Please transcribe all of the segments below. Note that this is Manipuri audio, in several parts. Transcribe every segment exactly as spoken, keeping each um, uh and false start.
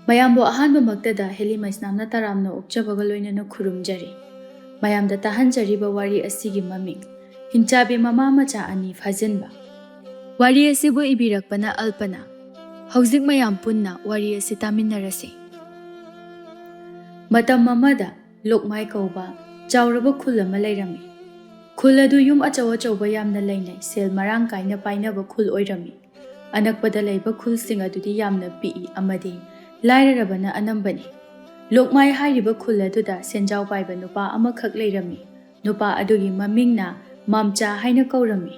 ꯃꯌꯥꯝꯕꯨ ꯑꯍꯥꯟꯕꯃꯛꯇꯗ ꯍꯦꯂꯤ ꯃꯩꯁꯅꯥꯝꯅ ꯇꯔꯥꯝꯅ ꯑꯣꯛꯆꯕꯒ ꯂꯣꯏꯅꯅ ꯈꯨꯔꯨꯝꯖꯔꯤ꯫ ꯃꯌꯥꯝꯗ ꯇꯥꯍꯟꯖꯔꯤꯕ ꯋꯥꯔꯤ ꯑꯁꯤꯒꯤ ꯃꯃꯤꯡ, ꯍꯤꯡꯆꯥꯕꯤ ꯃꯃꯥ ꯃꯆꯥ ꯑꯅꯤ ꯐꯥꯖꯤꯟꯕ꯫ ꯋꯥꯔꯤ ꯑꯁꯤꯕꯨ ꯏꯕꯤꯔꯛꯄꯅ ꯑꯜꯄꯅ꯫ ꯍꯧꯖꯤꯛ ꯃꯌꯥꯝ ꯄꯨꯟꯅ ꯋꯥꯔꯤ ꯑꯁꯤ ꯇꯥꯃꯤꯟꯅꯔꯁꯤ꯫ ꯃꯇꯝ ꯑꯃꯗ ꯂꯣꯛꯃꯥꯏ ꯀꯧꯕ ꯆꯥꯎꯔꯕ ꯈꯨꯜ ꯑꯃ ꯂꯩꯔꯝꯃꯤ꯫ ꯈꯨꯜ ꯑꯗꯨ ꯌꯨꯝ ꯑꯆꯧ ꯑꯆꯧꯕ ꯌꯥꯝꯅ ꯂꯩꯅꯩ, ꯁꯦꯜ ꯃꯔꯥꯡ ꯀꯥꯏꯅ ꯄꯥꯏꯅꯕ ꯈꯨꯜ ꯑꯣꯏꯔꯝꯃꯤ꯫ ꯑꯅꯛꯄꯗ ꯂꯩꯕ ꯈꯨꯜꯁꯤꯡ ꯑꯗꯨꯗꯤ ꯌꯥꯝꯅ ꯄꯤꯛꯏ ꯑꯃꯗꯤ ꯂꯥꯏꯔꯔꯕꯅ ꯑꯅꯝꯕꯅꯤ꯫ ꯂꯣꯛꯃꯥꯏ ꯍꯥꯏꯔꯤꯕ ꯈꯨꯜ ꯑꯗꯨꯗ ꯁꯦꯟꯖꯥꯎ ꯄꯥꯏꯕ ꯅꯨꯄꯥ ꯑꯃꯈꯛ ꯂꯩꯔꯝꯃꯤ꯫ ꯅꯨꯄꯥ ꯑꯗꯨꯒꯤ ꯃꯃꯤꯡꯅ ꯃꯥꯝꯆꯥ ꯍꯥꯏꯅ ꯀꯧꯔꯝꯃꯤ꯫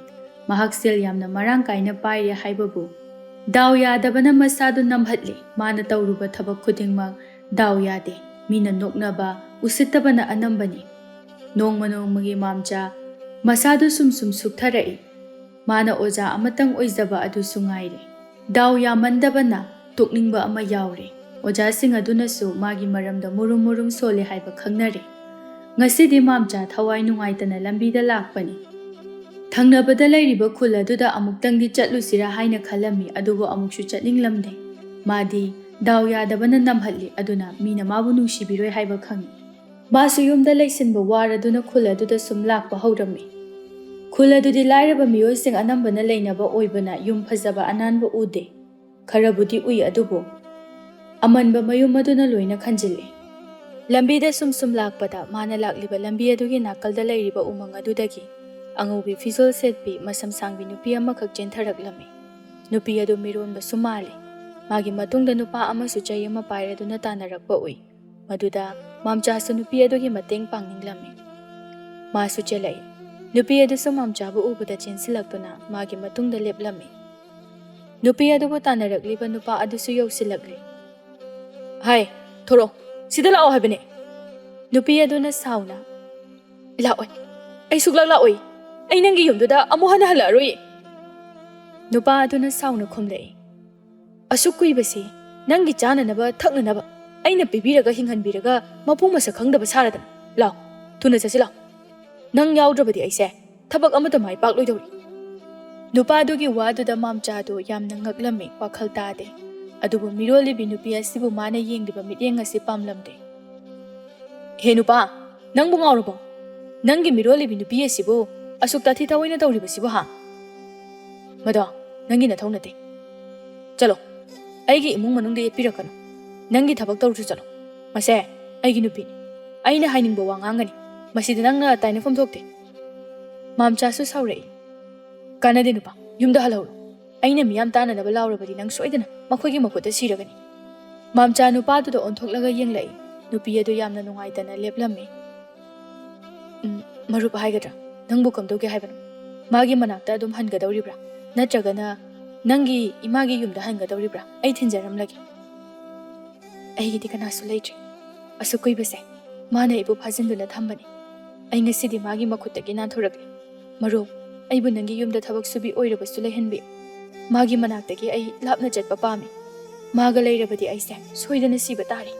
ꯃꯍꯥꯛ ꯁꯦꯜ ꯌꯥꯝꯅ ꯃꯔꯥꯡ ꯀꯥꯏꯅ ꯄꯥꯏꯔꯦ ꯍꯥꯏꯕꯕꯨ ꯗꯥꯎ ꯌꯥꯗꯕꯅ ꯃꯁꯥꯗꯨ ꯅꯝꯍꯠꯂꯤ꯫ ꯃꯥꯅ ꯇꯧꯔꯨꯕ ꯊꯕꯛ ꯈꯨꯗꯤꯡꯃꯛ ꯗꯥꯎ ꯌꯥꯗꯦ꯫ ꯃꯤꯅ ꯅꯣꯛꯅꯕ, ꯎꯁꯤꯠꯇꯕꯅ ꯑꯅꯝꯕꯅꯤ꯫ ꯅꯣꯡꯃ ꯅꯣꯡꯃꯒꯤ ꯃꯥꯝꯆꯥ ꯃꯁꯥꯗꯨ ꯁꯨꯝ ꯁꯨꯝ ꯁꯨꯛꯊꯔꯛꯏ꯫ ꯃꯥꯅ ꯑꯣꯖꯥ ꯑꯃꯇꯪ ꯑꯣꯏꯖꯕ ꯑꯗꯨꯁꯨ ꯉꯥꯏꯔꯦ꯫ ꯗꯥꯎ ꯌꯥꯃꯟꯗꯕꯅ ꯇꯣꯛꯅꯤꯡꯕ ꯑꯃ ꯌꯥꯎꯔꯦ꯫ ꯑꯣꯖꯥꯁꯤꯡ ꯑꯗꯨꯅꯁꯨ ꯃꯥꯒꯤ ꯃꯔꯝꯗ ꯃꯨꯔꯨꯝ ꯃꯨꯔꯨꯝ ꯁꯣꯜꯂꯦ ꯍꯥꯏꯕ ꯈꯪꯅꯔꯦ꯫ ꯉꯁꯤꯗꯤ ꯃꯥꯝꯆꯥ ꯊꯋꯥꯏ ꯅꯨꯡꯉꯥꯏꯇꯅ ꯂꯝꯕꯤꯗ ꯂꯥꯛꯄꯅꯤ꯫ ꯊꯪꯅꯕꯗ ꯂꯩꯔꯤꯕ ꯈꯨꯜ ꯑꯗꯨꯗ ꯑꯃꯨꯛꯇꯪꯗꯤ ꯆꯠꯂꯨꯁꯤꯔꯥ ꯍꯥꯏꯅ ꯈꯜꯂꯝꯃꯤ, ꯑꯗꯨꯕꯨ ꯑꯃꯨꯛꯁꯨ ꯆꯠꯅꯤꯡꯂꯝꯗꯦ꯫ ꯃꯥꯗꯤ ꯗꯥꯎ ꯌꯥꯗꯕꯅ ꯅꯝꯍꯠꯂꯤ, ꯑꯗꯨꯅ ꯃꯤꯅ ꯃꯥꯕꯨ ꯅꯨꯡꯁꯤꯕꯤꯔꯣꯏ ꯍꯥꯏꯕ ꯈꯪꯏ꯫ ꯃꯥꯁꯨ ꯌꯨꯝꯗ ꯂꯩꯁꯤꯟꯕ ꯋꯥꯔꯗꯨꯅ ꯈꯨꯜ ꯑꯗꯨꯗ ꯁꯨꯝ ꯂꯥꯛꯄ ꯍꯧꯔꯝꯃꯤ꯫ ꯈꯨꯜ ꯑꯗꯨꯗꯤ ꯂꯥꯏꯔꯕ ꯃꯤꯑꯣꯏꯁꯤꯡ ꯑꯅꯝꯕꯅ ꯂꯩꯅꯕ ꯑꯣꯏꯕꯅ ꯌꯨꯝ ꯐꯖꯕ ꯑꯅꯥꯟꯕ ꯎꯗꯦ꯫ ꯈꯔꯕꯨꯗꯤ ꯎꯏ, ꯑꯗꯨꯕꯨ ꯑꯃꯟꯕ ꯃꯌꯨꯝ ꯑꯗꯨꯅ ꯂꯣꯏꯅ ꯈꯟꯖꯤꯜꯂꯤ꯫ ꯂꯝꯕꯤꯗ ꯁꯨꯝ ꯁꯨꯝ ꯂꯥꯛꯄꯗ ꯃꯥꯅ ꯂꯥꯛꯂꯤꯕ ꯂꯝꯕꯤ ꯑꯗꯨꯒꯤ ꯅꯥꯀꯜꯗ ꯂꯩꯔꯤꯕ ꯎꯃꯪ ꯑꯗꯨꯗꯒꯤ ꯑꯉꯧꯕꯤ ꯐꯤꯖꯣꯜ ꯁꯦꯠꯄꯤ, ꯃꯁꯝ ꯁꯥꯡꯕꯤ ꯅꯨꯄꯤ ꯑꯃꯈꯛ ꯆꯦꯟꯊꯔꯛꯂꯝꯃꯤ꯫ ꯅꯨꯄꯤ ꯑꯗꯨ ꯃꯤꯔꯣꯟꯕꯁꯨ ꯃꯥꯜꯂꯤ꯫ ꯃꯥꯒꯤ ꯃꯇꯨꯡꯗ ꯅꯨꯄꯥ ꯑꯃꯁꯨ ꯆꯩ ꯑꯃ ꯄꯥꯏꯔꯗꯨꯅ ꯇꯥꯟꯅꯔꯛꯄ ꯎꯏ꯫ ꯃꯗꯨꯗ ꯃꯥꯝꯆꯥꯁꯨ ꯅꯨꯄꯤ ꯑꯗꯨꯒꯤ ꯃꯇꯦꯡ ꯄꯥꯡꯅꯤꯡꯂꯝꯃꯤ꯫ ꯃꯥꯁꯨ ꯆꯦꯜꯂꯛꯏ꯫ ꯅꯨꯄꯤ ꯑꯗꯨꯁꯨ ꯃꯥꯝꯆꯥꯕꯨ ꯎꯕꯗ ꯆꯦꯟꯁꯤꯜꯂꯛꯇꯨꯅ ꯃꯥꯒꯤ ꯃꯇꯨꯡꯗ ꯂꯦꯞꯂꯝꯃꯤ꯫ ꯅꯨꯄꯤ ꯑꯗꯨꯕꯨ ꯇꯥꯟꯅꯔꯛꯂꯤꯕ ꯅꯨꯄꯥ ꯑꯗꯨꯁꯨ ꯌꯧꯁꯤꯜꯂꯛꯂꯦ꯫ "ꯍꯥꯏ, ꯊꯣꯔꯛꯑꯣ, ꯁꯤꯗ ꯂꯥꯛꯑꯣ ꯍꯥꯏꯕꯅꯦ!" ꯅꯨꯄꯤ ꯑꯗꯨꯅ ꯁꯥꯎꯅ, "ꯂꯥꯛꯑꯣꯏ, ꯑꯩ ꯁꯨꯛꯂꯥꯛ ꯂꯥꯛꯑꯣꯏ꯫ ꯑꯩ ꯅꯪꯒꯤ ꯌꯨꯝꯗꯨꯗ ꯑꯃꯨꯛ ꯍꯟꯅ ꯍꯜꯂꯛꯑꯔꯣꯏ!" ꯅꯨꯄꯥ ꯑꯗꯨꯅ ꯁꯥꯎꯅ ꯈꯨꯝꯂꯛꯏ, "ꯑꯁꯨꯛ ꯀꯨꯏꯕꯁꯤ ꯅꯪꯒꯤ ꯆꯥꯅꯅꯕ ꯊꯛꯅꯅꯕ ꯑꯩꯅ ꯄꯤꯕꯤꯔꯒ ꯍꯤꯡꯍꯟꯕꯤꯔꯒ ꯃꯄꯨ ꯃꯁꯛ ꯈꯪꯗꯕ ꯁꯥꯔꯗꯅ꯫ ꯂꯥꯎ, ꯊꯨꯅ ꯆꯠꯁꯤ ꯂꯥꯎ꯫ ꯅꯪ ꯌꯥꯎꯗ꯭ꯔꯕꯗꯤ ꯑꯩꯁꯦ ꯊꯕꯛ ꯑꯃꯠꯇ ꯃꯥꯏ ꯄꯥꯛꯂꯣꯏꯗꯧꯔꯤ꯫" ꯅꯨꯄꯥꯗꯨꯒꯤ ꯋꯥꯗꯨꯗ ꯃꯥꯝꯆꯥꯗꯨ ꯌꯥꯝꯅ ꯉꯛꯂꯝꯃꯤ, ꯋꯥꯈꯜ ꯇꯥꯗꯦ꯫ ꯑꯗꯨꯕꯨ ꯃꯤꯔꯣꯜꯂꯤꯕꯤ ꯅꯨꯄꯤ ꯑꯁꯤꯕꯨ ꯃꯥꯅ ꯌꯦꯡꯂꯤꯕ ꯃꯤꯠꯌꯦꯡ ꯑꯁꯤ ꯄꯥꯝꯂꯝꯗꯦ꯫ "ꯍꯦ ꯅꯨꯄꯥ, ꯅꯪꯕꯨ ꯉꯥꯎꯔꯕꯣ? ꯅꯪꯒꯤ ꯃꯤꯔꯣꯜꯂꯤꯕꯤ ꯅꯨꯄꯤ ꯑꯁꯤꯕꯨ ꯑꯁꯨꯛ ꯇꯥꯊꯤ ꯇꯥꯑꯣꯏꯅ ꯇꯧꯔꯤꯕꯁꯤꯕꯨ ꯍꯥ? ꯃꯗꯣ ꯅꯪꯒꯤ ꯅꯊꯧ ꯅꯠꯇꯦ꯫ ꯆꯠꯂꯣ, ꯑꯩꯒꯤ ꯏꯃꯨꯡ ꯃꯅꯨꯡꯗ ꯌꯦꯠꯄꯤꯔꯛꯀꯅꯨ꯫ ꯅꯪꯒꯤ ꯊꯕꯛ ꯇꯧꯔꯨꯆꯣ, ꯆꯠꯂꯣ꯫ ꯃꯁꯦ ꯑꯩꯒꯤ ꯅꯨꯄꯤꯅꯤ꯫ ꯑꯩꯅ ꯍꯥꯏꯅꯤꯡꯕ ꯋꯥ ꯉꯥꯡꯒꯅꯤ꯫ ꯃꯁꯤꯗ ꯅꯪꯅ ꯇꯥꯏꯅꯐꯝ ꯊꯣꯛꯇꯦ꯫" ꯃꯥꯝꯆꯥꯁꯨ ꯁꯥꯎꯔꯛꯏ꯫ "ꯀꯥꯟꯅꯗꯦ ꯅꯨꯄꯥ, ꯌꯨꯝꯗ ꯍꯜꯍꯧꯔꯣ꯫ ꯑꯩꯅ ꯃꯤꯌꯥꯝ ꯇꯥꯅꯅꯕ ꯂꯥꯎꯔꯕꯗꯤ ꯅꯪ ꯁꯣꯏꯗꯅ ꯃꯈꯣꯏꯒꯤ ꯃꯈꯨꯠꯇ ꯁꯤꯔꯒꯅꯤ꯫" ꯃꯥꯝꯆꯥ ꯅꯨꯄꯥꯗꯨꯗ ꯑꯣꯟꯊꯣꯛꯂꯒ ꯌꯦꯡꯂꯛꯏ꯫ ꯅꯨꯄꯤ ꯑꯗꯨ ꯌꯥꯝꯅ ꯅꯨꯡꯉꯥꯏꯇꯅ ꯂꯦꯞꯂꯝꯃꯤ꯫ "ꯎꯝ, ꯃꯔꯨꯞ ꯍꯥꯏꯒꯗ꯭ꯔꯥ? ꯅꯪꯕꯨ ꯀꯝꯗꯧꯒꯦ ꯍꯥꯏꯕꯅꯣ? ꯃꯥꯒꯤ ꯃꯅꯥꯛꯇ ꯑꯗꯨꯝ ꯍꯟꯒꯗꯧꯔꯤꯕ꯭ꯔꯥ? ꯅꯠꯇ꯭ꯔꯒꯅ ꯅꯪꯒꯤ ꯏꯃꯥꯒꯤ ꯌꯨꯝꯗ ꯍꯟꯒꯗꯧꯔꯤꯕ꯭ꯔꯥ? ꯑꯩ ꯊꯤꯟꯖꯔꯝꯂꯒꯦ꯫" "ꯑꯩꯒꯤꯗꯤ ꯀꯅꯥꯁꯨ ꯂꯩꯇ꯭ꯔꯦ꯫ ꯑꯁꯨꯛ ꯀꯨꯏꯕꯁꯦ ꯃꯥꯅ ꯑꯩꯕꯨ ꯐꯥꯖꯤꯟꯗꯨꯅ ꯊꯝꯕꯅꯤ꯫ ꯑꯩ ꯉꯁꯤꯗꯤ ꯃꯥꯒꯤ ꯃꯈꯨꯠꯇꯒꯤ ꯅꯥꯟꯊꯣꯔꯛꯂꯦ꯫ ꯃꯔꯨꯞ, ꯑꯩꯕꯨ ꯅꯪꯒꯤ ꯌꯨꯝꯗ ꯊꯕꯛ ꯁꯨꯕꯤ ꯑꯣꯏꯔꯕꯁꯨ ꯂꯩꯍꯟꯕꯤꯌꯨ꯫ ꯃꯥꯒꯤ ꯃꯅꯥꯛꯇꯒꯤ ꯑꯩ ꯂꯥꯞꯅ ꯆꯠꯄ ꯄꯥꯝꯃꯤ꯫ ꯃꯥꯒ ꯂꯩꯔꯕꯗꯤ ꯑꯩꯁꯦ ꯁꯣꯏꯗꯅ ꯁꯤꯕ ꯇꯥꯔꯦ꯫"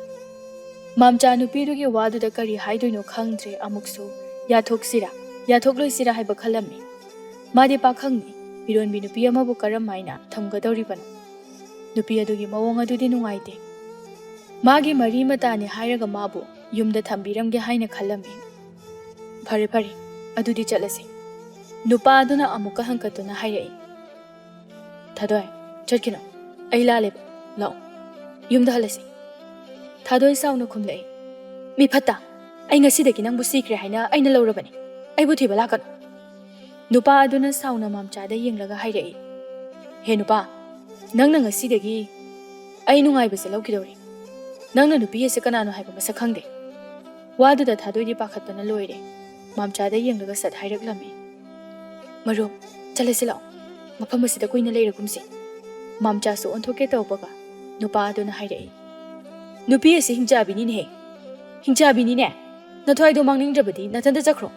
ꯃꯥꯝꯆꯥ ꯅꯨꯄꯤꯗꯨꯒꯤ ꯋꯥꯗꯨꯗ ꯀꯔꯤ ꯍꯥꯏꯗꯣꯏꯅꯣ ꯈꯪꯗ꯭ꯔꯦ꯫ ꯑꯃꯨꯛꯁꯨ ꯌꯥꯊꯣꯛꯁꯤꯔꯥ, ꯌꯥꯊꯣꯛꯂꯣꯏꯁꯤꯔꯥ ꯍꯥꯏꯕ ꯈꯜꯂꯝꯃꯤ꯫ ꯃꯥꯗꯤ ꯄꯥꯈꯪꯅꯤ, ꯃꯤꯔꯣꯟꯕꯤ ꯅꯨꯄꯤ ꯑꯃꯕꯨ ꯀꯔꯝ ꯍꯥꯏꯅ ꯊꯝꯒꯗꯧꯔꯤꯕꯅꯣ? ꯅꯨꯄꯤ ꯑꯗꯨꯒꯤ ꯃꯑꯣꯡ ꯑꯗꯨꯗꯤ ꯅꯨꯡꯉꯥꯏꯇꯦ꯫ ꯃꯥꯒꯤ ꯃꯔꯤ ꯃꯇꯥꯅꯤ ꯍꯥꯏꯔꯒ ꯃꯥꯕꯨ ꯌꯨꯝꯗ ꯊꯝꯕꯤꯔꯝꯒꯦ ꯍꯥꯏꯅ ꯈꯜꯂꯝꯃꯤ꯫ "ꯐꯔꯦ, ꯐꯔꯦ, ꯑꯗꯨꯗꯤ ꯆꯠꯂꯁꯤ꯫" ꯅꯨꯄꯥ ꯑꯗꯨꯅ ꯑꯃꯨꯛꯀ ꯍꯪꯀꯠꯇꯨꯅ ꯍꯥꯏꯔꯛꯏ꯫ "ꯊꯥꯗꯣꯏ, ꯆꯠꯈꯤꯅꯣ꯫ ꯑꯩ ꯂꯥꯜꯂꯦꯕ꯫ ꯂꯥꯛꯑꯣ, ꯌꯨꯝꯗ ꯍꯜꯂꯁꯤ꯫" ꯊꯥꯗꯣꯏ ꯁꯥꯎꯅ ꯈꯨꯝꯂꯛꯏ꯫ "ꯃꯤ ꯐꯠꯇ, ꯑꯩ ꯉꯁꯤꯗꯒꯤ ꯅꯪꯕꯨ ꯁꯤꯈ꯭ꯔꯦ ꯍꯥꯏꯅ ꯑꯩꯅ ꯂꯧꯔꯕꯅꯤ꯫ ꯑꯩꯕꯨ ꯊꯤꯕ ꯂꯥꯛꯀꯅꯨ꯫" ꯅꯨꯄꯥ ꯑꯗꯨꯅ ꯁꯥꯎꯅ ꯃꯥꯝꯆꯥꯗ ꯌꯦꯡꯂꯒ ꯍꯥꯏꯔꯛꯏ꯫ "ꯍꯦ ꯅꯨꯄꯥ, ꯅꯪꯅ ꯉꯁꯤꯗꯒꯤ ꯑꯩ ꯅꯨꯡꯉꯥꯏꯕꯁꯦ ꯂꯧꯈꯤꯗꯧꯔꯤ꯫ ꯅꯪꯅ ꯅꯨꯄꯤ ꯑꯁꯤ ꯀꯅꯥꯅꯣ ꯍꯥꯏꯕ ꯃꯁꯛ ꯈꯪꯗꯦ꯫" ꯋꯥꯗꯨꯗ ꯊꯥꯗꯣꯏꯗꯤ ꯄꯥꯈꯠꯄꯅ ꯂꯣꯏꯔꯦ꯫ ꯃꯥꯝꯆꯥꯗ ꯌꯦꯡꯂꯒ ꯁꯠ ꯍꯥꯏꯔꯛꯂꯝꯃꯤ꯫ "ꯃꯔꯨꯞ, ꯆꯠꯂꯁꯤ ꯂꯥꯛꯑꯣ꯫ ꯃꯐꯝ ꯑꯁꯤꯗ ꯀꯨꯏꯅ ꯂꯩꯔꯒꯨꯝꯁꯤ꯫" ꯃꯥꯝꯆꯥꯁꯨ ꯑꯣꯟꯊꯣꯛꯀꯦ ꯇꯧꯕꯒ ꯅꯨꯄꯥ ꯑꯗꯨꯅ ꯍꯥꯏꯔꯛꯏ꯫ "ꯅꯨꯄꯤ ꯑꯁꯤ ꯍꯤꯡꯆꯥꯕꯤꯅꯤꯅꯦꯍꯦ꯫ ꯍꯤꯡꯆꯥꯕꯤꯅꯤꯅꯦ꯫ ꯅꯊ꯭ꯋꯥꯏꯗꯣ ꯃꯥꯡꯅꯤꯡꯗ꯭ꯔꯕꯗꯤ ꯅꯊꯟꯇ ꯆꯠꯈ꯭ꯔꯣ꯫"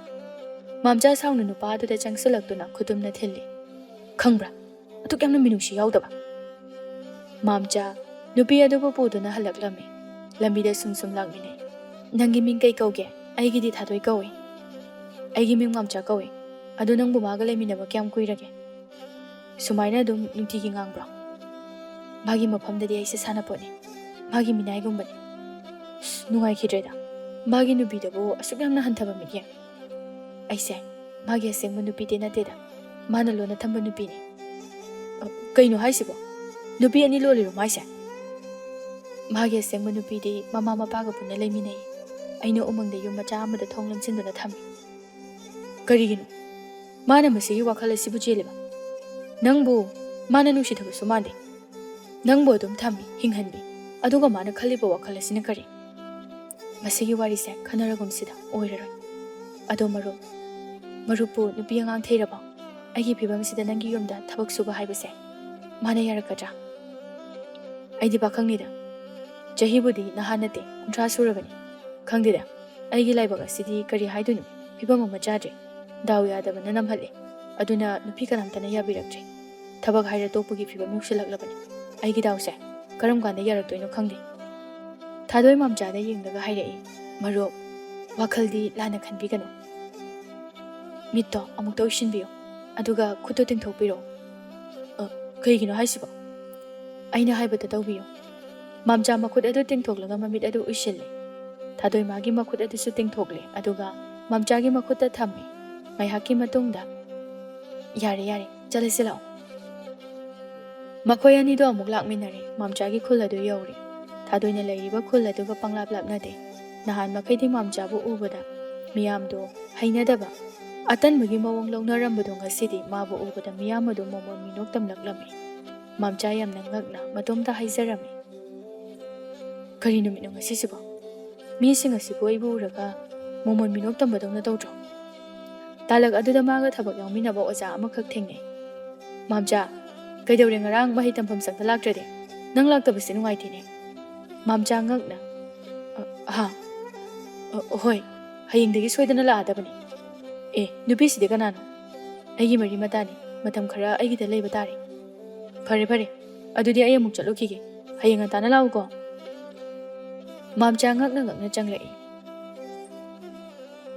ꯃꯥꯝꯆꯥ ꯁꯥꯎꯅ ꯅꯨꯄꯥ ꯑꯗꯨꯗ ꯆꯪꯁꯤꯜꯂꯛꯇꯨꯅ ꯈꯨꯇꯨꯝꯅ ꯊꯤꯜꯂꯤ꯫ "ꯈꯪꯕ꯭ꯔꯥ? ꯑꯗꯨꯛ ꯌꯥꯝꯅ ꯃꯤꯅꯨꯡꯁꯤ ꯌꯥꯎꯗꯕ꯫" ꯃꯥꯝꯆꯥ ꯅꯨꯄꯤ ꯑꯗꯨꯕꯨ ꯄꯨꯗꯨꯅ ꯍꯜꯂꯛꯂꯝꯃꯤ꯫ ꯂꯝꯕꯤꯗ ꯁꯨꯝ ꯁꯨꯝ ꯂꯥꯛꯃꯤꯟꯅꯩ꯫ "ꯅꯪꯒꯤ ꯃꯤꯡ ꯀꯩ ꯀꯧꯒꯦ?" "ꯑꯩꯒꯤꯗꯤ ꯊꯥꯗꯣꯏ ꯀꯧꯏ꯫" "ꯑꯩꯒꯤ ꯃꯤꯡ ꯃꯥꯝꯆꯥ ꯀꯧꯏ꯫ ꯑꯗꯨ ꯅꯪꯕꯨ ꯃꯥꯒ ꯂꯩꯃꯤꯟꯅꯕ ꯀꯌꯥꯝ ꯀꯨꯏꯔꯒꯦ?" "ꯁꯨꯃꯥꯏꯅ ꯑꯗꯨꯝ ꯅꯨꯡꯇꯤꯒꯤ ꯉꯥꯡꯕ꯭ꯔꯣ?" ꯃꯥꯒꯤ ꯃꯐꯝꯗꯗꯤ ꯑꯩꯁꯦ ꯁꯥꯟꯅꯄꯣꯠꯅꯤ, ꯃꯥꯒꯤ ꯃꯤꯅꯥꯏꯒꯨꯝꯕꯅꯤ꯫ ꯑꯁ, ꯅꯨꯡꯉꯥꯏꯈꯤꯗ꯭ꯔꯦꯗ꯫ ꯃꯥꯒꯤ ꯅꯨꯄꯤꯗꯕꯨ ꯑꯁꯨꯛ ꯌꯥꯝꯅ ꯍꯟꯊꯕ ꯃꯤꯠꯌꯦꯡ꯫ ꯑꯩꯁꯦ ꯃꯥꯒꯤ ꯑꯁꯦꯡꯕ ꯅꯨꯄꯤꯗꯤ ꯅꯠꯇꯦꯗ, ꯃꯥꯅ ꯂꯣꯟꯅ ꯊꯝꯕ ꯅꯨꯄꯤꯅꯤ꯫ ꯑ, ꯀꯩꯅꯣ ꯍꯥꯏꯁꯤꯕꯣ? ꯅꯨꯄꯤ ꯑꯅꯤ ꯂꯣꯜꯂꯤꯔꯣ ꯃꯥꯏꯁꯦ? ꯃꯥꯒꯤ ꯑꯁꯦꯡꯕ ꯅꯨꯄꯤꯗꯤ ꯃꯃꯥ ꯃꯄꯥꯒ ꯄꯨꯟꯅ ꯂꯩꯃꯤꯟꯅꯩ꯫ ꯑꯩꯅ ꯎꯃꯪꯗ ꯌꯨꯝ ꯃꯆꯥ ꯑꯃꯗ ꯊꯣꯡ ꯂꯣꯟꯁꯤꯟꯗꯨꯅ ꯊꯝꯃꯤ꯫ ꯀꯔꯤꯒꯤꯅꯣ ꯃꯥꯅ ꯃꯁꯤꯒꯤ ꯋꯥꯈꯜ ꯑꯁꯤꯕꯨ ꯆꯦꯜꯂꯤꯕ? ꯅꯪꯕꯨ ꯃꯥꯅ ꯅꯨꯡꯁꯤꯗꯕꯁꯨ ꯃꯥꯟꯗꯦ꯫ ꯅꯪꯕꯨ ꯑꯗꯨꯝ ꯊꯝꯃꯤ, ꯍꯤꯡꯍꯟꯕꯤ꯫ ꯑꯗꯨꯒ ꯃꯥꯅ ꯈꯜꯂꯤꯕ ꯋꯥꯈꯜ ꯑꯁꯤꯅ ꯀꯔꯤ? ꯃꯁꯤꯒꯤ ꯋꯥꯔꯤꯁꯦ ꯈꯟꯅꯔꯒꯨꯝꯁꯤꯗ, ꯑꯣꯏꯔꯔꯣꯏ꯫ ꯑꯗꯣ ꯃꯔꯨꯞ, ꯃꯔꯨꯞꯄꯨ ꯅꯨꯄꯤ ꯑꯉꯥꯡ ꯊꯤꯔꯕꯣ? ꯑꯩꯒꯤ ꯐꯤꯕꯝꯁꯤꯗ ꯅꯪꯒꯤ ꯌꯨꯝꯗ ꯊꯕꯛ ꯁꯨꯕ ꯍꯥꯏꯕꯁꯦ ꯃꯥꯅ ꯌꯥꯔꯛꯀꯗ꯭ꯔꯥ? ꯑꯩꯗꯤ ꯄꯥꯈꯪꯅꯤꯗ꯫ ꯆꯍꯤꯕꯨꯗꯤ ꯅꯍꯥ ꯅꯠꯇꯦ, ꯀꯨꯟꯊ꯭ꯔꯥ ꯁꯨꯔꯕꯅꯤ꯫ ꯈꯪꯗꯦꯗ, ꯑꯩꯒꯤ ꯂꯥꯏꯕꯛ ꯑꯁꯤꯗꯤ ꯀꯔꯤ ꯍꯥꯏꯗꯣꯏꯅꯣ? ꯐꯤꯕꯝ ꯑꯃ ꯆꯥꯗ꯭ꯔꯦ꯫ ꯗꯥꯎ ꯌꯥꯗꯕꯅ ꯅꯝꯍꯠꯂꯦ꯫ ꯑꯗꯨꯅ ꯅꯨꯄꯤ ꯀꯅꯥꯝꯇꯅ ꯌꯥꯕꯤꯔꯛꯇ꯭ꯔꯦ꯫ ꯊꯕꯛ ꯍꯥꯏꯔ ꯇꯣꯛꯄꯒꯤ ꯐꯤꯕꯝ ꯌꯧꯁꯤꯜꯂꯛꯂꯕꯅꯤ꯫ ꯑꯩꯒꯤ ꯗꯥꯎꯁꯦ ꯀꯔꯝ ꯀꯥꯟꯗ ꯌꯥꯔꯛꯇꯣꯏꯅꯣ ꯈꯪꯗꯦ꯫ ꯊꯥꯗꯣꯏ ꯃꯥꯝꯆꯥꯗ ꯌꯦꯡꯂꯒ ꯍꯥꯏꯔꯛꯏ, "ꯃꯔꯨꯞ, ꯋꯥꯈꯜꯗꯤ ꯂꯥꯟꯅ ꯈꯟꯕꯤꯒꯅꯨ꯫ ꯃꯤꯠꯇꯣ ꯑꯃꯨꯛꯇ ꯎꯏꯁꯤꯟꯕꯤꯌꯨ, ꯑꯗꯨꯒ ꯈꯨꯠꯇꯣ ꯇꯤꯡꯊꯣꯛꯄꯤꯔꯣ꯫" "ꯑ, ꯀꯩꯒꯤꯅꯣ ꯍꯥꯏꯁꯤꯕꯣ?" "ꯑꯩꯅ ꯍꯥꯏꯕꯗ ꯇꯧꯕꯤꯌꯨ꯫" ꯃꯥꯝꯆꯥ ꯃꯈꯨꯠ ꯑꯗꯨ ꯇꯤꯡꯊꯣꯛꯂꯒ ꯃꯃꯤꯠ ꯑꯗꯨ ꯎꯏꯁꯤꯜꯂꯤ꯫ ꯊꯥꯗꯣꯏꯃꯥꯒꯤ ꯃꯈꯨꯠ ꯑꯗꯨꯁꯨ ꯇꯤꯡꯊꯣꯛꯂꯦ, ꯑꯗꯨꯒ ꯃꯥꯝꯆꯥꯒꯤ ꯃꯈꯨꯠꯇ ꯊꯝꯃꯤ꯫ ꯉꯥꯏꯍꯥꯛꯀꯤ ꯃꯇꯨꯡꯗ, "ꯌꯥꯔꯦ, ꯌꯥꯔꯦ, ꯆꯠꯂꯁꯤ ꯂꯥꯛꯑꯣ꯫" ꯃꯈꯣꯏ ꯑꯅꯤꯗꯣ ꯑꯃꯨꯛ ꯂꯥꯛꯃꯤꯟꯅꯔꯦ꯫ ꯃꯥꯝꯆꯥꯒꯤ ꯈꯨꯜ ꯑꯗꯨ ꯌꯧꯔꯦ꯫ ꯊꯥꯗꯣꯏꯅ ꯂꯩꯔꯤꯕ ꯈꯨꯜ ꯑꯗꯨꯒ ꯄꯪꯂꯥꯞ ꯂꯥꯞꯅꯗꯦ꯫ ꯅꯍꯥꯟ ꯃꯈꯩꯗꯤ ꯃꯥꯝꯆꯥꯕꯨ ꯎꯕꯗ ꯃꯤꯌꯥꯝꯗꯣ ꯍꯩꯅꯗꯕ, ꯑꯇꯟꯕꯒꯤ ꯃꯑꯣꯡ ꯂꯧꯅꯔꯝꯕꯗꯣ ꯉꯁꯤꯗꯤ ꯃꯥꯕꯨ ꯎꯕꯗ ꯃꯤꯌꯥꯝ ꯑꯗꯨ ꯃꯣꯃꯣꯟ ꯃꯤꯅꯣꯛ ꯇꯝꯂꯛꯂꯝꯃꯤ꯫ ꯃꯥꯝꯆꯥ ꯌꯥꯝꯅ ꯉꯛꯅ ꯃꯇꯣꯝꯇ ꯍꯥꯏꯖꯔꯝꯃꯤ, "ꯀꯔꯤ ꯅꯨꯃꯤꯠꯅꯣ ꯉꯁꯤꯁꯤꯕꯣ? ꯃꯤꯁꯤꯡ ꯑꯁꯤꯕꯨ ꯑꯩꯕꯨ ꯎꯔꯒ ꯃꯣꯃꯣꯟ ꯃꯤꯅꯣꯛ ꯇꯝꯕꯗꯧꯅ ꯇꯧꯗ꯭ꯔꯣ?" ꯇꯥꯂꯛ ꯑꯗꯨꯗ ꯃꯥꯒ ꯊꯕꯛ ꯌꯥꯎꯃꯤꯟꯅꯕ ꯑꯣꯖꯥ ꯑꯃꯈꯛ ꯊꯦꯡꯅꯩ꯫ "ꯃꯥꯝꯆꯥ, ꯀꯩꯗꯧꯔꯦ ꯉꯔꯥꯡ ꯃꯍꯩ ꯇꯝꯐꯝ ꯁꯪꯗ ꯂꯥꯛꯇ꯭ꯔꯗꯤ? ꯅꯪ ꯂꯥꯛꯇꯕꯁꯦ ꯅꯨꯡꯉꯥꯏꯇꯦꯅꯦ꯫" ꯃꯥꯝꯆꯥ ꯉꯛꯅ, "ꯑ, ꯍꯥ? ꯑ, ꯍꯣꯏ, ꯍꯌꯦꯡꯗꯒꯤ ꯁꯣꯏꯗꯅ ꯂꯥꯛꯑꯗꯕꯅꯤ꯫ ꯑꯦ, ꯅꯨꯄꯤꯁꯤꯗꯤ ꯀꯅꯥꯅꯣ? ꯑꯩꯒꯤ ꯃꯔꯤ ꯃꯇꯥꯅꯤ꯫ ꯃꯇꯝ ꯈꯔ ꯑꯩꯒꯤꯗ ꯂꯩꯕ ꯇꯥꯔꯦ꯫" "ꯐꯔꯦ, ꯐꯔꯦ꯫ ꯑꯗꯨꯗꯤ ꯑꯩ ꯑꯃꯨꯛ ꯆꯠꯂꯨꯈꯤꯒꯦ꯫ ꯍꯌꯦꯡ ꯉꯟꯇꯥꯅ ꯂꯥꯛꯎꯀꯣ꯫" ꯃꯥꯝꯆꯥ ꯉꯛꯅ ꯉꯛꯅ ꯆꯪꯂꯛꯏ꯫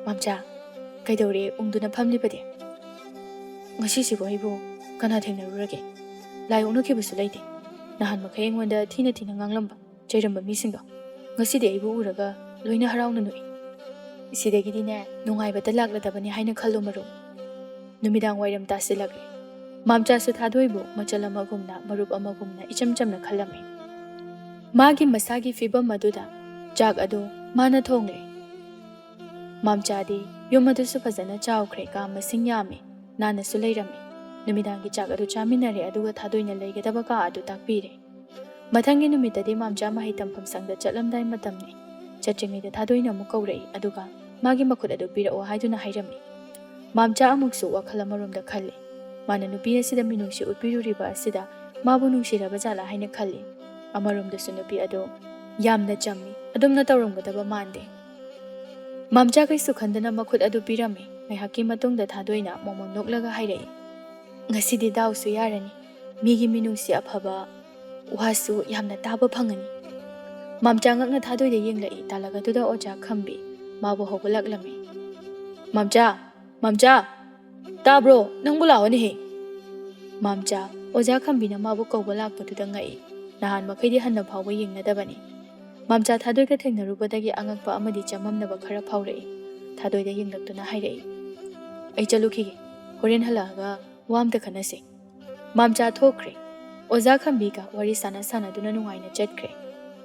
"ꯃꯥꯝꯆꯥ, ꯀꯩꯗꯧꯔꯦ ꯎꯪꯗꯨꯅ ꯐꯝꯂꯤꯕꯗꯤ? ꯉꯁꯤꯁꯤꯕꯨ ꯑꯩꯕꯨ ꯀꯅꯥ ꯊꯦꯡꯅꯔꯨꯔꯒꯦ? ꯂꯥꯏ ꯑꯣꯛꯅꯈꯤꯕꯁꯨ ꯂꯩꯇꯦ꯫" ꯅꯍꯥꯟ ꯃꯈꯩ ꯑꯩꯉꯣꯟꯗ ꯊꯤꯅ ꯊꯤꯅ ꯉꯥꯡꯂꯝꯕ, ꯆꯩꯔꯝꯕ ꯃꯤꯁꯤꯡꯗꯣ ꯉꯁꯤꯗꯤ ꯑꯩꯕꯨ ꯎꯔꯒ ꯂꯣꯏꯅ ꯍꯔꯥꯎꯅ ꯅꯣꯛꯏ꯫ ꯁꯤꯗꯒꯤꯗꯤꯅꯦ, ꯅꯨꯡꯉꯥꯏꯕꯇ ꯂꯥꯛꯂꯗꯕꯅꯤ ꯍꯥꯏꯅ ꯈꯜꯂꯨ, ꯃꯔꯨꯞ꯫ ꯅꯨꯃꯤꯗꯥꯡ ꯋꯥꯏꯔꯝ ꯇꯥꯁꯤꯜꯂꯛꯂꯦ꯫ ꯃꯥꯝꯆꯥꯁꯨ ꯊꯥꯗꯣꯏꯕꯨ ꯃꯆꯜ ꯑꯃꯒꯨꯝꯅ, ꯃꯔꯨꯞ ꯑꯃꯒꯨꯝꯅ ꯏꯆꯝ ꯆꯝꯅ ꯈꯜꯂꯝꯃꯤ꯫ ꯃꯥꯒꯤ ꯃꯁꯥꯒꯤ ꯐꯤꯕꯝ ꯑꯗꯨꯗ ꯆꯥꯛ ꯑꯗꯨ ꯃꯥꯅ ꯊꯣꯡꯂꯦ꯫ ꯃꯥꯝꯆꯥꯗꯤ ꯌꯨꯝ ꯑꯗꯨꯁꯨ ꯐꯖꯅ ꯆꯥꯎꯈ꯭ꯔꯦ, ꯀꯥ ꯃꯁꯤꯡ ꯌꯥꯝꯃꯤ, ꯅꯥꯟꯅꯁꯨ ꯂꯩꯔꯝꯃꯤ꯫ ꯅꯨꯃꯤꯗꯥꯡꯒꯤ ꯆꯥꯛ ꯑꯗꯨ ꯆꯥꯃꯤꯟꯅꯔꯦ, ꯑꯗꯨꯒ ꯊꯥꯗꯣꯏꯅ ꯂꯩꯒꯗꯕ ꯀꯥ ꯑꯗꯨ ꯇꯥꯛꯄꯤꯔꯦ꯫ ꯃꯊꯪꯒꯤ ꯅꯨꯃꯤꯠꯇꯗꯤ ꯃꯥꯝꯆꯥ ꯃꯍꯩ ꯇꯝꯐꯝ ꯁꯪꯗ ꯆꯠꯂꯝꯗꯥꯏ ꯃꯇꯝꯅꯤ꯫ ꯆꯠꯇ꯭ꯔꯤꯉꯩꯗ ꯊꯥꯗꯣꯏꯅ ꯑꯃꯨꯛ ꯀꯧꯔꯛꯏ, ꯑꯗꯨꯒ ꯃꯥꯒꯤ ꯃꯈꯨꯠ ꯑꯗꯨ ꯄꯤꯔꯛꯑꯣ ꯍꯥꯏꯗꯨꯅ ꯍꯥꯏꯔꯝꯃꯤ꯫ ꯃꯥꯝꯆꯥ ꯑꯃꯨꯛꯁꯨ ꯋꯥꯈꯜ ꯑꯃꯔꯣꯝꯗ ꯈꯜꯂꯤ꯫ ꯃꯥꯅ ꯅꯨꯄꯤ ꯑꯁꯤꯗ ꯃꯤꯅꯨꯡꯁꯤ ꯎꯠꯄꯤꯔꯨꯔꯤꯕ ꯑꯁꯤꯗ ꯃꯥꯕꯨ ꯅꯨꯡꯁꯤꯔꯕ ꯖꯥꯠꯂꯥ ꯍꯥꯏꯅ ꯈꯜꯂꯤ꯫ ꯑꯃꯔꯣꯝꯗꯁꯨ ꯅꯨꯄꯤ ꯑꯗꯨ ꯌꯥꯝꯅ ꯆꯝꯃꯤ, ꯑꯗꯨꯝꯅ ꯇꯧꯔꯝꯒꯗꯕ ꯃꯥꯟꯗꯦ꯫ ꯃꯥꯝꯆꯥ ꯀꯩꯁꯨ ꯈꯟꯗꯅ ꯃꯈꯨꯠ ꯑꯗꯨ ꯄꯤꯔꯝꯃꯤ꯫ ꯉꯥꯏꯍꯥꯛꯀꯤ ꯃꯇꯨꯡꯗ ꯊꯥꯗꯣꯏꯅ ꯃꯣꯃꯣꯟ ꯅꯣꯛꯂꯒ ꯍꯥꯏꯔꯛꯏ, "ꯉꯁꯤꯗꯤ ꯗꯥꯎꯁꯨ ꯌꯥꯔꯅꯤ, ꯃꯤꯒꯤ ꯃꯤꯅꯨꯡꯁꯤ ꯑꯐꯕ ꯋꯥꯁꯨ ꯌꯥꯝꯅ ꯇꯥꯕ ꯐꯪꯉꯅꯤ꯫" ꯃꯥꯝꯆꯥ ꯉꯛꯅ ꯊꯥꯗꯣꯏꯗ ꯌꯦꯡꯂꯛꯏ꯫ ꯇꯥꯂꯛ ꯑꯗꯨꯗ ꯑꯣꯖꯥ ꯈꯝꯕꯤ ꯃꯥꯕꯨ ꯍꯧꯒꯠꯂꯛꯂꯝꯃꯤ꯫ "ꯃꯥꯝꯆꯥ! ꯃꯥꯝꯆꯥ! ꯇꯥꯕ꯭ꯔꯣ? ꯅꯪꯕꯨ ꯂꯥꯛꯑꯣꯅꯦꯍꯦ!" ꯃꯥꯝꯆꯥ, ꯑꯣꯖꯥ ꯈꯝꯕꯤꯅ ꯃꯥꯕꯨ ꯀꯧꯕ ꯂꯥꯛꯄꯗꯨꯗ ꯉꯛꯏ꯫ ꯅꯍꯥꯟ ꯃꯈꯩꯗꯤ ꯍꯟꯅ ꯐꯥꯎꯕ ꯌꯦꯡꯅꯗꯕꯅꯤ꯫ ꯃꯥꯝꯆꯥ ꯊꯥꯗꯣꯏꯒ ꯊꯦꯡꯅꯔꯨꯕꯗꯒꯤ ꯑꯉꯛꯄ ꯑꯃꯗꯤ ꯆꯃꯝꯅꯕ ꯈꯔ ꯐꯥꯎꯔꯛꯏ꯫ ꯊꯥꯗꯣꯏꯗ ꯌꯦꯡꯂꯛꯇꯨꯅ ꯍꯥꯏꯔꯛꯏ, "ꯑꯩ ꯆꯠꯂꯨꯈꯤꯒꯦ꯫ ꯍꯣꯔꯦꯟ ꯍꯜꯂꯛꯑꯒ ꯋꯥ ꯑꯝꯇ ꯈꯟꯅꯁꯤ꯫" ꯃꯥꯝꯆꯥ ꯊꯣꯛꯈ꯭ꯔꯦ꯫ ꯑꯣꯖꯥ ꯈꯝꯕꯤꯒ ꯋꯥꯔꯤ ꯁꯥꯟꯅ ꯁꯥꯟꯅꯗꯨꯅ ꯅꯨꯡꯉꯥꯏꯅ ꯆꯠꯈ꯭ꯔꯦ꯫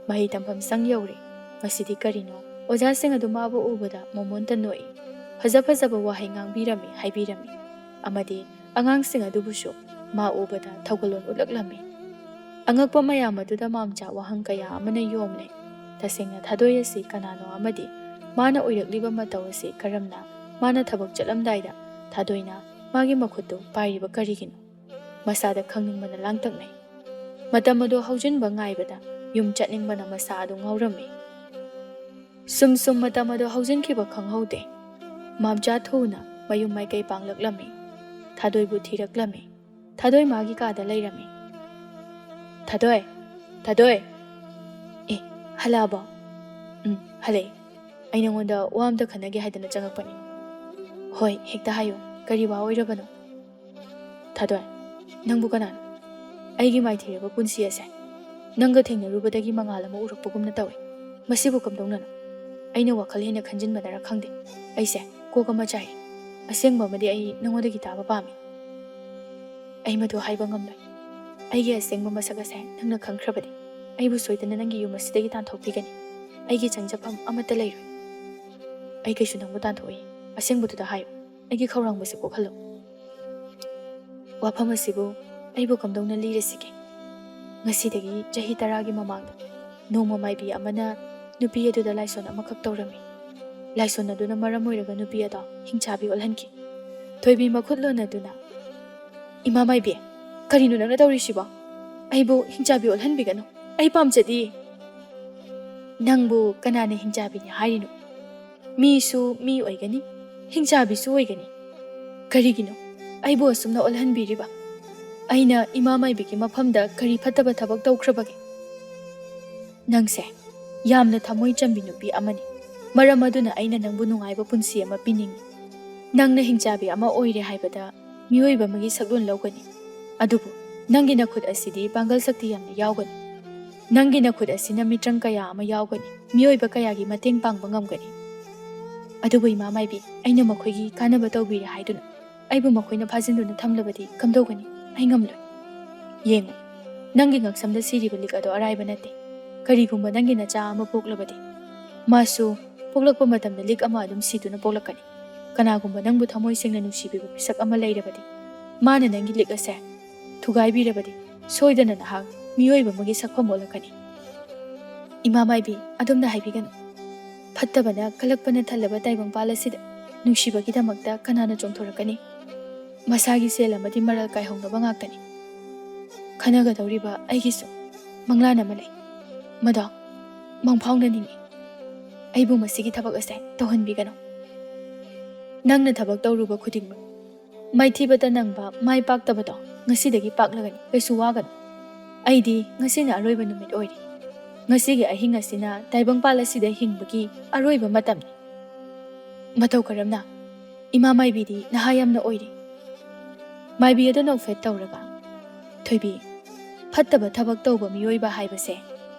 ꯃꯍꯩ ꯇꯝꯐꯝ ꯁꯪ ꯌꯧꯔꯦ꯫ ꯉꯁꯤꯗꯤ ꯀꯔꯤꯅꯣ, ꯑꯣꯖꯥꯁꯤꯡ ꯑꯗꯨ ꯃꯥꯕꯨ ꯎꯕꯗ ꯃꯣꯃꯣꯟꯇ ꯅꯣꯛꯏ꯫ ꯐꯖ ꯐꯖꯕ ꯋꯥꯍꯩ ꯉꯥꯡꯕꯤꯔꯝꯃꯤ, ꯍꯥꯏꯕꯤꯔꯝꯃꯤ꯫ ꯑꯃꯗꯤ ꯑꯉꯥꯡꯁꯤꯡ ꯑꯗꯨꯕꯨꯁꯨ ꯃꯥ ꯎꯕꯗ ꯊꯧꯒꯜꯂꯣꯟ ꯎꯠꯂꯛꯂꯝꯃꯤ꯫ ꯑꯉꯛꯄ ꯃꯌꯥꯝ ꯑꯗꯨꯗ ꯃꯥꯝꯆꯥ ꯋꯥꯍꯪ ꯀꯌꯥ ꯑꯃꯅ ꯌꯣꯝꯂꯦ꯫ ꯇꯁꯦꯡꯅ ꯊꯥꯗꯣꯏ ꯑꯁꯤ ꯀꯅꯥꯅꯣ ꯑꯃꯗꯤ ꯃꯥꯅ ꯑꯣꯏꯔꯛꯂꯤꯕ ꯃꯇꯧ ꯑꯁꯤ ꯀꯔꯝꯅ ꯃꯥꯅ ꯊꯕꯛ ꯆꯠꯂꯝꯗꯥꯏꯗ ꯊꯥꯗꯣꯏꯅ ꯃꯥꯒꯤ ꯃꯈꯨꯠꯇꯨ ꯄꯥꯏꯔꯤꯕ ꯀꯔꯤꯒꯤꯅꯣ? ꯃꯁꯥꯗ ꯈꯪꯅꯤꯡꯕꯅ ꯂꯥꯡꯇꯛꯅꯩ꯫ ꯃꯇꯝ ꯑꯗꯨ ꯍꯧꯖꯤꯟꯕ ꯉꯥꯏꯕꯗ ꯌꯨꯝ ꯆꯠꯅꯤꯡꯕꯅ ꯃꯁꯥ ꯑꯗꯨ ꯉꯥꯎꯔꯝꯃꯤ꯫ ꯁꯨꯝ ꯁꯨꯝ ꯃꯇꯝ ꯑꯗꯨ ꯍꯧꯖꯤꯟꯈꯤꯕ ꯈꯪꯍꯧꯗꯦ꯫ ꯃꯥꯝꯆꯥ ꯊꯨꯅ ꯃꯌꯨꯝ ꯃꯥꯏꯀꯩ ꯄꯥꯡꯂꯛꯂꯝꯃꯤ꯫ ꯊꯥꯗꯣꯏꯕꯨ ꯊꯤꯔꯛꯂꯝꯃꯤ꯫ ꯊꯥꯗꯣꯏ ꯃꯥꯒꯤ ꯀꯥꯗ ꯂꯩꯔꯝꯃꯤ꯫ "ꯊꯥꯗꯣꯏ! ꯊꯥꯗꯣꯏ!" "ꯑꯦ, ꯍꯜꯂꯛꯑꯕꯣ?" "ꯎꯝ, ꯍꯜꯂꯛꯑꯦ꯫ ꯑꯩ ꯅꯉꯣꯟꯗ ꯋꯥ ꯑꯝꯇ ꯈꯟꯅꯒꯦ ꯍꯥꯏꯗꯅ ꯆꯪꯉꯛꯄꯅꯤ꯫" "ꯍꯣꯏ, ꯍꯦꯛꯇ ꯍꯥꯏꯌꯨ꯫ ꯀꯔꯤ ꯋꯥ ꯑꯣꯏꯔꯕꯅꯣ?" "ꯊꯥꯗꯣꯏ, ꯅꯪꯕꯨ ꯀꯅꯥꯅꯣ?" ꯑꯩꯒꯤ ꯃꯥꯏꯊꯤꯔꯕ ꯄꯨꯟꯁꯤ ꯑꯁꯦ ꯅꯪꯒ ꯊꯦꯡꯅꯔꯨꯕꯗꯒꯤ ꯃꯉꯥꯜ ꯑꯃ ꯎꯔꯛꯄꯒꯨꯝꯅ ꯇꯧꯏ꯫ ꯃꯁꯤꯕꯨ ꯀꯝꯗꯧꯅꯅꯣ? ꯑꯩꯅ ꯋꯥꯈꯜ ꯍꯦꯟꯅ ꯈꯟꯖꯤꯟꯕꯅꯔ ꯈꯪꯗꯦ, ꯑꯩꯁꯦ ꯀꯣꯛ ꯑꯃ ꯆꯥꯏ꯫ ꯑꯁꯦꯡꯕ ꯑꯃꯗꯤ ꯑꯩ ꯅꯉꯣꯟꯗꯒꯤ ꯇꯥꯕ ꯄꯥꯝꯃꯤ꯫ ꯑꯩ ꯃꯗꯨ ꯍꯥꯏꯕ ꯉꯝꯂꯣꯏ꯫ ꯑꯩꯒꯤ ꯑꯁꯦꯡꯕ ꯃꯁꯛ ꯑꯁꯦ ꯅꯪꯅ ꯈꯪꯈ꯭ꯔꯕꯗꯤ, ꯑꯩꯕꯨ ꯁꯣꯏꯗꯅ ꯅꯪꯒꯤ ꯌꯨꯝ ꯑꯁꯤꯗꯒꯤ ꯇꯥꯟꯊꯣꯛꯄꯤꯒꯅꯤ꯫ ꯑꯩꯒꯤ ꯆꯪꯖꯐꯝ ꯑꯃꯠꯇ ꯂꯩꯔꯣꯏ꯫ ꯑꯩ ꯀꯩꯁꯨ ꯅꯪꯕꯨ ꯇꯥꯟꯊꯣꯛꯏ꯫ ꯑꯁꯦꯡꯕꯗꯨꯗ ꯍꯥꯏꯌꯨ꯫ ꯑꯩꯒꯤ ꯈꯧꯔꯥꯡꯕꯁꯦ ꯀꯣꯛꯍꯜꯂꯨ꯫ ꯋꯥꯐꯝ ꯑꯁꯤꯕꯨ ꯑꯩꯕꯨ ꯀꯝꯗꯧꯅ ꯂꯤꯔꯁꯤꯒꯦ? ꯉꯁꯤꯗꯒꯤ ꯆꯍꯤ ꯇꯔꯥꯒꯤ ꯃꯃꯥꯡꯗ ꯅꯣꯡꯃ ꯃꯥꯏꯕꯤ ꯑꯃꯅ ꯅꯨꯄꯤ ꯑꯗꯨꯗ ꯂꯥꯏꯁꯣꯟ ꯑꯃꯈꯛ ꯇꯧꯔꯝꯃꯤ꯫ ꯂꯥꯏꯁꯣꯟ ꯑꯗꯨꯅ ꯃꯔꯝ ꯑꯣꯏꯔꯒ ꯅꯨꯄꯤ ꯑꯗꯣ ꯍꯤꯡꯆꯥꯕꯤ ꯑꯣꯜꯍꯟꯈꯤ꯫ ꯊꯣꯏꯕꯤ ꯃꯈꯨꯠ ꯂꯣꯟꯅꯗꯨꯅ, "ꯏꯃꯥ ꯃꯥꯏꯕꯤ, ꯀꯔꯤꯅꯣ ꯅꯪꯅ ꯇꯧꯔꯤꯁꯤꯕꯣ? ꯑꯩꯕꯨ ꯍꯤꯡꯆꯥꯕꯤ ꯑꯣꯜꯍꯟꯕꯤꯒꯅꯨ꯫ ꯑꯩ ꯄꯥꯝꯖꯗꯤꯌꯦ꯫" "ꯅꯪꯕꯨ ꯀꯅꯥꯅ ꯍꯤꯡꯆꯥꯕꯤꯅꯤ ꯍꯥꯏꯔꯤꯅꯣ? ꯃꯤꯁꯨ ꯃꯤ ꯑꯣꯏꯒꯅꯤ, ꯍꯤꯡꯆꯥꯕꯤꯁꯨ ꯑꯣꯏꯒꯅꯤ꯫ ꯀꯔꯤꯒꯤꯅꯣ ꯑꯩꯕꯨ ꯑꯁꯨꯝꯅ ꯑꯣꯜꯍꯟꯕꯤꯔꯤꯕ? ꯑꯩꯅ ꯏꯃꯥ ꯃꯥꯏꯕꯤꯒꯤ ꯃꯐꯝꯗ ꯀꯔꯤ ꯐꯠꯇꯕ ꯊꯕꯛ ꯇꯧꯈ꯭ꯔꯕꯒꯦ?" "ꯅꯪꯁꯦ ꯌꯥꯝꯅ ꯊꯃꯣꯏ ꯆꯝꯕꯤ ꯅꯨꯄꯤ ꯑꯃꯅꯤ꯫ ꯃꯔꯝ ꯑꯗꯨꯅ ꯑꯩꯅ ꯅꯪꯕꯨ ꯅꯨꯡꯉꯥꯏꯕ ꯄꯨꯟꯁꯤ ꯑꯃ ꯄꯤꯅꯤꯡꯏ꯫ ꯅꯪꯅ ꯍꯤꯡꯆꯥꯕꯤ ꯑꯃ ꯑꯣꯏꯔꯦ ꯍꯥꯏꯕꯗ ꯃꯤꯑꯣꯏꯕ ꯑꯃꯒꯤ ꯁꯛꯂꯣꯟ ꯂꯧꯒꯅꯤ꯫ ꯑꯗꯨꯕꯨ ꯅꯪꯒꯤ ꯅꯈꯨꯠ ꯑꯁꯤꯗꯤ ꯄꯥꯡꯒꯜ ꯁꯛꯇꯤ ꯌꯥꯝꯅ ꯌꯥꯎꯒꯅꯤ꯫ ꯅꯪꯒꯤ ꯅꯈꯨꯠ ꯑꯁꯤꯅ ꯃꯤꯇ꯭ꯔꯪ ꯀꯌꯥ ꯑꯃ ꯌꯥꯎꯒꯅꯤ, ꯃꯤꯑꯣꯏꯕ ꯀꯌꯥꯒꯤ ꯃꯇꯦꯡ ꯄꯥꯡꯕ ꯉꯝꯒꯅꯤ꯫ ꯑꯗꯨꯕꯨ ꯏꯃꯥ ꯃꯥꯏꯕꯤ, ꯑꯩꯅ ꯃꯈꯣꯏꯒꯤ ꯀꯥꯟꯅꯕ ꯇꯧꯕꯤꯔꯦ ꯍꯥꯏꯗꯨꯅ ꯑꯩꯕꯨ ꯃꯈꯣꯏꯅ ꯐꯥꯖꯤꯟꯗꯨꯅ ꯊꯝꯂꯕꯗꯤ ꯀꯝꯗꯧꯒꯅꯤ? ꯑꯩ ꯉꯝꯂꯣꯏ꯫ ꯌꯦꯡꯉꯨ, ꯅꯪꯒꯤ ꯉꯛꯁꯝꯗ ꯁꯤꯔꯤꯕ ꯂꯤꯛ ꯑꯗꯣ ꯑꯔꯥꯏꯕ ꯅꯠꯇꯦ꯫ ꯀꯔꯤꯒꯨꯝꯕ ꯅꯪꯒꯤ ꯅꯆꯥ ꯑꯃ ꯄꯣꯛꯂꯕꯗꯤ, ꯃꯥꯁꯨ ꯄꯣꯛꯂꯛꯄ ꯃꯇꯝꯗ ꯂꯤꯛ ꯑꯃ ꯑꯗꯨꯝ ꯁꯤꯗꯨꯅ ꯄꯣꯛꯂꯛꯀꯅꯤ꯫ ꯀꯅꯥꯒꯨꯝꯕ ꯅꯪꯕꯨ ꯊꯃꯣꯏ ꯁꯦꯡꯅ ꯅꯨꯡꯁꯤꯕꯤꯕ ꯃꯤꯁꯛ ꯑꯃ ꯂꯩꯔꯕꯗꯤ, ꯃꯥꯅ ꯅꯪꯒꯤ ꯂꯤꯛ ꯑꯁꯦ ꯊꯨꯒꯥꯏꯕꯤꯔꯕꯗꯤ, ꯁꯣꯏꯗꯅ ꯅꯍꯥꯛ ꯃꯤꯑꯣꯏꯕ ꯑꯃꯒꯤ ꯁꯛꯐꯝ ꯑꯣꯜꯂꯛꯀꯅꯤ꯫" "ꯏꯃꯥ ꯃꯥꯏꯕꯤ, ꯑꯗꯨꯝꯅ ꯍꯥꯏꯕꯤꯒꯅꯨ꯫ ꯐꯠꯇꯕꯅ ꯀꯜꯂꯛꯄꯅ ꯊꯜꯂꯕ ꯇꯥꯏꯕꯪꯄꯥꯜ ꯑꯁꯤꯗ ꯅꯨꯡꯁꯤꯕꯒꯤꯗꯃꯛꯇ ꯀꯅꯥꯅ ꯆꯣꯡꯊꯣꯔꯛꯀꯅꯤ? ꯃꯁꯥꯒꯤ ꯁꯦꯜ ꯑꯃꯗꯤ ꯃꯔꯜ ꯀꯥꯏꯍꯧꯅꯕ ꯉꯥꯛꯇꯅꯤ꯫ ꯈꯟꯅꯒꯗꯧꯔꯤꯕ ꯑꯩꯒꯤꯁꯨ ꯃꯪꯂꯥꯟ ꯑꯃ ꯂꯩ꯫ ꯃꯗꯣ ꯃꯪꯐꯥꯎꯅꯅꯤꯡꯏ꯫ ꯑꯩꯕꯨ ꯃꯁꯤꯒꯤ ꯊꯕꯛ ꯑꯁꯦ ꯇꯧꯍꯟꯕꯤꯒꯅꯨ꯫ ꯅꯪꯅ ꯊꯕꯛ ꯇꯧꯔꯨꯕ ꯈꯨꯗꯤꯡꯃꯛ ꯃꯥꯏꯊꯤꯕꯇ ꯅꯪꯕ ꯃꯥꯏ ꯄꯥꯛꯇꯕꯗꯣ ꯉꯁꯤꯗꯒꯤ ꯄꯥꯛꯂꯒꯅꯤ꯫ ꯀꯩꯁꯨ ꯋꯥꯒꯅꯨ꯫ ꯑꯩꯗꯤ ꯉꯁꯤꯅ ꯑꯔꯣꯏꯕ ꯅꯨꯃꯤꯠ ꯑꯣꯏꯔꯦ꯫ ꯉꯁꯤꯒꯤ ꯑꯍꯤꯡ ꯑꯁꯤꯅ ꯇꯥꯏꯕꯪꯄꯥꯜ ꯑꯁꯤꯗ ꯍꯤꯡꯕꯒꯤ ꯑꯔꯣꯏꯕ ꯃꯇꯝꯅꯤ꯫ ꯃꯇꯧ ꯀꯔꯝꯅ? ꯏꯃꯥ ꯃꯥꯏꯕꯤꯗꯤ ꯅꯍꯥ ꯌꯥꯝꯅ ꯑꯣꯏꯔꯤ꯫" ꯃꯥꯏꯕꯤ ꯑꯗꯨ ꯅꯣꯛꯐꯦꯠ ꯇꯧꯔꯒ, "ꯊꯣꯏꯕꯤ, ꯐꯠꯇꯕ ꯊꯕꯛ ꯇꯧꯕ ꯃꯤꯑꯣꯏꯕ ꯍꯥꯏꯕꯁꯦ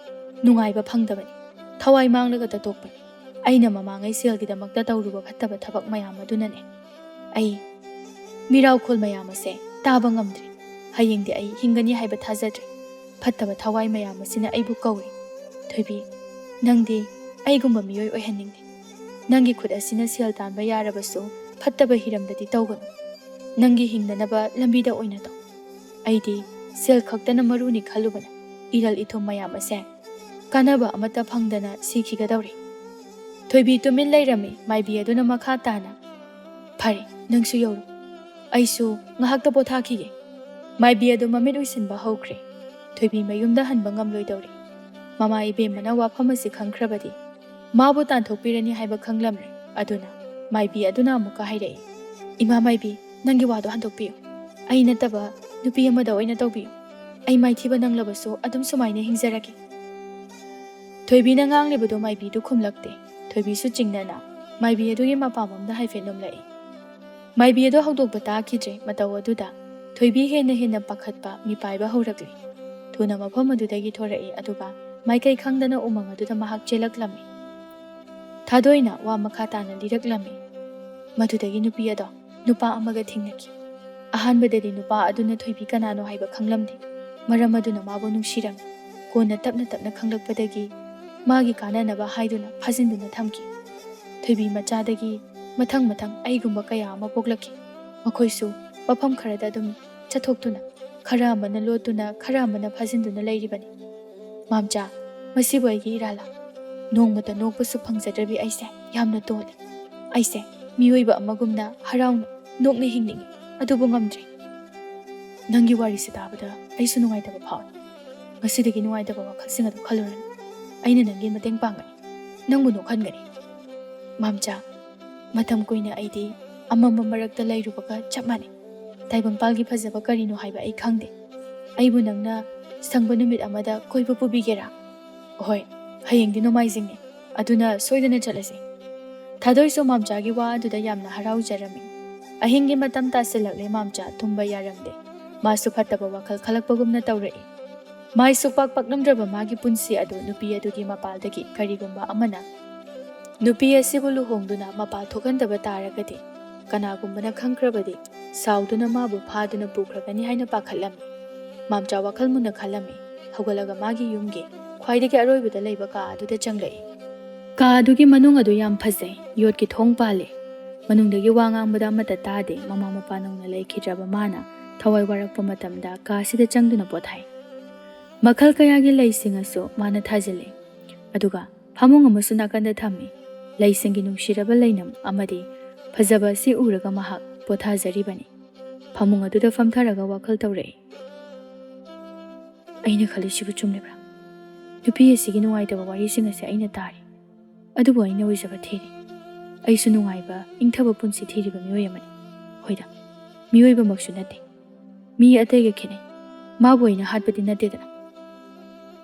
ꯅꯨꯡꯉꯥꯏꯕ ꯐꯪꯗꯕꯅꯤ, ꯊꯋꯥꯏ ꯃꯥꯡꯂꯒ ꯇꯣꯛꯄꯅꯤ꯫ ꯑꯩꯅ ꯃꯃꯥꯡꯉꯩ ꯁꯦꯜꯒꯤꯗꯃꯛꯇ ꯇꯧꯔꯨꯕ ꯐꯠꯇꯕ ꯊꯕꯛ ꯃꯌꯥꯝ ꯑꯗꯨꯅꯅꯦ ꯑꯩ ꯃꯤꯔꯥꯎꯈꯣꯜ ꯃꯌꯥꯝ ꯑꯁꯦ ꯇꯥꯕ ꯉꯝꯗ꯭ꯔꯦ꯫ ꯍꯌꯦꯡꯗꯤ ꯑꯩ ꯍꯤꯡꯒꯅꯤ ꯍꯥꯏꯕ ꯊꯥꯖꯗ꯭ꯔꯦ꯫ ꯐꯠꯇꯕ ꯊꯋꯥꯏ ꯃꯌꯥꯝ ꯑꯁꯤꯅ ꯑꯩꯕꯨ ꯀꯧꯔꯦ꯫ ꯊꯣꯏꯕꯤ, ꯅꯪꯗꯤ ꯑꯩꯒꯨꯝꯕ ꯃꯤꯑꯣꯏ ꯑꯣꯏꯍꯟꯅꯤꯡꯗꯦ꯫ ꯅꯪꯒꯤ ꯈꯨꯠ ꯑꯁꯤꯅ ꯁꯦꯜ ꯇꯥꯟꯕ ꯌꯥꯔꯕꯁꯨ ꯐꯠꯇꯕ ꯍꯤꯔꯝꯗꯗꯤ ꯇꯧꯒꯅꯨ꯫ ꯅꯪꯒꯤ ꯍꯤꯡꯅꯅꯕ ꯂꯝꯕꯤꯗ ꯑꯣꯏꯅ ꯇꯧ꯫ ꯑꯩꯗꯤ ꯁꯦꯜ ꯈꯛꯇꯅ ꯃꯔꯨꯅꯤ ꯈꯜꯂꯨꯕꯅ ꯏꯔꯜ ꯏꯊꯨꯝ ꯃꯌꯥꯝ ꯑꯁꯦ ꯀꯥꯟꯅꯕ ꯑꯃꯠꯇ ꯐꯪꯗꯅ ꯁꯤꯈꯤꯒꯗꯧꯔꯦ꯫ ꯊꯣꯏꯕꯤ ꯇꯨꯃꯤꯟ ꯂꯩꯔꯝꯃꯤ꯫ ꯃꯥꯏꯕꯤ ꯑꯗꯨꯅ ꯃꯈꯥ ꯇꯥꯅ, "ꯐꯔꯦ, ꯅꯪꯁꯨ ꯌꯧꯔꯣ꯫ ꯑꯩꯁꯨ ꯉꯥꯏꯍꯥꯛꯇ ꯄꯣꯊꯥꯈꯤꯒꯦ꯫" ꯃꯥꯏꯕꯤ ꯑꯗꯨ ꯃꯃꯤꯠ ꯎꯏꯁꯤꯟꯕ ꯍꯧꯈ꯭ꯔꯦ꯫ ꯊꯣꯏꯕꯤ ꯃꯌꯨꯝꯗ ꯍꯟꯕ ꯉꯝꯂꯣꯏꯗꯧꯔꯦ꯫ ꯃꯃꯥ ꯏꯕꯦꯝꯃꯅ ꯋꯥꯐꯝ ꯑꯁꯤ ꯈꯪꯈ꯭ꯔꯕꯗꯤ ꯃꯥꯕꯨ ꯇꯥꯟꯊꯣꯛꯄꯤꯔꯅꯤ ꯍꯥꯏꯕ ꯈꯪꯂꯝꯂꯦ꯫ ꯑꯗꯨꯅ ꯃꯥꯏꯕꯤ ꯑꯗꯨꯅ ꯑꯃꯨꯛꯀ ꯍꯥꯏꯔꯛꯏ, "ꯏꯃꯥ ꯃꯥꯏꯕꯤ, ꯅꯪꯒꯤ ꯋꯥꯗꯣ ꯍꯟꯗꯣꯛꯄꯤꯌꯨ꯫ ꯑꯩ ꯅꯠꯇꯕ ꯅꯨꯄꯤ ꯑꯃꯗ ꯑꯣꯏꯅ ꯇꯧꯕꯤꯌꯨ꯫ ꯑꯩ ꯃꯥꯏꯊꯤꯕ ꯅꯪꯂꯕꯁꯨ ꯑꯗꯨꯝ ꯁꯨꯃꯥꯏꯅ ꯍꯤꯡꯖꯔꯒꯦ꯫" ꯊꯣꯏꯕꯤꯅ ꯉꯥꯡꯂꯤꯕꯗꯨ ꯃꯥꯏꯕꯤꯗꯨ ꯈꯨꯝꯂꯛꯇꯦ꯫ ꯊꯣꯏꯕꯤꯁꯨ ꯆꯤꯡꯅꯅ ꯃꯥꯏꯕꯤ ꯑꯗꯨꯒꯤ ꯃꯄꯥꯝꯂꯣꯝꯗ ꯍꯥꯏꯐꯦꯠ ꯅꯣꯝꯂꯛꯏ꯫ ꯃꯥꯏꯕꯤ ꯑꯗꯨ ꯍꯧꯗꯣꯛꯄ ꯇꯥꯈꯤꯗ꯭ꯔꯦ꯫ ꯃꯇꯧ ꯑꯗꯨꯗ ꯊꯣꯏꯕꯤ ꯍꯦꯟꯅ ꯍꯦꯟꯅ ꯄꯥꯈꯠꯄ ꯃꯤꯄꯥꯏꯕ ꯍꯧꯔꯛꯂꯤ꯫ ꯊꯨꯅ ꯃꯐꯝ ꯑꯗꯨꯗꯒꯤ ꯊꯣꯔꯛꯏ, ꯑꯗꯨꯒ ꯃꯥꯏꯀꯩ ꯈꯪꯗꯅ ꯎꯃꯪ ꯑꯗꯨꯗ ꯃꯍꯥꯛ ꯆꯦꯜꯂꯛꯂꯝꯃꯤ꯫ ꯊꯥꯗꯣꯏꯅ ꯋꯥ ꯃꯈꯥ ꯇꯥꯅ ꯂꯤꯔꯛꯂꯝꯃꯤ꯫ ꯃꯗꯨꯗꯒꯤ ꯅꯨꯄꯤ ꯑꯗꯣ ꯅꯨꯄꯥ ꯑꯃꯒ ꯊꯦꯡꯅꯈꯤ꯫ ꯑꯍꯥꯟꯕꯗꯗꯤ ꯅꯨꯄꯥ ꯑꯗꯨꯅ ꯊꯣꯏꯕꯤ ꯀꯅꯥꯅꯣ ꯍꯥꯏꯕ ꯈꯪꯂꯝꯗꯦ꯫ ꯃꯔꯝ ꯑꯗꯨꯅ ꯃꯥꯕꯨ ꯅꯨꯡꯁꯤꯔꯝꯃꯤ꯫ ꯀꯣꯟꯅ ꯇꯞꯅ ꯇꯞꯅ ꯈꯪꯂꯛꯄꯗꯒꯤ ꯃꯥꯒꯤ ꯀꯥꯟꯅꯅꯕ ꯍꯥꯏꯗꯨꯅ ꯐꯥꯖꯤꯟꯗꯨꯅ ꯊꯝꯈꯤ꯫ ꯊꯣꯏꯕꯤ ꯃꯆꯥꯗꯒꯤ ꯃꯊꯪ ꯃꯊꯪ ꯑꯩꯒꯨꯝꯕ ꯀꯌꯥ ꯑꯃ ꯄꯣꯛꯂꯛꯈꯤ꯫ ꯃꯈꯣꯏꯁꯨ ꯃꯐꯝ ꯈꯔꯗ ꯑꯗꯨꯝ ꯆꯠꯊꯣꯛꯇꯨꯅ, ꯈꯔ ꯑꯃꯅ ꯂꯣꯠꯇꯨꯅ, ꯈꯔ ꯑꯃꯅ ꯐꯥꯖꯤꯟꯗꯨꯅ ꯂꯩꯔꯤꯕꯅꯤ꯫ ꯃꯥꯝꯆꯥ, ꯃꯁꯤꯕꯨ ꯑꯩꯒꯤ ꯏꯔꯥꯜꯂꯥ? ꯅꯣꯡꯃꯇ ꯅꯣꯛꯄꯁꯨ ꯐꯪꯖꯗ꯭ꯔꯕꯤ ꯑꯩꯁꯦ ꯌꯥꯝꯅ ꯇꯣꯜꯂꯦ꯫ ꯑꯩꯁꯦ ꯃꯤꯑꯣꯏꯕ ꯑꯃꯒꯨꯝꯅ ꯍꯔꯥꯎꯅ ꯅꯣꯛꯅ ꯍꯤꯡꯅꯤꯡꯉꯤ, ꯑꯗꯨꯕꯨ ꯉꯝꯗ꯭ꯔꯦ꯫ ꯅꯪꯒꯤ ꯋꯥꯔꯤꯁꯦ ꯇꯥꯕꯗ ꯑꯩꯁꯨ ꯅꯨꯡꯉꯥꯏꯇꯕ ꯐꯥꯎꯏ꯫ ꯉꯁꯤꯗꯒꯤ ꯅꯨꯡꯉꯥꯏꯇꯕ ꯋꯥꯈꯜꯁꯤꯡ ꯑꯗꯨ ꯈꯜꯂꯨꯔꯅꯨ꯫ ꯑꯩꯅ ꯅꯪꯒꯤ ꯃꯇꯦꯡ ꯄꯥꯡꯒꯅꯤ, ꯅꯪꯕꯨ ꯅꯣꯛꯍꯟꯒꯅꯤ꯫ ꯃꯥꯝꯆꯥ, ꯃꯇꯝ ꯀꯨꯏꯅ ꯑꯩꯗꯤ ꯑꯃꯝꯕ ꯃꯔꯛꯇ ꯂꯩꯔꯨꯕꯒ ꯆꯞ ꯃꯥꯟꯅꯩ꯫ ꯇꯥꯏꯕꯪꯄꯥꯜꯒꯤ ꯐꯖꯕ ꯀꯔꯤꯅꯣ ꯍꯥꯏꯕ ꯑꯩ ꯈꯪꯗꯦ꯫ ꯑꯩꯕꯨ ꯅꯪꯅ ꯁꯪꯕ ꯅꯨꯃꯤꯠ ꯑꯃꯗ ꯀꯣꯏꯕ ꯄꯨꯕꯤꯒꯦꯔꯥ? ꯍꯣꯏ, ꯍꯌꯦꯡꯗꯤ ꯅꯣꯡꯃꯥꯏꯖꯤꯡꯅꯤ, ꯑꯗꯨꯅ ꯁꯣꯏꯗꯅ ꯆꯠꯂꯁꯤ꯫ ꯊꯥꯗꯣꯏꯁꯨ ꯃꯥꯝꯆꯥꯒꯤ ꯋꯥ ꯑꯗꯨꯗ ꯌꯥꯝꯅ ꯍꯔꯥꯎꯖꯔꯝꯃꯤ꯫ ꯑꯍꯤꯡꯒꯤ ꯃꯇꯝ ꯇꯥꯁꯤꯜꯂꯛꯂꯦ꯫ ꯃꯥꯝꯆꯥ ꯇꯨꯝꯕ ꯌꯥꯔꯝꯗꯦ꯫ ꯃꯥꯁꯨ ꯐꯠꯇꯕ ꯋꯥꯈꯜ ꯈꯜꯂꯛꯄꯒꯨꯝꯅ ꯇꯧꯔꯛꯏ꯫ ꯃꯥꯏ ꯁꯨꯛꯄꯥꯛ ꯄꯥꯛꯂꯝꯗ꯭ꯔꯕ ꯃꯥꯒꯤ ꯄꯨꯟꯁꯤ ꯑꯗꯨ ꯅꯨꯄꯤ ꯑꯗꯨꯒꯤ ꯃꯄꯥꯜꯗꯒꯤ ꯀꯔꯤꯒꯨꯝꯕ ꯑꯃꯅ ꯅꯨꯄꯤ ꯑꯁꯤꯕꯨ ꯂꯨꯍꯣꯡꯗꯨꯅ ꯃꯄꯥꯜ ꯊꯣꯛꯍꯟꯗꯕ ꯇꯥꯔꯒꯗꯤ, ꯀꯅꯥꯒꯨꯝꯕꯅ ꯈꯪꯈ꯭ꯔꯕꯗꯤ ꯁꯥꯎꯗꯨꯅ ꯃꯥꯕꯨ ꯐꯥꯗꯨꯅ ꯄꯨꯈ꯭ꯔꯒꯅꯤ ꯍꯥꯏꯅ ꯄꯥꯈꯠꯂꯝꯃꯤ꯫ ꯃꯥꯝꯆꯥ ꯋꯥꯈꯜ ꯃꯨꯟꯅ ꯈꯜꯂꯝꯃꯤ꯫ ꯍꯧꯒꯠꯂꯒ ꯃꯥꯒꯤ ꯌꯨꯝꯒꯤ ꯈ꯭ꯋꯥꯏꯗꯒꯤ ꯑꯔꯣꯏꯕꯗ ꯂꯩꯕ ꯀꯥ ꯑꯗꯨꯗ ꯆꯪꯂꯛꯏ꯫ ꯀꯥ ꯑꯗꯨꯒꯤ ꯃꯅꯨꯡ ꯑꯗꯨ ꯌꯥꯝ ꯐꯖꯩ꯫ ꯌꯣꯠꯀꯤ ꯊꯣꯡ ꯄꯥꯜꯂꯤ꯫ ꯃꯅꯨꯡꯗꯒꯤ ꯋꯥ ꯉꯥꯡꯕꯗ ꯑꯃꯠꯇ ꯇꯥꯗꯦ꯫ ꯃꯃꯥ ꯃꯄꯥ ꯅꯧꯅ ꯂꯩꯈꯤꯗ꯭ꯔꯕ ꯃꯥꯅ ꯊꯋꯥꯏ ꯋꯥꯔꯛꯄ ꯃꯇꯝꯗ ꯀꯥꯁꯤꯗ ꯆꯪꯗꯨꯅ ꯄꯣꯊꯥꯏ꯫ ꯃꯈꯜ ꯀꯌꯥꯒꯤ ꯂꯩꯁꯤꯡ ꯑꯁꯨ ꯃꯥꯅ ꯊꯥꯖꯤꯜꯂꯤ꯫ ꯑꯗꯨꯒ ꯐꯃꯨꯡ ꯑꯃꯁꯨ ꯅꯥꯀꯟꯗ ꯊꯝꯃꯤ꯫ ꯂꯩꯁꯤꯡꯒꯤ ꯅꯨꯡꯁꯤꯔꯕ ꯂꯩꯅꯝ ꯑꯃꯗꯤ ꯐꯖꯕ ꯑꯁꯤ ꯎꯔꯒ ꯃꯍꯥꯛ ꯄꯣꯊꯥꯖꯔꯤꯕꯅꯤ꯫ ꯐꯃꯨꯡ ꯑꯗꯨꯗ ꯐꯝꯊꯔꯒ ꯋꯥꯈꯜ ꯇꯧꯔꯛꯏ꯫ "ꯑꯩꯅ ꯈꯜꯂꯤꯁꯤꯕꯨ ꯆꯨꯝꯂꯤꯕ꯭ꯔꯥ? ꯅꯨꯄꯤ ꯑꯁꯤꯒꯤ ꯅꯨꯡꯉꯥꯏꯇꯕ ꯋꯥꯔꯤꯁꯤꯡ ꯑꯁꯦ ꯑꯩꯅ ꯇꯥꯔꯤ, ꯑꯗꯨꯕꯨ ꯑꯩꯅ ꯑꯣꯏꯖꯕ ꯊꯤꯔꯤ꯫ ꯑꯩꯁꯨ ꯅꯨꯡꯉꯥꯏꯕ, ꯏꯪꯊꯕ ꯄꯨꯟꯁꯤ ꯊꯤꯔꯤꯕ ꯃꯤꯑꯣꯏ ꯑꯃꯅꯤ꯫ ꯍꯣꯏꯗ, ꯃꯤꯑꯣꯏꯕꯃꯛꯁꯨ ꯅꯠꯇꯦ꯫ ꯃꯤ ꯑꯇꯩꯒ ꯈꯦꯠꯅꯩ꯫ ꯃꯥꯕꯨ ꯑꯩꯅ ꯍꯥꯠꯄꯗꯤ ꯅꯠꯇꯦꯗꯅ꯫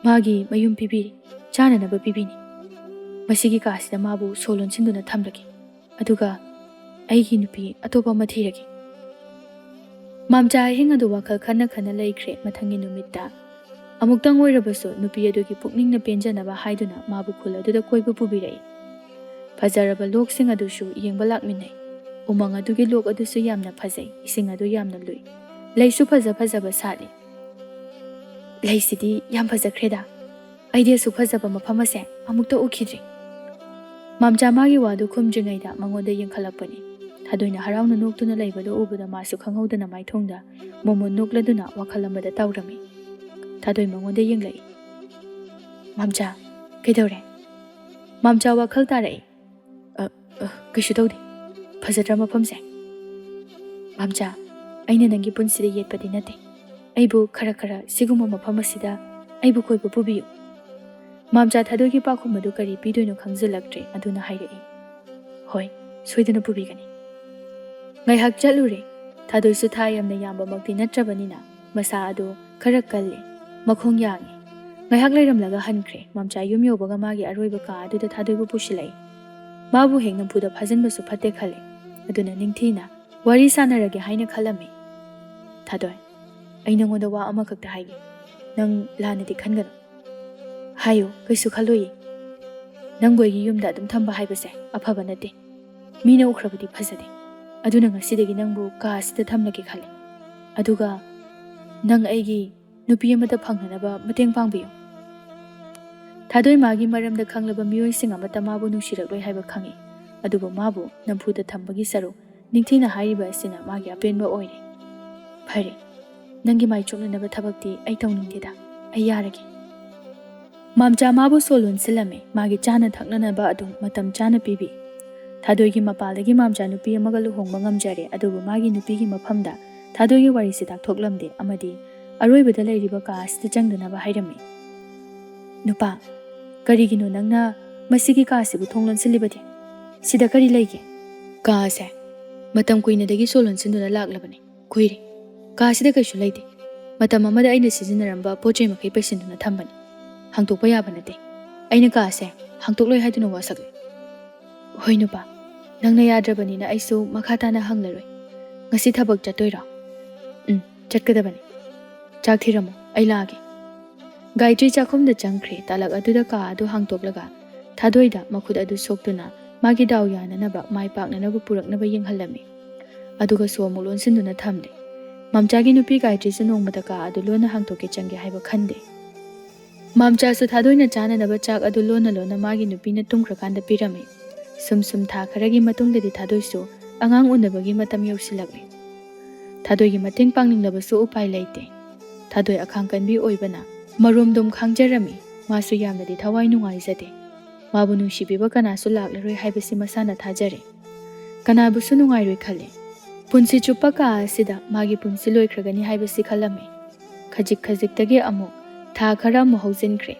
ꯃꯥꯒꯤ ꯃꯌꯨꯝ ꯄꯤꯕꯤꯔꯤ, ꯆꯥꯅꯅꯕ ꯄꯤꯕꯤꯅꯤ꯫ ꯃꯁꯤꯒꯤ ꯀꯥꯁꯤꯗ ꯃꯥꯕꯨ ꯁꯣ ꯂꯣꯟꯁꯤꯟꯗꯨꯅ ꯊꯝꯂꯒꯦ꯫ ꯑꯗꯨꯒ ꯑꯩꯒꯤ ꯅꯨꯄꯤ ꯑꯇꯣꯞꯄ ꯑꯃ ꯊꯤꯔꯒꯦ꯫" ꯃꯥꯝꯆꯥ ꯑꯍꯤꯡ ꯑꯗꯨ ꯋꯥꯈꯜ ꯈꯟꯅ ꯈꯟꯅ ꯂꯩꯈ꯭ꯔꯦ꯫ ꯃꯊꯪꯒꯤ ꯅꯨꯃꯤꯠꯇ ꯑꯃꯨꯛꯇꯪ ꯑꯣꯏꯔꯕꯁꯨ ꯅꯨꯄꯤ ꯑꯗꯨꯒꯤ ꯄꯨꯛꯅꯤꯡꯅ ꯄꯦꯟꯖꯅꯕ ꯍꯥꯏꯗꯨꯅ ꯃꯥꯕꯨ ꯈꯨꯜ ꯑꯗꯨꯗ ꯀꯣꯏꯕ ꯄꯨꯕꯤꯔꯛꯏ꯫ ꯐꯖꯔꯕ ꯂꯣꯛꯁꯤꯡ ꯑꯗꯨꯁꯨ ꯌꯦꯡꯕ ꯂꯥꯛꯃꯤꯟꯅꯩ꯫ ꯎꯃꯪ ꯑꯗꯨꯒꯤ ꯂꯣꯛ ꯑꯗꯨꯁꯨ ꯌꯥꯝꯅ ꯐꯖꯩ, ꯏꯁꯤꯡ ꯑꯗꯨ ꯌꯥꯝꯅ ꯂꯨꯏ, ꯂꯩꯁꯨ ꯐꯖ ꯐꯖꯕ ꯁꯥꯠꯂꯤ꯫ "ꯂꯩꯁꯤꯗꯤ ꯌꯥꯝ ꯐꯖꯈ꯭ꯔꯦꯗ꯫ ꯑꯩꯗꯤ ꯑꯁꯨꯛ ꯐꯖꯕ ꯃꯐꯝ ꯑꯁꯦ ꯑꯃꯨꯛꯇ ꯎꯈꯤꯗ꯭ꯔꯤ꯫" ꯃꯥꯝꯆꯥ ꯃꯥꯒꯤ ꯋꯥꯗꯨ ꯈꯨꯝꯗ꯭ꯔꯤꯉꯩꯗ ꯃꯉꯣꯟꯗ ꯌꯦꯡꯈꯠꯂꯛꯄꯅꯤ꯫ ꯊꯥꯗꯣꯏꯅ ꯍꯔꯥꯎꯅ ꯅꯣꯛꯇꯨꯅ ꯂꯩꯕꯗꯨ ꯎꯕꯗ ꯃꯥꯁꯨ ꯈꯪꯍꯧꯗꯅ ꯃꯥꯏꯊꯣꯡꯗ ꯃꯣꯃꯣꯟ ꯅꯣꯛꯂꯗꯨꯅ ꯋꯥꯈꯜ ꯑꯃꯗ ꯇꯥꯎꯔꯝꯃꯤ꯫ ꯊꯥꯗꯣꯏ ꯃꯉꯣꯟꯗ ꯌꯦꯡꯂꯛꯏ꯫ "ꯃꯥꯝꯆꯥ, ꯀꯩꯗꯧꯔꯦ?" ꯃꯥꯝꯆꯥ ꯋꯥꯈꯜ ꯇꯥꯔꯛꯏ꯫ "ꯑ, ꯑ, ꯀꯩꯁꯨ ꯇꯧꯗꯦ꯫ ꯐꯖꯗ꯭ꯔꯥ ꯃꯐꯝꯁꯦ?" "ꯃꯥꯝꯆꯥ, ꯑꯩꯅ ꯅꯪꯒꯤ ꯄꯨꯟꯁꯤꯗ ꯌꯦꯠꯄꯗꯤ ꯅꯠꯇꯦ꯫ ꯑꯩꯕꯨ ꯈꯔ ꯈꯔ ꯁꯤꯒꯨꯝꯕ ꯃꯐꯝ ꯑꯁꯤꯗ ꯑꯩꯕꯨ ꯀꯣꯏꯕ ꯄꯨꯕꯤꯌꯨ꯫" ꯃꯥꯝꯆꯥ ꯊꯥꯗꯣꯏꯒꯤ ꯄꯥꯎꯈꯨꯝ ꯑꯗꯨ ꯀꯔꯤ ꯄꯤꯗꯣꯏꯅꯣ ꯈꯪꯖꯤꯜꯂꯛꯇ꯭ꯔꯦ꯫ ꯑꯗꯨꯅ ꯍꯥꯏꯔꯛꯏ, "ꯍꯣꯏ, ꯁꯣꯏꯗꯅ ꯄꯨꯕꯤꯒꯅꯤ꯫" ꯉꯥꯏꯍꯥꯛ ꯆꯠꯂꯨꯔꯦ꯫ ꯊꯥꯗꯣꯏꯁꯨ ꯊꯥ ꯌꯥꯝꯅ ꯌꯥꯝꯕꯃꯛꯇꯤ ꯅꯠꯇ꯭ꯔꯕꯅꯤꯅ ꯃꯁꯥ ꯑꯗꯨ ꯈꯔ ꯀꯜꯂꯦ, ꯃꯈꯣꯡ ꯌꯥꯡꯉꯦ꯫ ꯉꯥꯏꯍꯥꯛ ꯂꯩꯔꯝꯂꯒ ꯍꯟꯈ꯭ꯔꯦ꯫ ꯃꯥꯝꯆꯥ ꯌꯨꯝ ꯌꯧꯕꯒ ꯃꯥꯒꯤ ꯑꯔꯣꯏꯕ ꯀꯥ ꯑꯗꯨꯗ ꯊꯥꯗꯣꯏꯕꯨ ꯄꯨꯁꯤꯜꯂꯛꯏ꯫ ꯃꯥꯕꯨ ꯍꯦꯛ ꯅꯝꯐꯨꯗ ꯐꯥꯖꯤꯟꯕꯁꯨ ꯐꯠꯇꯦ ꯈꯜꯂꯦ꯫ ꯑꯗꯨꯅ ꯅꯤꯡꯊꯤꯅ ꯋꯥꯔꯤ ꯁꯥꯟꯅꯔꯒꯦ ꯍꯥꯏꯅ ꯈꯜꯂꯝꯃꯤ꯫ "ꯊꯥꯗꯣꯏ, ꯑꯩ ꯅꯉꯣꯟꯗ ꯋꯥ ꯑꯃꯈꯛꯇ ꯍꯥꯏꯒꯦ꯫ ꯅꯪ ꯂꯥꯟꯅꯗꯤ ꯈꯟꯒꯅꯨ꯫ ꯍꯥꯏꯌꯨ, ꯀꯩꯁꯨ ꯈꯜꯂꯣꯏꯌꯦ꯫ ꯅꯪꯕꯨ ꯑꯩꯒꯤ ꯌꯨꯝꯗ ꯑꯗꯨꯝ ꯊꯝꯕ ꯍꯥꯏꯕꯁꯦ ꯑꯐꯕ ꯅꯠꯇꯦ꯫ ꯃꯤꯅ ꯎꯈ꯭ꯔꯕꯗꯤ ꯐꯖꯗꯦ꯫ ꯑꯗꯨꯅ ꯉꯁꯤꯗꯒꯤ ꯅꯪꯕꯨ ꯀꯥ ꯑꯁꯤꯗ ꯊꯝꯂꯒꯦ ꯈꯜꯂꯦ꯫ ꯑꯗꯨꯒ ꯅꯪ ꯑꯩꯒꯤ ꯅꯨꯄꯤ ꯑꯃꯗ ꯐꯪꯅꯅꯕ ꯃꯇꯦꯡ ꯄꯥꯡꯕꯤꯌꯨ꯫ ꯊꯥꯗꯣꯏ ꯃꯥꯒꯤ ꯃꯔꯝꯗ ꯈꯪꯂꯕ ꯃꯤꯑꯣꯏꯁꯤꯡ ꯑꯃꯠꯇ ꯃꯥꯕꯨ ꯅꯨꯡꯁꯤꯔꯛꯂꯣꯏ ꯍꯥꯏꯕ ꯈꯪꯏ꯫ ꯑꯗꯨꯕꯨ ꯃꯥꯕꯨ ꯅꯝꯐꯨꯗ ꯊꯝꯕꯒꯤ ꯁꯔꯨꯛ ꯅꯤꯡꯊꯤꯅ ꯍꯥꯏꯔꯤꯕ ꯑꯁꯤꯅ ꯃꯥꯒꯤ ꯑꯄꯦꯟꯕ ꯑꯣꯏꯔꯦ꯫ ꯐꯔꯦ, ꯅꯪꯒꯤ ꯃꯥꯏ ꯆꯣꯞꯅꯅꯕ ꯊꯕꯛꯇꯤ ꯑꯩ ꯇꯧꯅꯤꯡꯗꯦꯗ꯫ ꯑꯩ ꯌꯥꯔꯒꯦ꯫ ꯃꯥꯝꯆꯥ ꯃꯥꯕꯨ ꯁꯣ ꯂꯣꯟꯁꯤꯜꯂꯝꯃꯤ꯫ ꯃꯥꯒꯤ ꯆꯥꯅ ꯊꯛꯅꯅꯕ ꯑꯗꯨꯝ ꯃꯇꯝ ꯆꯥꯅ ꯄꯤꯕꯤ꯫ ꯊꯥꯗꯣꯏꯒꯤ ꯃꯄꯥꯜꯗꯒꯤ ꯃꯥꯝꯆꯥ ꯅꯨꯄꯤ ꯑꯃꯒ ꯂꯨꯍꯣꯡꯕ ꯉꯝꯖꯔꯦ, ꯑꯗꯨꯕꯨ ꯃꯥꯒꯤ ꯅꯨꯄꯤꯒꯤ ꯃꯐꯝꯗ ꯊꯥꯗꯣꯏꯒꯤ ꯋꯥꯔꯤꯁꯤ ꯇꯥꯛꯊꯣꯛꯂꯝꯗꯦ ꯑꯃꯗꯤ ꯑꯔꯣꯏꯕꯗ ꯂꯩꯔꯤꯕ ꯀꯥ ꯑꯁꯤꯗ ꯆꯪꯗꯅꯕ ꯍꯥꯏꯔꯝꯃꯤ꯫ "ꯅꯨꯄꯥ, ꯀꯔꯤꯒꯤꯅꯣ ꯅꯪꯅ ꯃꯁꯤꯒꯤ ꯀꯥ ꯑꯁꯤꯕꯨ ꯊꯣꯡ ꯂꯣꯟꯁꯤꯜꯂꯤꯕꯗꯤ? ꯁꯤꯗ ꯀꯔꯤ ꯂꯩꯒꯦ?" "ꯀꯥ ꯑꯁꯦ ꯃꯇꯝ ꯀꯨꯏꯅꯗꯒꯤ ꯁꯣ ꯂꯣꯟꯁꯤꯟꯗꯨꯅ ꯂꯥꯛꯂꯕꯅꯤ꯫ ꯀꯨꯏꯔꯦ꯫ ꯀꯥ ꯑꯁꯤꯗ ꯀꯩꯁꯨ ꯂꯩꯇꯦ꯫ ꯃꯇꯝ ꯑꯃꯗ ꯑꯩꯅ ꯁꯤꯖꯤꯟꯅꯔꯝꯕ ꯄꯣꯠ ꯆꯩ ꯃꯈꯩ ꯄꯩꯁꯤꯟꯗꯨꯅ ꯊꯝꯕꯅꯤ꯫ ꯍꯥꯡꯇꯣꯛꯄ ꯌꯥꯕ ꯅꯠꯇꯦ꯫ ꯑꯩꯅ ꯀꯥ ꯑꯁꯦ ꯍꯥꯡꯇꯣꯛꯂꯣꯏ ꯍꯥꯏꯗꯨꯅ ꯋꯥꯁꯛꯂꯦ꯫" "ꯍꯣꯏ ꯅꯨꯄꯥ, ꯅꯪꯅ ꯌꯥꯗ꯭ꯔꯕꯅꯤꯅ ꯑꯩꯁꯨ ꯃꯈꯥ ꯇꯥꯅ ꯍꯪꯂꯔꯣꯏ꯫ ꯉꯁꯤ ꯊꯕꯛ ꯆꯠꯇꯣꯏꯔꯣ?" "ꯎꯝ, ꯆꯠꯀꯗꯕꯅꯤ꯫ ꯆꯥꯛ ꯊꯤꯔꯝꯃꯣ, ꯑꯩ ꯂꯥꯛꯑꯒꯦ꯫" ꯒꯥꯌꯇ꯭ꯔꯤ ꯆꯥꯛꯈꯨꯝꯗ ꯆꯪꯈ꯭ꯔꯦ꯫ ꯇꯥꯂꯛ ꯑꯗꯨꯗ ꯀꯥ ꯑꯗꯨ ꯍꯥꯡꯇꯣꯛꯂꯒ ꯊꯥꯗꯣꯏꯗ ꯃꯈꯨꯠ ꯑꯗꯨ ꯁꯣꯛꯇꯨꯅ ꯃꯥꯒꯤ ꯗꯥꯎ ꯌꯥꯅꯅꯕ, ꯃꯥꯏ ꯄꯥꯛꯅꯅꯕ ꯄꯨꯔꯛꯅꯕ ꯌꯦꯡꯍꯜꯂꯝꯃꯤ꯫ ꯑꯗꯨꯒ ꯁꯣ ꯑꯃꯨꯛ ꯂꯣꯟꯁꯤꯟꯗꯨꯅ ꯊꯝꯂꯦ꯫ ꯃꯥꯝꯆꯥꯒꯤ ꯅꯨꯄꯤ ꯒꯥꯌꯇ꯭ꯔꯤꯁꯨ ꯅꯣꯡꯃꯇ ꯀꯥ ꯑꯗꯨ ꯂꯣꯟꯅ ꯍꯥꯡꯇꯣꯛꯀꯦ ꯆꯪꯒꯦ ꯍꯥꯏꯕ ꯈꯟꯗꯦ꯫ ꯃꯥꯝꯆꯥꯁꯨ ꯊꯥꯗꯣꯏꯅ ꯆꯥꯅꯅꯕ ꯆꯥꯛ ꯑꯗꯨ ꯂꯣꯟꯅ ꯂꯣꯟꯅ ꯃꯥꯒꯤ ꯅꯨꯄꯤꯅ ꯇꯨꯝꯈ꯭ꯔꯀꯥꯟꯗ ꯄꯤꯔꯝꯃꯤ꯫ ꯁꯨꯝ ꯁꯨꯝ ꯊꯥ ꯈꯔꯒꯤ ꯃꯇꯨꯡꯗꯗꯤ ꯊꯥꯗꯣꯏꯁꯨ ꯑꯉꯥꯡ ꯎꯅꯕꯒꯤ ꯃꯇꯝ ꯌꯧꯁꯤꯜꯂꯛꯂꯦ꯫ ꯊꯥꯗꯣꯏꯒꯤ ꯃꯇꯦꯡ ꯄꯥꯡꯅꯤꯡꯂꯕꯁꯨ ꯎꯄꯥꯏ ꯂꯩꯇꯦ꯫ ꯊꯥꯗꯣꯏ ꯑꯈꯥꯡ ꯀꯟꯕꯤ ꯑꯣꯏꯕꯅ ꯃꯔꯣꯝꯗꯣꯝ ꯈꯥꯡꯖꯔꯝꯃꯤ꯫ ꯃꯥꯁꯨ ꯌꯥꯝꯅꯗꯤ ꯊꯋꯥꯏ ꯅꯨꯡꯉꯥꯏꯖꯗꯦ꯫ ꯃꯥꯕꯨ ꯅꯨꯡꯁꯤꯕꯤꯕ ꯀꯅꯥꯁꯨ ꯂꯥꯛꯂꯔꯣꯏ ꯍꯥꯏꯕꯁꯤ ꯃꯁꯥꯅ ꯊꯥꯖꯔꯦ꯫ ꯀꯅꯥꯕꯨꯁꯨ ꯅꯨꯡꯉꯥꯏꯔꯣꯏ ꯈꯜꯂꯦ꯫ ꯄꯨꯟꯁꯤ ꯆꯨꯞꯄ ꯀꯥ ꯑꯁꯤꯗ ꯃꯥꯒꯤ ꯄꯨꯟꯁꯤ ꯂꯣꯏꯈ꯭ꯔꯒꯅꯤ ꯍꯥꯏꯕꯁꯤ ꯈꯜꯂꯝꯃꯤ꯫ ꯈꯖꯤꯛ ꯈꯖꯤꯛꯇꯒꯤ ꯑꯃꯨꯛ ꯊꯥ ꯈꯔ ꯑꯃꯨꯛ ꯍꯧꯖꯤꯟꯈ꯭ꯔꯦ꯫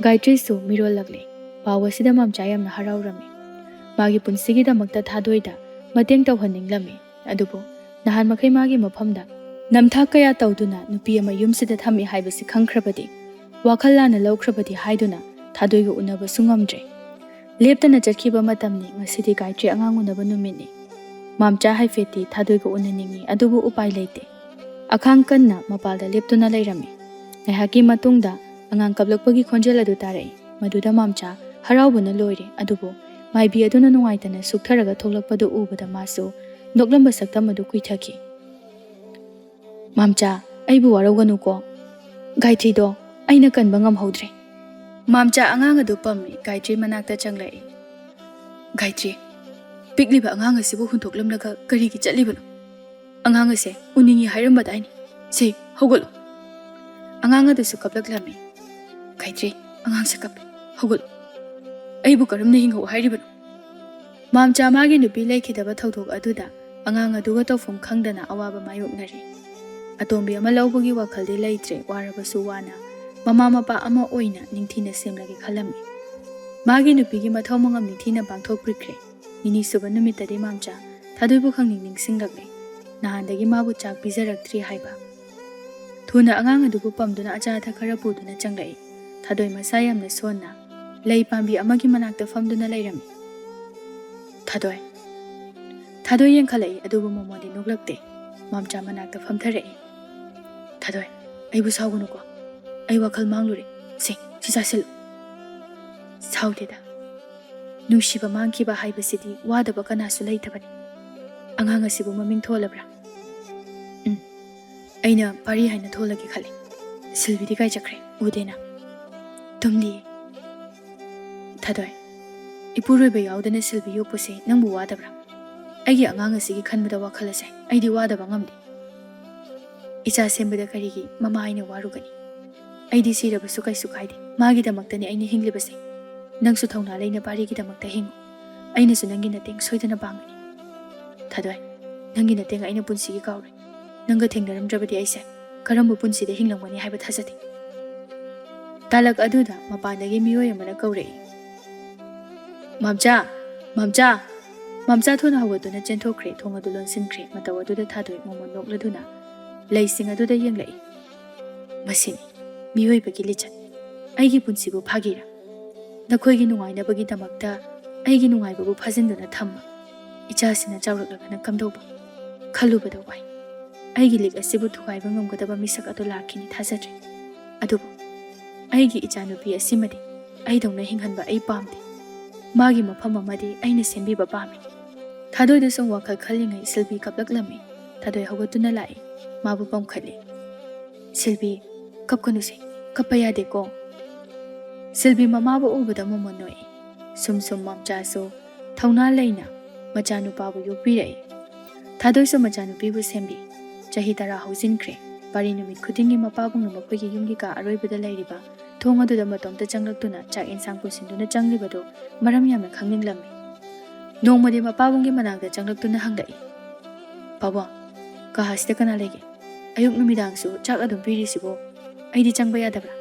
ꯒꯥꯌꯇ꯭ꯔꯤꯁꯨ ꯃꯤꯔꯣꯜꯂꯛꯂꯦ꯫ ꯄꯥꯎ ꯑꯁꯤꯗ ꯃꯥꯝꯆꯥ ꯌꯥꯝꯅ ꯍꯔꯥꯎꯔꯝꯃꯤ꯫ ꯃꯥꯒꯤ ꯄꯨꯟꯁꯤꯒꯤꯗꯃꯛꯇ ꯊꯥꯗꯣꯏꯗ ꯃꯇꯦꯡ ꯇꯧꯍꯟꯅꯤꯡꯂꯝꯃꯤ꯫ ꯑꯗꯨꯕꯨ ꯅꯍꯥꯟ ꯃꯈꯩ ꯃꯥꯒꯤ ꯃꯐꯝꯗ ꯅꯝꯊꯥꯛ ꯀꯌꯥ ꯇꯧꯗꯨꯅ ꯅꯨꯄꯤ ꯑꯃ ꯌꯨꯝꯁꯤꯗ ꯊꯝꯃꯤ ꯍꯥꯏꯕꯁꯤ ꯈꯪꯈ꯭ꯔꯕꯗꯤ, ꯋꯥꯈꯜ ꯂꯥꯟꯅ ꯂꯧꯈ꯭ꯔꯕꯗꯤ ꯍꯥꯏꯗꯨꯅ ꯊꯥꯗꯣꯏꯒ ꯎꯅꯕꯁꯨ ꯉꯝꯗ꯭ꯔꯦ꯫ ꯂꯦꯞꯇꯅ ꯆꯠꯈꯤꯕ ꯃꯇꯝꯅꯤ꯫ ꯉꯁꯤꯗꯤ ꯒꯥꯌꯇ꯭ꯔꯤ ꯑꯉꯥꯡ ꯎꯅꯕ ꯅꯨꯃꯤꯠꯅꯤ꯫ ꯃꯥꯝꯆꯥ ꯍꯥꯏꯐꯦꯠꯇꯤ ꯊꯥꯗꯣꯏꯒ ꯎꯅꯅꯤꯡꯏ, ꯑꯗꯨꯕꯨ ꯎꯄꯥꯏ ꯂꯩꯇꯦ꯫ ꯑꯈꯥꯡ ꯀꯟꯅ ꯃꯄꯥꯜꯗ ꯂꯦꯞꯇꯨꯅ ꯂꯩꯔꯝꯃꯤ꯫ ꯉꯥꯏꯍꯥꯛꯀꯤ ꯃꯇꯨꯡꯗ ꯑꯉꯥꯡ ꯀꯞꯂꯛꯄꯒꯤ ꯈꯣꯟꯖꯦꯜ ꯑꯗꯨ ꯇꯥꯔꯛꯏ꯫ ꯃꯗꯨꯗ ꯃꯥꯝꯆꯥ ꯍꯔꯥꯎꯕꯅ ꯂꯣꯏꯔꯦ, ꯑꯗꯨꯕꯨ ꯃꯥꯏꯕꯤ ꯑꯗꯨꯅ ꯅꯨꯡꯉꯥꯏꯇꯅ ꯁꯨꯛꯊꯔꯒ ꯊꯣꯛꯂꯛꯄꯗꯨ ꯎꯕꯗ ꯃꯥꯁꯨ ꯅꯣꯛꯂꯝꯕ ꯁꯛꯇꯝ ꯑꯗꯨ ꯀꯨꯏꯊꯈꯤ꯫ "ꯃꯥꯝꯆꯥ, ꯑꯩꯕꯨ ꯋꯥꯔꯧꯒꯅꯨꯀꯣ꯫ ꯒꯥꯏꯇ꯭ꯔꯤꯗꯣ ꯑꯩꯅ ꯀꯟꯕ ꯉꯝꯍꯧꯗ꯭ꯔꯦ꯫" ꯃꯥꯝꯆꯥ ꯑꯉꯥꯡ ꯑꯗꯨ ꯄꯝꯃꯤ ꯒꯥꯏꯇ꯭ꯔꯤ ꯃꯅꯥꯛꯇ ꯆꯪꯂꯛꯏ꯫ "ꯒꯥꯏꯇ꯭ꯔꯤ, ꯄꯤꯛꯂꯤꯕ ꯑꯉꯥꯡ ꯑꯁꯤꯕꯨ ꯍꯨꯟꯗꯣꯛꯂꯝꯂꯒ ꯀꯔꯤꯒꯤ ꯆꯠꯂꯤꯕꯅꯣ? ꯑꯉꯥꯡ ꯑꯁꯦ ꯎꯅꯤꯡꯉꯤ ꯍꯥꯏꯔꯝꯕꯗꯥꯏꯅꯦ? ꯁꯦ, ꯍꯧꯒꯠꯂꯨ꯫" ꯑꯉꯥꯡ ꯑꯗꯨꯁꯨ ꯀꯞꯂꯛꯂꯝꯃꯤ꯫ "ꯒꯥꯏꯇ꯭ꯔꯤ, ꯑꯉꯥꯡꯁꯦ ꯀꯞꯄꯦ꯫ ꯍꯧꯒꯠꯂꯨ꯫ ꯑꯩꯕꯨ ꯀꯔꯝꯅ ꯍꯤꯡꯍꯧ ꯍꯥꯏꯔꯤꯕꯅꯣ?" ꯃꯥꯝꯆꯥ ꯃꯥꯒꯤ ꯅꯨꯄꯤ ꯂꯩꯈꯤꯗꯕ ꯊꯧꯗꯣꯛ ꯑꯗꯨꯗ ꯑꯉꯥꯡ ꯑꯗꯨꯒ ꯇꯧꯐꯝ ꯈꯪꯗꯅ ꯑꯋꯥꯕ ꯃꯥꯌꯣꯛꯅꯔꯤ꯫ ꯑꯇꯣꯝꯕꯤ ꯑꯃ ꯂꯧꯕꯒꯤ ꯋꯥꯈꯜꯗꯤ ꯂꯩꯇ꯭ꯔꯦ, ꯋꯥꯔꯕꯁꯨ ꯋꯥꯅ ꯃꯃꯥ ꯃꯄꯥ ꯑꯃ ꯑꯣꯏꯅ ꯅꯤꯡꯊꯤꯅ ꯁꯦꯝꯂꯒꯦ ꯈꯜꯂꯝꯃꯤ꯫ ꯃꯥꯒꯤ ꯅꯨꯄꯤꯒꯤ ꯃꯊꯧ ꯃꯉꯝ ꯅꯤꯡꯊꯤꯅ ꯄꯥꯡꯊꯣꯛꯄꯤꯈ꯭ꯔꯦ꯫ ꯅꯤꯅꯤ ꯁꯨꯕ ꯅꯨꯃꯤꯠꯇꯗꯤ ꯃꯥꯝꯆꯥ ꯊꯥꯗꯣꯏꯕꯨ ꯈꯪꯅꯤꯡ ꯅꯤꯡꯁꯤꯡꯂꯛꯂꯦ꯫ ꯅꯍꯥꯟꯗꯒꯤ ꯃꯥꯕꯨ ꯆꯥꯛ ꯄꯤꯖꯔꯛꯇ꯭ꯔꯤ ꯍꯥꯏꯕ꯫ ꯊꯨꯅ ꯑꯉꯥꯡ ꯑꯗꯨꯕꯨ ꯄꯝꯗꯨꯅ ꯑꯆꯥ ꯑꯊꯛ ꯈꯔ ꯄꯨꯗꯨꯅ ꯆꯪꯂꯛꯏ꯫ ꯊꯥꯗꯣꯏ ꯃꯁꯥ ꯌꯥꯝꯅ ꯁꯣꯟꯅ ꯂꯩ ꯄꯥꯝꯕꯤ ꯑꯃꯒꯤ ꯃꯅꯥꯛꯇ ꯐꯝꯗꯨꯅ ꯂꯩꯔꯝꯃꯤ꯫ "ꯊꯥꯗꯣꯏ꯫" ꯊꯥꯗꯣꯏ ꯌꯦꯡꯈꯠꯂꯛꯏ, ꯑꯗꯨꯕꯨ ꯃꯣꯃꯣꯟꯗꯤ ꯅꯣꯛꯂꯛꯇꯦ꯫ ꯃꯥꯝꯆꯥ ꯃꯅꯥꯛꯇ ꯐꯝꯊꯔꯛꯏ꯫ "ꯊꯥꯗꯣꯏ, ꯑꯩꯕꯨ ꯁꯥꯎꯒꯅꯨꯀꯣ꯫ ꯑꯩ ꯋꯥꯈꯜ ꯃꯥꯡꯂꯨꯔꯦ꯫ ꯁꯦ, ꯁꯤ ꯆꯥꯁꯤꯜꯂꯨ꯫" "ꯁꯥꯎꯗꯦꯗ꯫ ꯅꯨꯡꯁꯤꯕ ꯃꯥꯡꯈꯤꯕ ꯍꯥꯏꯕꯁꯤꯗꯤ ꯋꯥꯗꯕ ꯀꯅꯥꯁꯨ ꯂꯩꯇꯕꯅꯤ꯫ ꯑꯉꯥꯡ ꯑꯁꯤꯕꯨ ꯃꯃꯤꯡ ꯊꯣꯜꯂꯕ꯭ꯔꯥ?" "ꯎꯝ, ꯑꯩꯅ ꯄꯥꯔꯤ ꯍꯥꯏꯅ ꯊꯣꯜꯂꯒꯦ ꯈꯜꯂꯤ꯫ ꯁꯤꯜꯕꯤꯗꯤ ꯀꯥꯏ ꯆꯠꯈ꯭ꯔꯦ? ꯎꯗꯦꯅ꯫" "ꯇꯨꯝꯂꯤꯌꯦ꯫" "ꯊꯥꯗꯣꯏ, ꯏꯄꯨꯔꯣꯏꯕ ꯌꯥꯎꯗꯅ ꯁꯤꯜꯕꯤ ꯌꯣꯛꯄꯁꯦ ꯅꯪꯕꯨ ꯋꯥꯗꯕ꯭ꯔꯥ? ꯑꯩꯒꯤ ꯑꯉꯥꯡ ꯑꯁꯤꯒꯤ ꯈꯟꯕꯗ ꯋꯥꯈꯜ ꯑꯁꯦ ꯑꯩꯗꯤ ꯋꯥꯗꯕ ꯉꯝꯗꯦ꯫ ꯏꯆꯥ ꯁꯦꯝꯕꯗ ꯀꯔꯤꯒꯤ ꯃꯃꯥ ꯑꯩꯅ ꯋꯥꯔꯨꯒꯅꯤ? ꯑꯩꯗꯤ ꯁꯤꯔꯕꯁꯨ ꯀꯩꯁꯨ ꯀꯥꯏꯗꯦ꯫ ꯃꯥꯒꯤꯗꯃꯛꯇꯅꯤ ꯑꯩꯅ ꯍꯤꯡꯂꯤꯕꯁꯦ꯫ ꯅꯪꯁꯨ ꯊꯧꯅꯥ ꯂꯩꯅ ꯄꯥꯔꯤꯒꯤꯗꯃꯛꯇ ꯍꯤꯡꯉꯨ꯫ ꯑꯩꯅꯁꯨ ꯅꯪꯒꯤ ꯃꯇꯦꯡ ꯁꯣꯏꯗꯅ ꯄꯥꯡꯒꯅꯤ꯫ ꯊꯥꯗꯣꯏ, ꯅꯪꯒꯤ ꯃꯇꯦꯡ ꯑꯩꯅ ꯄꯨꯟꯁꯤꯒꯤ ꯀꯥꯎꯔꯣꯏ꯫ ꯅꯪꯒ ꯊꯦꯡꯅꯔꯝꯗ꯭ꯔꯕꯗꯤ ꯑꯩꯁꯦ ꯀꯔꯝꯕ ꯄꯨꯟꯁꯤꯗ ꯍꯤꯡꯂꯝꯒꯅꯤ ꯍꯥꯏꯕ ꯊꯥꯖꯗꯦ꯫" ꯇꯥꯂꯛ ꯑꯗꯨꯗ ꯃꯄꯥꯟꯗꯒꯤ ꯃꯤꯑꯣꯏ ꯑꯃꯅ ꯀꯧꯔꯛꯏ꯫ "ꯃꯥꯝꯆꯥ! ꯃꯥꯝꯆꯥ!" ꯃꯥꯝꯆꯥ ꯊꯨꯅ ꯍꯧꯒꯠꯇꯨꯅ ꯆꯦꯟꯊꯣꯛꯈ꯭ꯔꯦ꯫ ꯊꯣꯡ ꯑꯗꯨ ꯂꯣꯟꯁꯤꯟꯈ꯭ꯔꯦ꯫ ꯃꯇꯧ ꯑꯗꯨꯗ ꯊꯥꯗꯣꯏ ꯃꯣꯃꯣꯟ ꯅꯣꯛꯂꯗꯨꯅ ꯂꯩꯁꯤꯡ ꯑꯗꯨꯗ ꯌꯦꯡꯂꯛꯏ꯫ "ꯃꯁꯤꯅꯤ ꯃꯤꯑꯣꯏꯕꯒꯤ ꯂꯤꯆꯠ꯫ ꯑꯩꯒꯤ ꯄꯨꯟꯁꯤꯕꯨ ꯐꯥꯒꯤꯔꯥ? ꯅꯈꯣꯏꯒꯤ ꯅꯨꯡꯉꯥꯏꯅꯕꯒꯤꯗꯃꯛꯇ ꯑꯩꯒꯤ ꯅꯨꯡꯉꯥꯏꯕꯕꯨ ꯐꯥꯖꯤꯟꯗꯨꯅ ꯊꯝꯕ꯫ ꯏꯆꯥꯁꯤꯅ ꯆꯥꯎꯔꯛꯂꯒꯅ ꯀꯝꯗꯧꯕ? ꯈꯜꯂꯨꯕꯗ ꯋꯥꯏ꯫ ꯑꯩꯒꯤ ꯂꯤꯛ ꯑꯁꯤꯕꯨ ꯊꯨꯒꯥꯏꯕ ꯉꯝꯒꯗꯕ ꯃꯤꯁꯛ ꯑꯗꯨ ꯂꯥꯛꯈꯤꯅꯤ ꯊꯥꯖꯗ꯭ꯔꯦ꯫" ꯑꯗꯨꯕꯨ ꯑꯩꯒꯤ ꯏꯆꯥꯅꯨꯄꯤ ꯑꯁꯤꯃꯗꯤ ꯑꯩꯗꯧꯅ ꯍꯤꯡꯍꯟꯕ ꯑꯩ ꯄꯥꯝꯗꯦ꯫ ꯃꯥꯒꯤ ꯃꯐꯝ ꯑꯃꯗꯤ ꯑꯩꯅ ꯁꯦꯝꯕꯤꯕ ꯄꯥꯝꯃꯤ꯫ ꯊꯥꯗꯣꯏꯗ ꯁꯨꯝ ꯋꯥꯈꯜ ꯈꯜꯂꯤꯉꯩ ꯁꯤꯜꯕꯤ ꯀꯞꯂꯛꯂꯝꯃꯤ꯫ ꯊꯥꯗꯣꯏ ꯍꯧꯒꯠꯇꯨꯅ ꯂꯥꯛꯏ꯫ ꯃꯥꯕꯨ ꯄꯝꯈꯠꯂꯤ꯫ "ꯁꯤꯜꯕꯤ, ꯀꯞꯀꯅꯨꯁꯦ, ꯀꯞꯄ ꯌꯥꯗꯦꯀꯣ꯫" ꯁꯤꯜꯕꯤ ꯃꯃꯥꯕꯨ ꯎꯕꯗ ꯃꯣꯃꯣꯟ ꯅꯣꯛꯏ꯫ ꯁꯨꯝ ꯁꯨꯝ ꯃꯝꯆꯥꯁꯨ ꯊꯧꯅꯥ ꯂꯩꯅ ꯃꯆꯥꯅꯨꯄꯥꯕꯨ ꯌꯣꯛꯄꯤꯔꯛꯏ꯫ ꯊꯥꯗꯣꯏꯁꯨ ꯃꯆꯥꯅꯨꯄꯤꯕꯨ ꯁꯦꯝꯕꯤ꯫ ꯆꯍꯤ ꯇꯔꯥ ꯍꯧꯖꯤꯟꯈ꯭ꯔꯦ꯫ ꯄꯥꯔꯤ ꯅꯨꯃꯤꯠ ꯈꯨꯗꯤꯡꯒꯤ ꯃꯄꯥꯕꯨꯡꯅ ꯃꯈꯣꯏꯒꯤ ꯌꯨꯝꯒꯤ ꯀꯥ ꯑꯔꯣꯏꯕꯗ ꯂꯩꯔꯤꯕ ꯊꯣꯡ ꯑꯗꯨꯗ ꯃꯇꯣꯝꯇ ꯆꯪꯂꯛꯇꯨꯅ ꯆꯥꯛ ꯏꯟꯁꯥꯡ ꯄꯨꯁꯤꯟꯗꯨꯅ ꯆꯪꯂꯤꯕꯗꯨ ꯃꯔꯝ ꯌꯥꯝꯅ ꯈꯪꯅꯤꯡꯂꯝꯃꯤ꯫ ꯅꯣꯡꯃꯗꯤ ꯃꯄꯥꯕꯨꯡꯒꯤ ꯃꯅꯥꯛꯇ ꯆꯪꯂꯛꯇꯨꯅ ꯍꯪꯂꯛꯏ, "ꯄꯥꯕꯨꯡ, ꯀꯥ ꯑꯁꯤꯗ ꯀꯅꯥ ꯂꯩꯒꯦ? ꯑꯌꯨꯛ ꯅꯨꯃꯤꯗꯥꯡꯁꯨ ꯆꯥꯛ ꯑꯗꯨꯝ ꯄꯤꯔꯤꯁꯤꯕꯨ ꯑꯩꯗꯤ ꯆꯪꯕ ꯌꯥꯗꯕ꯭ꯔꯥ?"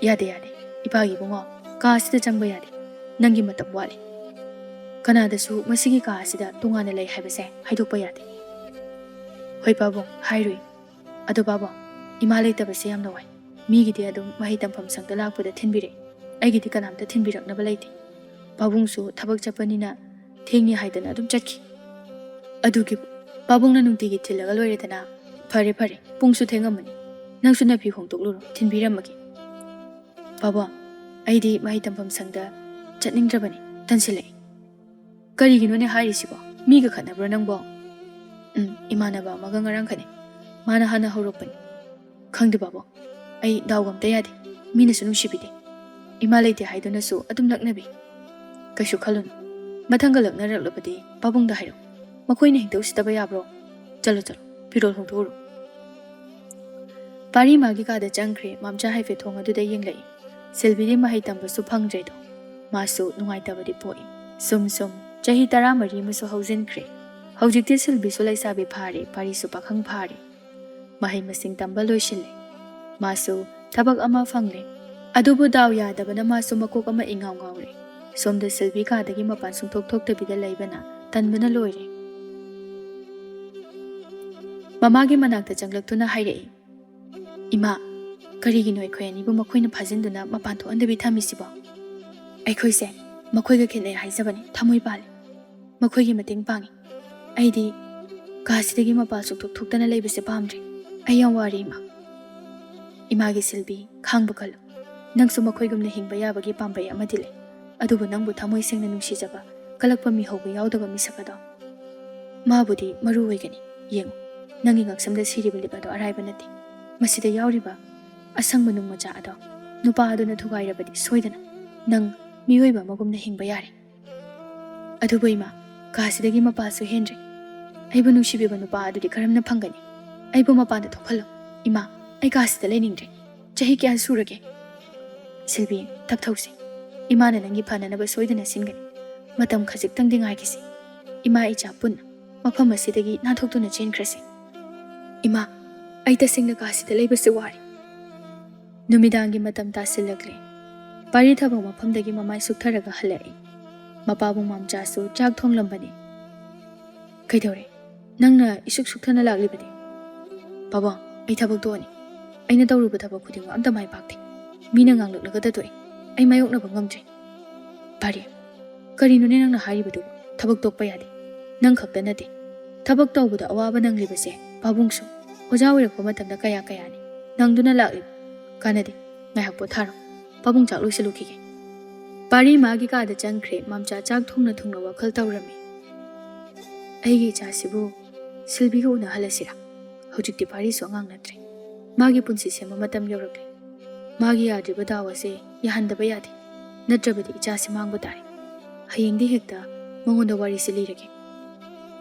"ꯌꯥꯗꯦ, ꯌꯥꯗꯦ, ꯏꯄꯥꯒꯤ ꯏꯕꯨꯡꯉꯣ, ꯀꯥ ꯑꯁꯤꯗ ꯆꯪꯕ ꯌꯥꯗꯦ꯫ ꯅꯪꯒꯤ ꯃꯇꯝ ꯋꯥꯠꯂꯤ꯫ ꯀꯅꯥꯗꯁꯨ ꯃꯁꯤꯒꯤ ꯀꯥ ꯑꯁꯤꯗ ꯇꯣꯉꯥꯟꯅ ꯂꯩ ꯍꯥꯏꯕꯁꯦ ꯍꯥꯏꯗꯣꯛꯄ ꯌꯥꯗꯦ꯫" "ꯍꯣꯏ ꯄꯥꯕꯨꯡ, ꯍꯥꯏꯔꯨꯏ꯫ ꯑꯗꯣ ꯄꯥꯕꯨꯡ, ꯏꯃꯥ ꯂꯩꯇꯕꯁꯦ ꯌꯥꯝꯅ ꯋꯥꯏ꯫ ꯃꯤꯒꯤꯗꯤ ꯑꯗꯨꯝ ꯃꯍꯩ ꯇꯝꯐꯝ ꯁꯪꯗ ꯂꯥꯛꯄꯗ ꯊꯤꯟꯕꯤꯔꯛꯏ꯫ ꯑꯩꯒꯤꯗꯤ ꯀꯅꯥꯝꯇ ꯊꯤꯟꯕꯤꯔꯛꯅꯕ ꯂꯩꯇꯦ꯫ ꯄꯥꯕꯨꯡꯁꯨ ꯊꯕꯛ ꯆꯠꯄꯅꯤꯅ ꯊꯦꯡꯉꯤ ꯍꯥꯏꯗꯅ ꯑꯗꯨꯝ ꯆꯠꯈꯤ꯫ ꯑꯗꯨꯒꯤꯕꯨ ꯄꯥꯕꯨꯡꯅ ꯅꯨꯡꯇꯤꯒꯤ ꯊꯤꯜꯂꯒ ꯂꯣꯏꯔꯦꯗꯅ꯫ ꯐꯔꯦ, ꯐꯔꯦ, ꯄꯨꯡꯁꯨ ꯊꯦꯡꯉꯝꯃꯅꯤ꯫ ꯅꯪꯁꯨ ꯅꯐꯤ ꯍꯣꯡꯗꯣꯛꯂꯨꯔꯣ, ꯊꯤꯟꯕꯤꯔꯝꯃꯒꯦ꯫" "ꯄꯥꯕꯨꯡ, ꯑꯩꯗꯤ ꯃꯍꯩ ꯇꯝꯐꯝ ꯁꯪꯗ ꯆꯠꯅꯤꯡꯗ꯭ꯔꯕꯅꯤ, ꯇꯟꯁꯤꯜꯂꯛꯏ꯫" "ꯀꯔꯤꯒꯤꯅꯣꯅꯦ ꯍꯥꯏꯔꯤꯁꯤꯕꯣ? ꯃꯤꯒ ꯈꯠꯅꯕ꯭ꯔꯣ ꯅꯪꯕꯣ?" "ꯎꯝ, ꯏꯃꯥꯟꯅꯕ ꯑꯃꯒ ꯉꯔꯥꯡ ꯈꯠꯅꯩ꯫ ꯃꯥꯅ ꯍꯥꯟꯅ ꯍꯧꯔꯛꯄꯅꯤ꯫" "ꯈꯪꯗꯦ ꯄꯥꯕꯨꯡ, ꯑꯩ ꯗꯥꯎꯒ ꯑꯝꯇ ꯌꯥꯗꯦ꯫ ꯃꯤꯅꯁꯨ ꯅꯨꯡꯁꯤꯕꯤꯗꯦ꯫ ꯏꯃꯥ ꯂꯩꯇꯦ ꯍꯥꯏꯗꯨꯅꯁꯨ ꯑꯗꯨꯝ ꯂꯛꯅꯕꯤ꯫" "ꯀꯩꯁꯨ ꯈꯜꯂꯨꯅꯨ꯫ ꯃꯊꯪꯒ ꯂꯛꯅꯔꯛꯂꯕꯗꯤ ꯄꯥꯕꯨꯡꯗ ꯍꯥꯏꯔꯛꯎ꯫ ꯃꯈꯣꯏꯅ ꯍꯦꯛꯇ ꯎꯁꯤꯠꯇꯕ ꯌꯥꯕ꯭ꯔꯣ? ꯆꯠꯂꯣ, ꯆꯠꯂꯣ, ꯐꯤꯔꯣꯜ ꯍꯣꯡꯗꯣꯛꯎꯔꯣ꯫" ꯄꯥꯔꯤ ꯃꯥꯒꯤ ꯀꯥꯗ ꯆꯪꯈ꯭ꯔꯦ꯫ ꯃꯝꯆꯥ ꯍꯥꯏꯐꯦꯠ ꯊꯣꯡ ꯑꯗꯨꯗ ꯌꯦꯡꯂꯛꯏ꯫ ꯁꯤꯜꯕꯤꯗꯤ ꯃꯍꯩ ꯇꯝꯕꯁꯨ ꯐꯪꯗ꯭ꯔꯦꯗꯣ꯫ ꯃꯥꯁꯨ ꯅꯨꯡꯉꯥꯏꯇꯕꯗꯤ ꯄꯣꯛꯏ꯫ ꯁꯨꯝ ꯁꯨꯝ ꯆꯍꯤ ꯇꯔꯥꯃꯔꯤ ꯑꯃꯁꯨ ꯍꯧꯖꯤꯟꯈ꯭ꯔꯦ꯫ ꯍꯧꯖꯤꯛꯇꯤ ꯁꯤꯜꯕꯤꯁꯨ ꯂꯩꯁꯥꯕꯤ ꯐꯥꯔꯦ, ꯄꯥꯔꯤꯁꯨ ꯄꯥꯈꯪ ꯐꯥꯔꯦ꯫ ꯃꯍꯩ ꯃꯁꯤꯡ ꯇꯝꯕ ꯂꯣꯏꯁꯤꯜꯂꯦ꯫ ꯃꯥꯁꯨ ꯊꯕꯛ ꯑꯃ ꯐꯪꯂꯦ꯫ ꯑꯗꯨꯕꯨ ꯗꯥꯎ ꯌꯥꯗꯕꯅ ꯃꯥꯁꯨ ꯃꯀꯣꯛ ꯑꯃ ꯏꯉꯥꯎ ꯉꯥꯎꯔꯦ꯫ ꯁꯣꯝꯗ ꯁꯤꯜꯕꯤ ꯀꯥꯗꯒꯤ ꯃꯄꯥꯟ ꯁꯨꯡꯊꯣꯛ ꯊꯣꯛꯇꯕꯤꯗ ꯂꯩꯕꯅ ꯇꯟꯕꯅ ꯂꯣꯏꯔꯦ꯫ ꯃꯃꯥꯒꯤ ꯃꯅꯥꯛꯇ ꯆꯪꯂꯛꯇꯨꯅ ꯍꯥꯏꯔꯛꯏ, "ꯏꯃꯥ, ꯀꯔꯤꯒꯤꯅꯣ ꯑꯩꯈꯣꯏ ꯑꯅꯤꯕꯨ ꯃꯈꯣꯏꯅ ꯐꯥꯖꯤꯟꯗꯨꯅ ꯃꯄꯥꯟ ꯊꯣꯛꯍꯟꯗꯕꯤ ꯊꯝꯃꯤꯁꯤꯕꯣ? ꯑꯩꯈꯣꯏꯁꯦ ꯃꯈꯣꯏꯒ ꯈꯦꯠꯅꯩ ꯍꯥꯏꯖꯕꯅꯤ, ꯊꯃꯣꯏ ꯄꯥꯜꯂꯤ꯫ ꯃꯈꯣꯏꯒꯤ ꯃꯇꯦꯡ ꯄꯥꯡꯉꯤ꯫ ꯑꯩꯗꯤ ꯀꯥꯁꯤꯗꯒꯤ ꯃꯄꯥꯟ ꯁꯨꯛꯊꯣꯛ ꯊꯣꯛꯇꯅ ꯂꯩꯕꯁꯦ ꯄꯥꯝꯗ꯭ꯔꯦ꯫ ꯑꯩ ꯌꯥꯝ ꯋꯥꯔꯦ, ꯏꯃꯥ꯫" "ꯏꯃꯥꯒꯤ ꯁꯤꯜꯕꯤ, ꯈꯥꯡꯕ ꯀꯜꯂꯨ꯫ ꯅꯪꯁꯨ ꯃꯈꯣꯏꯒꯨꯝꯅ ꯍꯤꯡꯕ ꯌꯥꯕꯒꯤ ꯄꯥꯝꯕꯩ ꯑꯃꯗꯤ ꯂꯩ꯫ ꯑꯗꯨꯕꯨ ꯅꯪꯕꯨ ꯊꯃꯣꯏ ꯁꯦꯡꯅ ꯅꯨꯡꯁꯤꯖꯕ, ꯀꯂꯛꯄ ꯃꯤꯍꯧꯕ ꯌꯥꯎꯗꯕ ꯃꯤꯁꯛ ꯑꯗꯣ, ꯃꯥꯕꯨꯗꯤ ꯃꯔꯨ ꯑꯣꯏꯒꯅꯤ꯫ ꯌꯦꯡꯉꯨ, ꯅꯪꯒꯤ ꯉꯛꯁꯝꯗ ꯁꯤꯔꯤꯕ ꯂꯤꯛ ꯑꯗꯣ ꯑꯔꯥꯏꯕ ꯅꯠꯇꯦ꯫ ꯃꯁꯤꯗ ꯌꯥꯎꯔꯤꯕ ꯑꯁꯪꯕ ꯅꯨꯡ ꯃꯆꯥ ꯑꯗꯣ ꯅꯨꯄꯥ ꯑꯗꯨꯅ ꯊꯨꯒꯥꯏꯔꯕꯗꯤ ꯁꯣꯏꯗꯅ ꯅꯪ ꯃꯤꯑꯣꯏꯕ ꯑꯃꯒꯨꯝꯅ ꯍꯤꯡꯕ ꯌꯥꯔꯦ꯫ ꯑꯗꯨꯕꯨ ꯏꯃꯥ, ꯀꯥꯁꯤꯗꯒꯤ ꯃꯄꯥꯁꯨ ꯍꯦꯟꯗ꯭ꯔꯦ꯫ ꯑꯩꯕꯨ ꯅꯨꯡꯁꯤꯕꯤꯕ ꯅꯨꯄꯥ ꯑꯗꯨꯗꯤ ꯀꯔꯝꯅ ꯐꯪꯒꯅꯤ? ꯑꯩꯕꯨ ꯃꯄꯥꯟꯗ ꯊꯣꯛꯍꯜꯂꯨ꯫ ꯏꯃꯥ, ꯑꯩ ꯀꯥꯁꯤꯗ ꯂꯩꯅꯤꯡꯗ꯭ꯔꯦ꯫ ꯆꯍꯤ ꯀꯌꯥ ꯁꯨꯔꯒꯦ?" "ꯁꯤꯜꯕꯤ, ꯇꯞꯊꯧꯁꯦ꯫ ꯏꯃꯥꯅ ꯅꯪꯒꯤ ꯐꯅꯅꯕ ꯁꯣꯏꯗꯅ ꯁꯤꯟꯒꯅꯤ꯫ ꯃꯇꯝ ꯈꯖꯤꯛꯇꯪꯗꯤ ꯉꯥꯏꯈꯤꯁꯤ꯫ ꯏꯃꯥ ꯏꯆꯥ ꯄꯨꯟꯅ ꯃꯐꯝ ꯑꯁꯤꯗꯒꯤ ꯅꯥꯟꯊꯣꯛꯇꯨꯅ ꯆꯦꯟꯈ꯭ꯔꯁꯤ꯫ ꯏꯃꯥ, ꯑꯩ ꯇꯁꯦꯡꯅ ꯀꯥꯁꯤꯗ ꯂꯩꯕꯁꯦ ꯋꯥꯔꯦ꯫" ꯅꯨꯃꯤꯗꯥꯡꯒꯤ ꯃꯇꯝ ꯇꯥꯁꯤꯜꯂꯛꯂꯦ꯫ ꯄꯥꯔꯤ ꯊꯕꯛ ꯃꯐꯝꯗꯒꯤ ꯃꯃꯥꯏ ꯁꯨꯛꯊꯔꯒ ꯍꯜꯂꯛꯏ꯫ ꯃꯄꯥꯕꯨꯡ ꯃꯥꯝꯆꯥꯁꯨ ꯆꯥꯛ ꯊꯣꯡꯂꯝꯕꯅꯤ꯫ "ꯀꯩꯗꯧꯔꯦ? ꯅꯪꯅ ꯏꯁꯨꯛ ꯁꯨꯛꯊꯅ ꯂꯥꯛꯂꯤꯕꯗꯤ?" "ꯄꯥꯕꯨꯡ, ꯑꯩ ꯊꯕꯛ ꯇꯣꯛꯑꯅꯤ꯫ ꯑꯩꯅ ꯇꯧꯔꯨꯕ ꯊꯕꯛ ꯈꯨꯗꯤꯡꯃꯛ ꯑꯝꯇ ꯃꯥꯏ ꯄꯥꯛꯇꯦ꯫ ꯃꯤꯅ ꯉꯥꯡꯂꯛꯂꯒꯗ ꯇꯣꯛꯑꯦ꯫ ꯑꯩ ꯃꯥꯌꯣꯛꯅꯕ ꯉꯝꯗ꯭ꯔꯦ꯫" "ꯄꯥꯔꯤ, ꯀꯔꯤꯅꯣꯅꯦ ꯅꯪꯅ ꯍꯥꯏꯔꯤꯕꯗꯨꯕꯨ? ꯊꯕꯛ ꯇꯣꯛꯄ ꯌꯥꯗꯦ꯫ ꯅꯪ ꯈꯛꯇ ꯅꯠꯇꯦ꯫ ꯊꯕꯛ ꯇꯧꯕꯗ ꯑꯋꯥꯕ ꯅꯪꯂꯤꯕꯁꯦ ꯄꯥꯕꯨꯡꯁꯨ ꯑꯣꯖꯥ ꯑꯣꯏꯔꯛꯄ ꯃꯇꯝꯗ ꯀꯌꯥ ꯀꯌꯥꯅꯤ ꯅꯪꯗꯨꯅ ꯂꯥꯛꯂꯤꯕ꯫ ꯀꯥꯟꯅꯗꯦ꯫ ꯉꯥꯏꯍꯥꯛ ꯄꯣꯊꯥꯔꯣ꯫ ꯄꯥꯕꯨꯡ ꯆꯥꯛ ꯂꯣꯏꯁꯤꯜꯂꯨꯈꯤꯒꯦ꯫" ꯄꯥꯔꯤ ꯃꯥꯒꯤ ꯀꯥꯗ ꯆꯪꯈ꯭ꯔꯦ꯫ ꯃꯥꯝꯆꯥ ꯆꯥꯛ ꯊꯣꯡꯅ ꯊꯣꯡꯅ ꯋꯥꯈꯜ ꯇꯧꯔꯝꯃꯤ꯫ "ꯑꯩꯒꯤ ꯏꯆꯥꯁꯤꯕꯨ ꯁꯤꯜꯕꯤꯒ ꯎꯅꯍꯜꯂꯁꯤꯔꯥ? ꯍꯧꯖꯤꯛꯇꯤ ꯄꯥꯔꯤꯁꯨ ꯑꯉꯥꯡ ꯅꯠꯇ꯭ꯔꯦ꯫ ꯃꯥꯒꯤ ꯄꯨꯟꯁꯤ ꯁꯦꯝꯕ ꯃꯇꯝ ꯌꯧꯔꯛꯂꯦ꯫ ꯃꯥꯒꯤ ꯌꯥꯗ꯭ꯔꯤꯕ ꯗꯥꯎ ꯑꯁꯦ ꯌꯥꯍꯟꯗꯕ ꯌꯥꯗꯦ꯫ ꯅꯠꯇ꯭ꯔꯕꯗꯤ ꯏꯆꯥꯁꯤ ꯃꯥꯡꯕ ꯇꯥꯔꯦ꯫ ꯍꯌꯦꯡꯗꯤ ꯍꯦꯛꯇ ꯃꯉꯣꯟꯗ ꯋꯥꯔꯤꯁꯤ ꯂꯤꯔꯒꯦ꯫"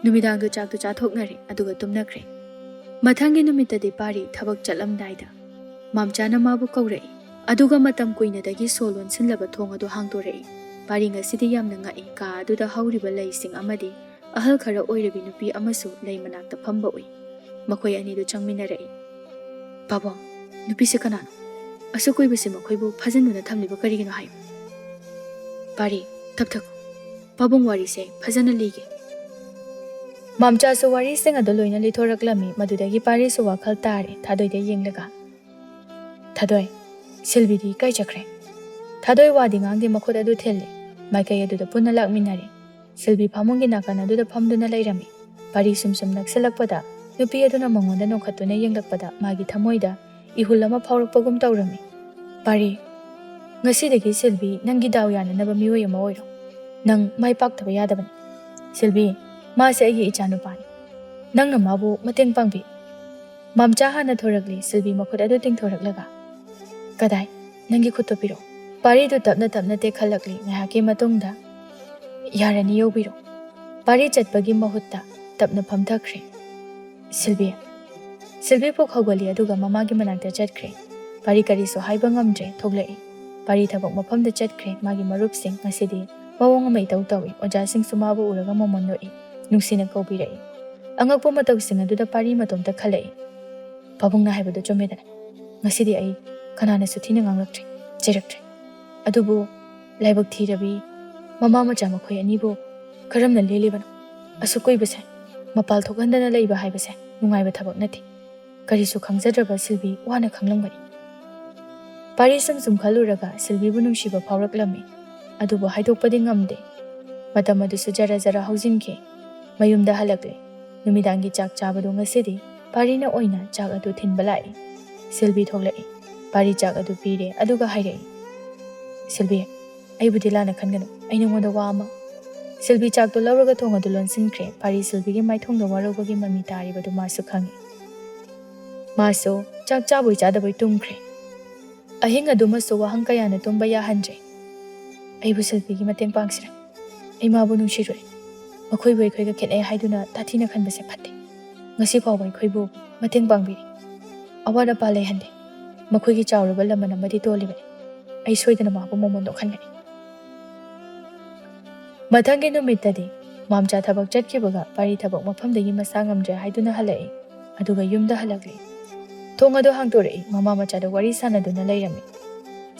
ꯅꯨꯃꯤꯗꯥꯡꯗ ꯆꯥꯛꯇꯨ ꯆꯥꯊꯣꯛꯅꯔꯦ, ꯑꯗꯨꯒ ꯇꯨꯝꯅꯈ꯭ꯔꯦ꯫ ꯃꯊꯪꯒꯤ ꯅꯨꯃꯤꯠꯇꯗꯤ ꯄꯥꯔꯤ ꯊꯕꯛ ꯆꯠꯂꯝꯗꯥꯏꯗ ꯃꯥꯝꯆꯥꯅ ꯃꯥꯕꯨ ꯀꯧꯔꯛꯏ, ꯑꯗꯨꯒ ꯃꯇꯝ ꯀꯨꯏꯅꯗꯒꯤ ꯁꯣ ꯂꯣꯟꯁꯤꯟꯂꯕ ꯊꯣꯡ ꯑꯗꯨ ꯍꯥꯡꯗꯣꯔꯛꯏ꯫ ꯄꯥꯔꯤ ꯉꯁꯤꯗꯤ ꯌꯥꯝꯅ ꯉꯛꯏ꯫ ꯀꯥ ꯑꯗꯨꯗ ꯍꯧꯔꯤꯕ ꯂꯩꯁꯤꯡ ꯑꯃꯗꯤ ꯑꯍꯜ ꯈꯔ ꯑꯣꯏꯔꯕꯤ ꯅꯨꯄꯤ ꯑꯃꯁꯨ ꯂꯩ ꯃꯅꯥꯛꯇ ꯐꯝꯕ ꯎꯏ꯫ ꯃꯈꯣꯏ ꯑꯅꯤꯗꯨ ꯆꯪꯃꯤꯟꯅꯔꯛꯏ꯫ "ꯄꯥꯕꯨꯡ, ꯅꯨꯄꯤꯁꯦ ꯀꯅꯥꯅꯣ? ꯑꯁꯨꯛ ꯀꯨꯏꯕꯁꯦ ꯃꯈꯣꯏꯕꯨ ꯐꯥꯖꯤꯟꯗꯨꯅ ꯊꯝꯂꯤꯕ ꯀꯔꯤꯒꯤꯅꯣ ꯍꯥꯏꯌꯨ꯫" "ꯄꯥꯔꯤ, ꯇꯞꯊꯈꯣ꯫ ꯄꯥꯕꯨꯡ ꯋꯥꯔꯤꯁꯦ ꯐꯖꯅ ꯂꯤꯒꯦ꯫" ꯃꯥꯝꯆꯥꯁꯨ ꯋꯥꯔꯤꯁꯤꯡ ꯑꯗꯨ ꯂꯣꯏꯅ ꯂꯤꯊꯣꯔꯛꯂꯝꯃꯤ꯫ ꯃꯗꯨꯗꯒꯤ ꯄꯥꯔꯤꯁꯨ ꯋꯥꯈꯜ ꯇꯥꯔꯦ꯫ ꯊꯥꯗꯣꯏꯗ ꯌꯦꯡꯂꯒ, "ꯊꯥꯗꯣꯏ, ꯁꯤꯜꯕꯤꯗꯤ ꯀꯥꯏ ꯆꯠꯈ꯭ꯔꯦ?" ꯊꯥꯗꯣꯏ ꯋꯥꯗꯤ ꯉꯥꯡꯗꯦ, ꯃꯈꯨꯠ ꯑꯗꯨ ꯊꯤꯜꯂꯤ꯫ ꯃꯥꯏꯀꯩ ꯑꯗꯨꯗ ꯄꯨꯟꯅ ꯂꯥꯛꯃꯤꯟꯅꯔꯦ꯫ ꯁꯤꯜꯕꯤ ꯐꯃꯨꯡꯒꯤ ꯅꯥꯀꯟ ꯑꯗꯨꯗ ꯐꯝꯗꯨꯅ ꯂꯩꯔꯝꯃꯤ꯫ ꯄꯥꯔꯤ ꯁꯨꯝ ꯁꯨꯝ ꯅꯛꯁꯤꯜꯂꯛꯄꯗ ꯅꯨꯄꯤ ꯑꯗꯨꯅ ꯃꯉꯣꯟꯗ ꯅꯣꯛꯈꯠꯇꯨꯅ ꯌꯦꯡꯂꯛꯄꯗ ꯃꯥꯒꯤ ꯊꯃꯣꯏꯗ ꯏꯍꯨꯜ ꯑꯃ ꯐꯥꯎꯔꯛꯄꯒꯨꯝ ꯇꯧꯔꯝꯃꯤ꯫ "ꯄꯥꯔꯤ, ꯉꯁꯤꯗꯒꯤ ꯁꯤꯜꯕꯤ ꯅꯪꯒꯤ ꯗꯥꯎ ꯌꯥꯅꯅꯕ ꯃꯤꯑꯣꯏ ꯑꯃ ꯑꯣꯏꯔꯣ꯫ ꯅꯪ ꯃꯥꯏ ꯄꯥꯛꯇꯕ ꯌꯥꯗꯕꯅꯤ꯫ ꯁꯤꯜꯕꯤ, ꯃꯥꯁꯦ ꯑꯩꯒꯤ ꯏꯆꯥꯅꯨꯄꯥꯅꯤ꯫ ꯅꯪꯅ ꯃꯥꯕꯨ ꯃꯇꯦꯡ ꯄꯥꯡꯕꯤ꯫" ꯃꯥꯝꯆꯥ ꯍꯥꯟꯅ ꯊꯣꯔꯛꯂꯦ꯫ ꯁꯤꯜꯕꯤ ꯃꯈꯨꯠ ꯑꯗꯨ ꯇꯤꯡꯊꯣꯔꯛꯂꯒ, "ꯀꯗꯥꯏ? ꯅꯪꯒꯤ ꯈꯨꯠꯇꯣ ꯄꯤꯔꯛꯑꯣ꯫" ꯄꯥꯔꯤꯗꯨ ꯇꯞꯅ ꯇꯞꯅ ꯇꯦꯛꯈꯠꯂꯛꯂꯦ꯫ ꯉꯥꯏꯍꯥꯛꯀꯤ ꯃꯇꯨꯡꯗ, "ꯌꯥꯔꯅꯤ, ꯌꯧꯕꯤꯔꯣ꯫" ꯄꯥꯔꯤ ꯆꯠꯄꯒꯤ ꯃꯍꯨꯠꯇ ꯇꯞꯅ ꯐꯝꯊꯈ꯭ꯔꯦ꯫ "ꯁꯤꯜꯕꯤ꯫" ꯁꯤꯜꯕꯤ ꯄꯨꯛ ꯍꯧꯒꯠꯂꯤ, ꯑꯗꯨꯒ ꯃꯃꯥꯒꯤ ꯃꯅꯥꯛꯇ ꯆꯠꯈ꯭ꯔꯦ꯫ ꯄꯥꯔꯤ ꯀꯔꯤꯁꯨ ꯍꯥꯏꯕ ꯉꯝꯗ꯭ꯔꯦ, ꯊꯣꯛꯂꯛꯏ꯫ ꯄꯥꯔꯤ ꯊꯕꯛ ꯃꯐꯝꯗ ꯆꯠꯈ꯭ꯔꯦ꯫ ꯃꯥꯒꯤ ꯃꯔꯨꯞꯁꯤꯡ ꯉꯁꯤꯗꯤ ꯃꯑꯣꯡ ꯑꯃ ꯏꯇꯧ ꯇꯧꯏ꯫ ꯑꯣꯖꯥꯁꯤꯡꯁꯨ ꯃꯥꯕꯨ ꯎꯔꯒ ꯃꯃꯣꯟ ꯅꯣꯛꯏ, ꯅꯨꯡꯁꯤꯅ ꯀꯧꯕꯤꯔꯛꯏ꯫ ꯑꯉꯛꯄ ꯃꯇꯧꯁꯤꯡ ꯑꯗꯨꯗ ꯄꯥꯔꯤ ꯃꯇꯣꯝꯇ ꯈꯜꯂꯛꯏ꯫ "ꯄꯥꯕꯨꯡꯅ ꯍꯥꯏꯕꯗꯨ ꯆꯨꯝꯃꯦꯗꯅ꯫ ꯉꯁꯤꯗꯤ ꯑꯩ ꯀꯅꯥꯅꯁꯨ ꯊꯤꯅ ꯉꯥꯡꯂꯛꯇ꯭ꯔꯦ, ꯆꯩꯔꯛꯇ꯭ꯔꯦ꯫ ꯑꯗꯨꯕꯨ ꯂꯥꯏꯕꯛ ꯊꯤꯔꯕꯤ ꯃꯃꯥ ꯃꯆꯥ ꯃꯈꯣꯏ ꯑꯅꯤꯕꯨ ꯀꯔꯝꯅ ꯂꯦꯜꯂꯤꯕꯅꯣ? ꯑꯁꯨꯛ ꯀꯨꯏꯕꯁꯦ ꯃꯄꯥꯜ ꯊꯣꯛꯍꯟꯗꯅ ꯂꯩꯕ ꯍꯥꯏꯕꯁꯦ ꯅꯨꯡꯉꯥꯏꯕ ꯊꯕꯛ ꯅꯠꯇꯦ꯫" ꯀꯔꯤꯁꯨ ꯈꯪꯖꯗ꯭ꯔꯕ ꯁꯤꯜꯕꯤ ꯋꯥꯅ ꯈꯪꯂꯝꯒꯅꯤ꯫ ꯄꯥꯔꯤ ꯁꯨꯝ ꯁꯨꯝ ꯈꯜꯂꯨꯔꯒ ꯁꯤꯜꯕꯤꯕꯨ ꯅꯨꯡꯁꯤꯕ ꯐꯥꯎꯔꯛꯂꯝꯃꯤ, ꯑꯗꯨꯕꯨ ꯍꯥꯏꯗꯣꯛꯄꯗꯤ ꯉꯝꯗꯦ꯫ ꯃꯇꯝ ꯑꯗꯨꯁꯨ ꯖꯔ ꯖꯔ ꯍꯧꯖꯤꯟꯈꯤ꯫ ꯃꯌꯨꯝꯗ ꯍꯜꯂꯛꯂꯦ꯫ ꯅꯨꯃꯤꯗꯥꯡꯒꯤ ꯆꯥꯛ ꯆꯥꯕꯗꯨ ꯉꯁꯤꯗꯤ ꯄꯥꯔꯤꯅ ꯑꯣꯏꯅ ꯆꯥꯛ ꯑꯗꯨ ꯊꯤꯟꯕ ꯂꯥꯛꯏ꯫ ꯁꯤꯜꯕꯤ ꯊꯣꯛꯂꯛꯏ꯫ ꯄꯥꯔꯤ ꯆꯥꯛ ꯑꯗꯨ ꯄꯤꯔꯦ, ꯑꯗꯨꯒ ꯍꯥꯏꯔꯛꯏ, "ꯁꯤꯜꯕꯤ, ꯑꯩꯕꯨꯗꯤ ꯂꯥꯟꯅ ꯈꯟꯒꯅꯨ, ꯑꯩ ꯅꯉꯣꯟꯗ ꯋꯥ ꯑꯃ꯫" ꯁꯤꯜꯕꯤ ꯆꯥꯛꯇꯨ ꯂꯧꯔꯒ ꯊꯣꯡ ꯑꯗꯨ ꯂꯣꯟꯁꯤꯟꯈ꯭ꯔꯦ꯫ ꯄꯥꯔꯤ ꯁꯤꯜꯕꯤꯒꯤ ꯃꯥꯏꯊꯣꯡꯗ ꯋꯥꯔꯧꯕꯒꯤ ꯃꯃꯤ ꯇꯥꯔꯤꯕꯗꯨ ꯃꯥꯁꯨ ꯈꯪꯏ꯫ ꯃꯥꯁꯨ ꯆꯥꯛ ꯆꯥꯕꯣꯏ ꯆꯥꯗꯕꯣꯏ ꯇꯨꯝꯈ꯭ꯔꯦ꯫ ꯑꯍꯤꯡ ꯑꯗꯨꯃꯁꯨ ꯋꯥꯍꯪ ꯀꯌꯥꯅ ꯇꯨꯝꯕ ꯌꯥꯍꯟꯗ꯭ꯔꯦ꯫ "ꯑꯩꯕꯨ ꯁꯤꯜꯕꯤꯒꯤ ꯃꯇꯦꯡ ꯄꯥꯡꯁꯤꯔꯥ? ꯑꯩ ꯃꯥꯕꯨ ꯅꯨꯡꯁꯤꯔꯨꯔꯦ꯫ ꯃꯈꯣꯏꯕꯨ ꯑꯩꯈꯣꯏꯒ ꯈꯦꯠꯅꯩ ꯍꯥꯏꯗꯨꯅ ꯇꯥꯊꯤꯅ ꯈꯟꯕꯁꯦ ꯐꯠꯇꯦ꯫ ꯉꯁꯤ ꯐꯥꯎꯕ ꯑꯩꯈꯣꯏꯕꯨ ꯃꯇꯦꯡ ꯄꯥꯡꯕꯤꯔꯤ꯫ ꯑꯋꯥꯠ ꯑꯄꯥ ꯂꯩꯍꯟꯗꯦ꯫ ꯃꯈꯣꯏꯒꯤ ꯆꯥꯎꯔꯕ ꯂꯃꯟ ꯑꯃꯗꯤ ꯇꯣꯜꯂꯤꯕꯅꯤ꯫ ꯑꯩ ꯁꯣꯏꯗꯅ ꯃꯍꯥꯛꯄꯨ ꯃꯃꯣꯟ ꯅꯣꯛꯍꯟꯒꯅꯤ꯫" ꯃꯊꯪꯒꯤ ꯅꯨꯃꯤꯠꯇꯗꯤ ꯃꯥꯝꯆꯥ ꯊꯕꯛ ꯆꯠꯈꯤꯕꯒ ꯄꯥꯔꯤ ꯊꯕꯛ ꯃꯐꯝꯗꯒꯤ ꯃꯁꯥ ꯉꯝꯗ꯭ꯔꯦ ꯍꯥꯏꯗꯨꯅ ꯍꯜꯂꯛꯏ꯫ ꯑꯗꯨꯒ ꯌꯨꯝꯗ ꯍꯜꯂꯛꯂꯤ꯫ ꯊꯣꯡ ꯑꯗꯨ ꯍꯥꯡꯗꯣꯔꯛꯏ꯫ ꯃꯃꯥ ꯃꯆꯥꯗ ꯋꯥꯔꯤ ꯁꯥꯟꯅꯗꯨꯅ ꯂꯩꯔꯝꯃꯤ꯫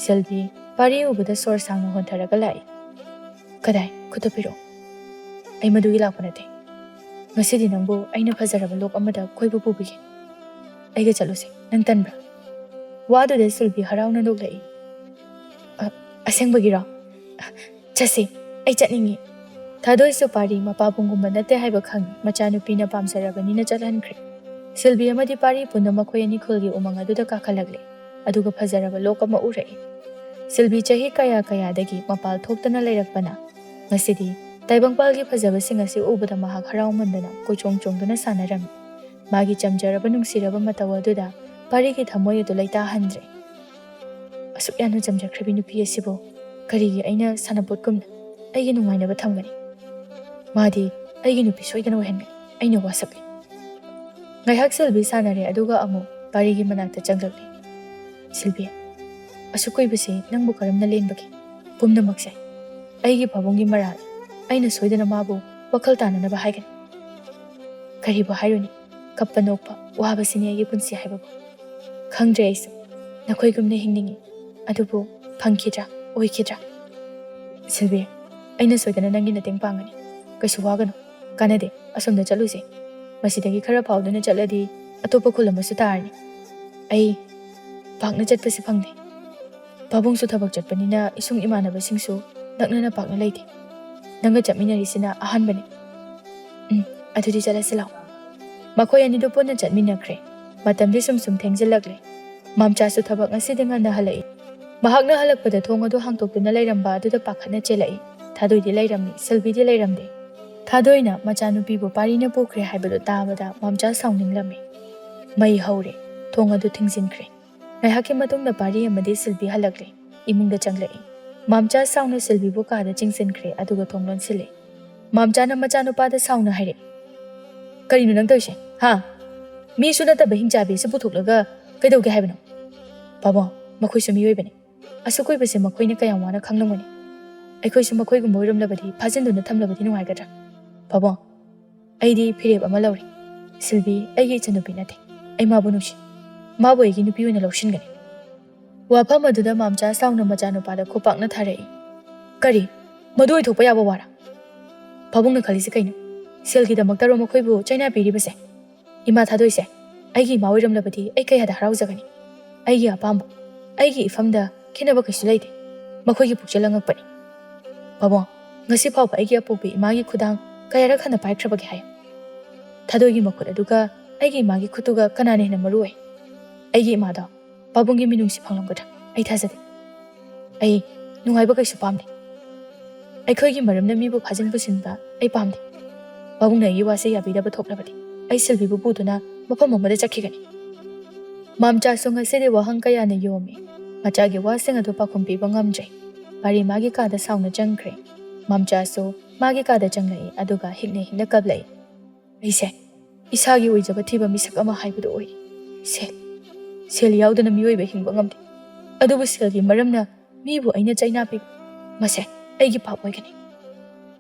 ꯁꯤꯜꯕꯤ ꯄꯥꯔꯤ ꯎꯕꯗ ꯁꯣꯔ ꯁꯥꯡꯅ ꯍꯣꯟꯊꯔꯒ ꯂꯥꯛꯏ꯫ "ꯀꯗꯥꯏ? ꯈꯨꯠꯇ ꯄꯤꯔꯛꯑꯣ꯫" "ꯑꯩ ꯃꯗꯨꯒꯤ ꯂꯥꯛꯄ ꯅꯠꯇꯦ꯫ ꯉꯁꯤꯗꯤ ꯅꯪꯕꯨ ꯑꯩꯅ ꯐꯖꯔꯕ ꯂꯣꯛ ꯑꯃꯗ ꯀꯣꯏꯕ ꯄꯨꯕꯤꯒꯦ꯫ ꯑꯩꯒ ꯆꯠꯂꯨꯁꯦ꯫ ꯅꯪ ꯇꯟꯕ꯭ꯔꯥ?" ꯋꯥꯗꯨꯗ ꯁꯤꯜꯕꯤ ꯍꯔꯥꯎꯅ ꯅꯣꯛꯂꯛꯏ꯫ "ꯑ, ꯑꯁꯦꯡꯕꯒꯤꯔꯣ? ꯆꯠꯁꯤ, ꯑꯩ ꯆꯠꯅꯤꯡꯉꯤ꯫" ꯊꯥꯗꯣꯏꯁꯨ ꯄꯥꯔꯤ ꯃꯄꯥꯕꯨꯡꯒꯨꯝꯕ ꯅꯠꯇꯦ ꯍꯥꯏꯕ ꯈꯪꯏ꯫ ꯃꯆꯥꯅꯨꯄꯤꯅ ꯄꯥꯝꯖꯔꯕꯅꯤꯅ ꯆꯠꯍꯟꯈ꯭ꯔꯦ꯫ ꯁꯤꯜꯕꯤ ꯑꯃꯗꯤ ꯄꯥꯔꯤ ꯄꯨꯟꯅ ꯃꯈꯣꯏ ꯑꯅꯤ ꯈꯨꯜꯒꯤ ꯎꯃꯪ ꯑꯗꯨꯗ ꯀꯥꯈꯠꯂꯛꯂꯦ, ꯑꯗꯨꯒ ꯐꯖꯔꯕ ꯂꯣꯛ ꯑꯃ ꯎꯔꯛꯏ꯫ ꯁꯤꯜꯕꯤ ꯆꯍꯤ ꯀꯌꯥ ꯀꯌꯥꯗꯒꯤ ꯃꯄꯥꯜ ꯊꯣꯛꯇꯅ ꯂꯩꯔꯛꯄꯅ ꯉꯁꯤꯗꯤ ꯇꯥꯏꯕꯪꯄꯥꯜꯒꯤ ꯐꯖꯕꯁꯤꯡ ꯑꯁꯤ ꯎꯕꯗ ꯃꯍꯥꯛ ꯍꯔꯥꯎꯃꯟꯗꯅ ꯀꯣꯏꯆꯣꯡ ꯆꯣꯡꯗꯨꯅ ꯁꯥꯟꯅꯔꯝꯃꯤ꯫ ꯃꯥꯒꯤ ꯆꯝꯖꯔꯕ ꯅꯨꯡꯁꯤꯔꯕ ꯃꯇꯧ ꯑꯗꯨꯗ ꯄꯥꯔꯤꯒꯤ ꯊꯃꯣꯏ ꯑꯗꯨ ꯂꯩꯇꯥꯍꯟꯗ꯭ꯔꯦ꯫ "ꯑꯁꯨꯛ ꯌꯥꯝꯅ ꯆꯝꯖꯈ꯭ꯔꯕꯤ ꯅꯨꯄꯤ ꯑꯁꯤꯕꯨ ꯀꯔꯤꯒꯤ ꯑꯩꯅ ꯁꯥꯟꯅꯄꯣꯠꯀꯨꯝꯅ ꯑꯩꯒꯤ ꯅꯨꯡꯉꯥꯏꯅꯕ ꯊꯝꯒꯅꯤ? ꯃꯥꯗꯤ ꯑꯩꯒꯤ ꯅꯨꯄꯤ ꯁꯣꯏꯗꯅ ꯑꯣꯏꯍꯟꯒꯅꯤ, ꯑꯩꯅ ꯋꯥꯁꯛꯂꯤ꯫" ꯉꯥꯏꯍꯥꯛ ꯁꯤꯜꯕꯤ ꯁꯥꯟꯅꯔꯦ, ꯑꯗꯨꯒ ꯑꯃꯨꯛ ꯄꯥꯔꯤꯒꯤ ꯃꯅꯥꯛꯇ ꯆꯪꯂꯛꯂꯦ꯫ "ꯁꯤꯜꯕꯤ, ꯑꯁꯨꯛ ꯀꯨꯏꯕꯁꯤ ꯅꯪꯕꯨ ꯀꯔꯝꯅ ꯂꯦꯟꯕꯒꯦ? ꯄꯨꯝꯅꯃꯛꯁꯦ ꯑꯩꯒꯤ ꯄꯥꯕꯨꯡꯒꯤ ꯃꯔꯥꯜ, ꯑꯩꯅ ꯁꯣꯏꯗꯅ ꯃꯥꯕꯨ ꯋꯥꯈꯜ ꯇꯥꯅꯅꯕ ꯍꯥꯏꯒꯅꯤ꯫ ꯀꯔꯤꯕꯨ ꯍꯥꯏꯔꯨꯅꯤ, ꯀꯞꯄ ꯅꯣꯛꯄ ꯋꯥꯕꯁꯤꯅꯤ ꯑꯩꯒꯤ ꯄꯨꯟꯁꯤ ꯍꯥꯏꯕꯕꯨ꯫ ꯈꯪꯗ꯭ꯔꯦ ꯑꯩꯁꯨ, ꯅꯈꯣꯏꯒꯨꯝꯅ ꯍꯤꯡꯅꯤꯡꯏ, ꯑꯗꯨꯕꯨ ꯐꯪꯈꯤꯗ꯭ꯔꯥ, ꯑꯣꯏꯈꯤꯗ꯭ꯔꯥ? ꯁꯤꯜꯕꯤ, ꯑꯩꯅ ꯁꯣꯏꯗꯅ ꯅꯪꯒꯤ ꯃꯇꯦꯡ ꯄꯥꯡꯒꯅꯤ, ꯀꯩꯁꯨ ꯋꯥꯒꯅꯨ꯫ ꯀꯥꯟꯅꯗꯦ, ꯑꯁꯣꯝꯗ ꯆꯠꯂꯨꯁꯦ꯫ ꯃꯁꯤꯗꯒꯤ ꯈꯔ ꯐꯥꯎꯗꯨꯅ ꯆꯠꯂꯗꯤ ꯑꯇꯣꯞꯄ ꯈꯨꯜ ꯑꯃꯁꯨ ꯇꯥꯔꯅꯤ꯫ ꯑꯩ ꯄꯥꯛꯅ ꯆꯠꯄꯁꯤ ꯐꯪꯗꯦ꯫ ꯄꯥꯕꯨꯡꯁꯨ ꯊꯕꯛ ꯆꯠꯄꯅꯤꯅ ꯏꯁꯨꯡ ꯏꯃꯥꯟꯅꯕꯁꯤꯡꯁꯨ ꯅꯛꯅꯅ ꯄꯥꯛꯅ ꯂꯩꯇꯦ꯫ ꯅꯪꯒ ꯆꯠꯃꯤꯟꯅꯔꯤꯁꯤꯅ ꯑꯍꯥꯟꯕꯅꯤ꯫" "ꯎꯝ, ꯑꯗꯨꯗꯤ ꯆꯠꯂꯁꯤ ꯂꯥꯛꯑꯣ꯫" ꯃꯈꯣꯏ ꯑꯅꯤꯗꯨ ꯄꯨꯟꯅ ꯆꯠꯃꯤꯟꯅꯈ꯭ꯔꯦ꯫ ꯃꯇꯝꯗꯤ ꯁꯨꯝ ꯁꯨꯝ ꯊꯦꯡꯖꯤꯜꯂꯛꯂꯦ꯫ ꯃꯥꯝꯆꯥꯁꯨ ꯊꯕꯛ ꯉꯁꯤꯗꯤ ꯉꯟꯅ ꯍꯜꯂꯛꯏ꯫ ꯃꯍꯥꯛꯅ ꯍꯜꯂꯛꯄꯗ ꯊꯣꯡ ꯑꯗꯨ ꯍꯥꯡꯗꯣꯛꯇꯨꯅ ꯂꯩꯔꯝꯕ ꯑꯗꯨꯗ ꯄꯥꯈꯠꯅ ꯆꯦꯜꯂꯛꯏ꯫ ꯊꯥꯗꯣꯏꯗꯤ ꯂꯩꯔꯝꯃꯤ, ꯁꯤꯜꯕꯤꯗꯤ ꯂꯩꯔꯝꯗꯦ꯫ ꯊꯥꯗꯣꯏꯅ ꯃꯆꯥꯅꯨꯄꯤꯕꯨ ꯄꯥꯔꯤꯅ ꯄꯨꯈ꯭ꯔꯦ ꯍꯥꯏꯕꯗꯨ ꯇꯥꯕꯗ ꯃꯥꯝꯆꯥ ꯁꯥꯎꯅꯤꯡꯂꯝꯃꯤ꯫ ꯃꯩ ꯍꯧꯔꯦ꯫ ꯊꯣꯡ ꯑꯗꯨ ꯊꯤꯡꯖꯤꯟꯈ꯭ꯔꯦ꯫ ꯉꯥꯏꯍꯥꯛꯀꯤ ꯃꯇꯨꯡꯗ ꯄꯥꯔꯤ ꯑꯃꯗꯤ ꯁꯤꯜꯕꯤ ꯍꯜꯂꯛꯂꯦ꯫ ꯏꯃꯨꯡꯗ ꯆꯪꯂꯛꯏ꯫ ꯃꯥꯝꯆꯥ ꯁꯥꯎꯅ ꯁꯤꯜꯕꯤꯕꯨ ꯀꯥꯗ ꯆꯤꯡꯁꯤꯟꯈ꯭ꯔꯦ, ꯑꯗꯨꯒ ꯊꯣꯡ ꯂꯣꯟꯁꯤꯜꯂꯦ꯫ ꯃꯥꯝꯆꯥꯅ ꯃꯆꯥꯅꯨꯄꯥꯗ ꯁꯥꯎꯅ ꯍꯥꯏꯔꯛꯏ, "ꯀꯔꯤꯅꯣ ꯅꯪ ꯇꯧꯔꯤꯁꯦ, ꯍꯥ? ꯃꯤꯁꯨ ꯅꯠꯇꯕ ꯍꯤꯡꯆꯥꯕꯤ ꯑꯁꯤ ꯄꯨꯊꯣꯛꯂꯒ ꯀꯩꯗꯧꯒꯦ ꯍꯥꯏꯕꯅꯣ?" "ꯄꯥꯕꯨꯡ, ꯃꯈꯣꯏꯁꯨ ꯃꯤꯑꯣꯏꯕꯅꯤ꯫ ꯑꯁꯨꯛ ꯀꯨꯏꯕꯁꯦ ꯃꯈꯣꯏꯅ ꯀꯌꯥꯝ ꯋꯥꯅ ꯈꯥꯡꯂꯝꯒꯅꯤ꯫ ꯑꯩꯈꯣꯏꯁꯨ ꯃꯈꯣꯏꯒꯨꯝꯕ ꯑꯣꯏꯔꯝꯂꯕꯗꯤ ꯐꯥꯖꯤꯟꯗꯨꯅ ꯊꯝꯂꯕꯗꯤ ꯅꯨꯡꯉꯥꯏꯒꯗ꯭ꯔꯥ? ꯄꯥꯕꯨꯡ, ꯑꯩꯗꯤ ꯐꯤꯔꯦꯞ ꯑꯃ ꯂꯧꯔꯦ꯫ ꯁꯤꯜꯕꯤ ꯑꯩꯒꯤ ꯏꯆꯟꯅꯨꯄꯤ ꯅꯠꯇꯦ꯫ ꯑꯩ ꯃꯥꯕꯨ ꯅꯨꯡꯁꯤ꯫ ꯃꯥꯕꯨ ꯑꯩꯒꯤ ꯅꯨꯄꯤ ꯑꯣꯏꯅ ꯂꯧꯁꯤꯟꯒꯅꯤ꯫" ꯋꯥꯐꯝ ꯑꯗꯨꯗ ꯃꯥꯝꯆꯥ ꯁꯥꯎꯅ ꯃꯆꯥꯅꯨꯄꯥꯗ ꯈꯨꯄꯥꯛꯅ ꯊꯥꯔꯛꯏ꯫ "ꯀꯔꯤ? ꯃꯗꯨ ꯑꯣꯏꯊꯣꯛꯄ ꯌꯥꯕ ꯋꯥꯔꯥ? ꯄꯥꯕꯨꯡꯅ ꯈꯜꯂꯤꯁꯤ ꯀꯩꯅꯣ? ꯁꯦꯜꯒꯤꯗꯃꯛꯇꯔꯣ ꯃꯈꯣꯏꯕꯨ ꯆꯩꯅꯥ ꯄꯤꯔꯤꯕꯁꯦ? ꯏꯃꯥ ꯊꯥꯗꯣꯏꯁꯦ ꯑꯩꯒꯤ ꯏꯃꯥ ꯑꯣꯏꯔꯝꯂꯕꯗꯤ ꯑꯩ ꯀꯌꯥꯗ ꯍꯔꯥꯎꯖꯒꯅꯤ꯫ ꯑꯩꯒꯤ ꯑꯄꯥꯝꯕ, ꯑꯩꯒꯤ ꯏꯐꯝꯗ ꯈꯦꯠꯅꯕ ꯀꯩꯁꯨ ꯂꯩꯇꯦ꯫ ꯃꯈꯣꯏꯒꯤ ꯄꯨꯛꯆꯦꯜ ꯑꯉꯛꯄꯅꯤ꯫ ꯄꯥꯕꯨꯡ, ꯉꯁꯤ ꯐꯥꯎꯕ ꯑꯩꯒꯤ ꯑꯄꯣꯛꯄꯤ ꯏꯃꯥꯒꯤ ꯈꯨꯗꯥꯡ ꯀꯌꯥꯔꯛ ꯍꯟꯅ ꯄꯥꯏꯈ꯭ꯔꯕꯒꯦ ꯍꯥꯏꯌꯨ?" ꯊꯥꯗꯣꯏꯒꯤ ꯃꯈꯨꯠ ꯑꯗꯨꯒ ꯑꯩꯒꯤ ꯏꯃꯥꯒꯤ ꯈꯨꯠꯇꯨꯒ ꯀꯅꯥꯅ ꯍꯦꯟꯅ ꯃꯔꯨ ꯑꯣꯏ? ꯑꯩꯒꯤ ꯏꯃꯥꯗꯣ ꯄꯥꯕꯨꯡꯒꯤ ꯃꯤꯅꯨꯡꯁꯤ ꯐꯪꯂꯝꯒꯗ꯭ꯔꯥ? ꯑꯩ ꯊꯥꯖꯗꯦ꯫ ꯑꯩ ꯅꯨꯡꯉꯥꯏꯕ ꯀꯩꯁꯨ ꯄꯥꯝꯗꯦ꯫ ꯑꯩꯈꯣꯏꯒꯤ ꯃꯔꯝꯅ ꯃꯤꯕꯨ ꯐꯥꯖꯤꯟ ꯄꯨꯁꯤꯟꯕ ꯑꯩ ꯄꯥꯝꯗꯦ꯫ ꯄꯥꯕꯨꯡꯅ ꯑꯩꯒꯤ ꯋꯥꯁꯦ ꯌꯥꯕꯤꯗꯕ ꯊꯣꯛꯂꯕꯗꯤ ꯑꯩ ꯁꯤꯜꯕꯤꯕꯨ ꯄꯨꯗꯨꯅ ꯃꯐꯝ ꯑꯃꯗ ꯆꯠꯈꯤꯒꯅꯤ꯫ ꯃꯥꯝꯆꯥꯁꯨ ꯉꯁꯤꯗꯤ ꯋꯥꯍꯪ ꯀꯌꯥꯅ ꯌꯣꯝꯃꯤ꯫ ꯃꯆꯥꯒꯤ ꯋꯥꯁꯤꯡ ꯑꯗꯨ ꯄꯥꯎꯈꯨꯝ ꯄꯤꯕ ꯉꯝꯗ꯭ꯔꯦ꯫ ꯄꯥꯔꯤ ꯃꯥꯒꯤ ꯀꯥꯗ ꯁꯥꯎꯅ ꯆꯪꯈ꯭ꯔꯦ꯫ ꯃꯥꯝꯆꯥꯁꯨ ꯃꯥꯒꯤ ꯀꯥꯗ ꯆꯪꯂꯛꯏ, ꯑꯗꯨꯒ ꯍꯤꯛꯅ ꯍꯤꯛꯅ ꯀꯞꯂꯛꯏ꯫ ꯑꯩꯁꯦ ꯏꯁꯥꯒꯤ ꯑꯣꯏꯖꯕ ꯊꯤꯕ ꯃꯤꯁꯛ ꯑꯃ ꯍꯥꯏꯕꯗꯨ ꯑꯣꯏꯔꯤ꯫ ꯁꯦꯜ, ꯁꯦꯜ ꯌꯥꯎꯗꯅ ꯃꯤꯑꯣꯏꯕ ꯍꯤꯡꯕ ꯉꯝꯗꯦ꯫ ꯑꯗꯨꯕꯨ ꯁꯦꯜꯒꯤ ꯃꯔꯝꯅ ꯃꯤꯕꯨ ꯑꯩꯅ ꯆꯩꯅꯥ ꯄꯤꯕ, ꯃꯁꯦ ꯑꯩꯒꯤ ꯄꯥꯞ ꯑꯣꯏꯒꯅꯤ꯫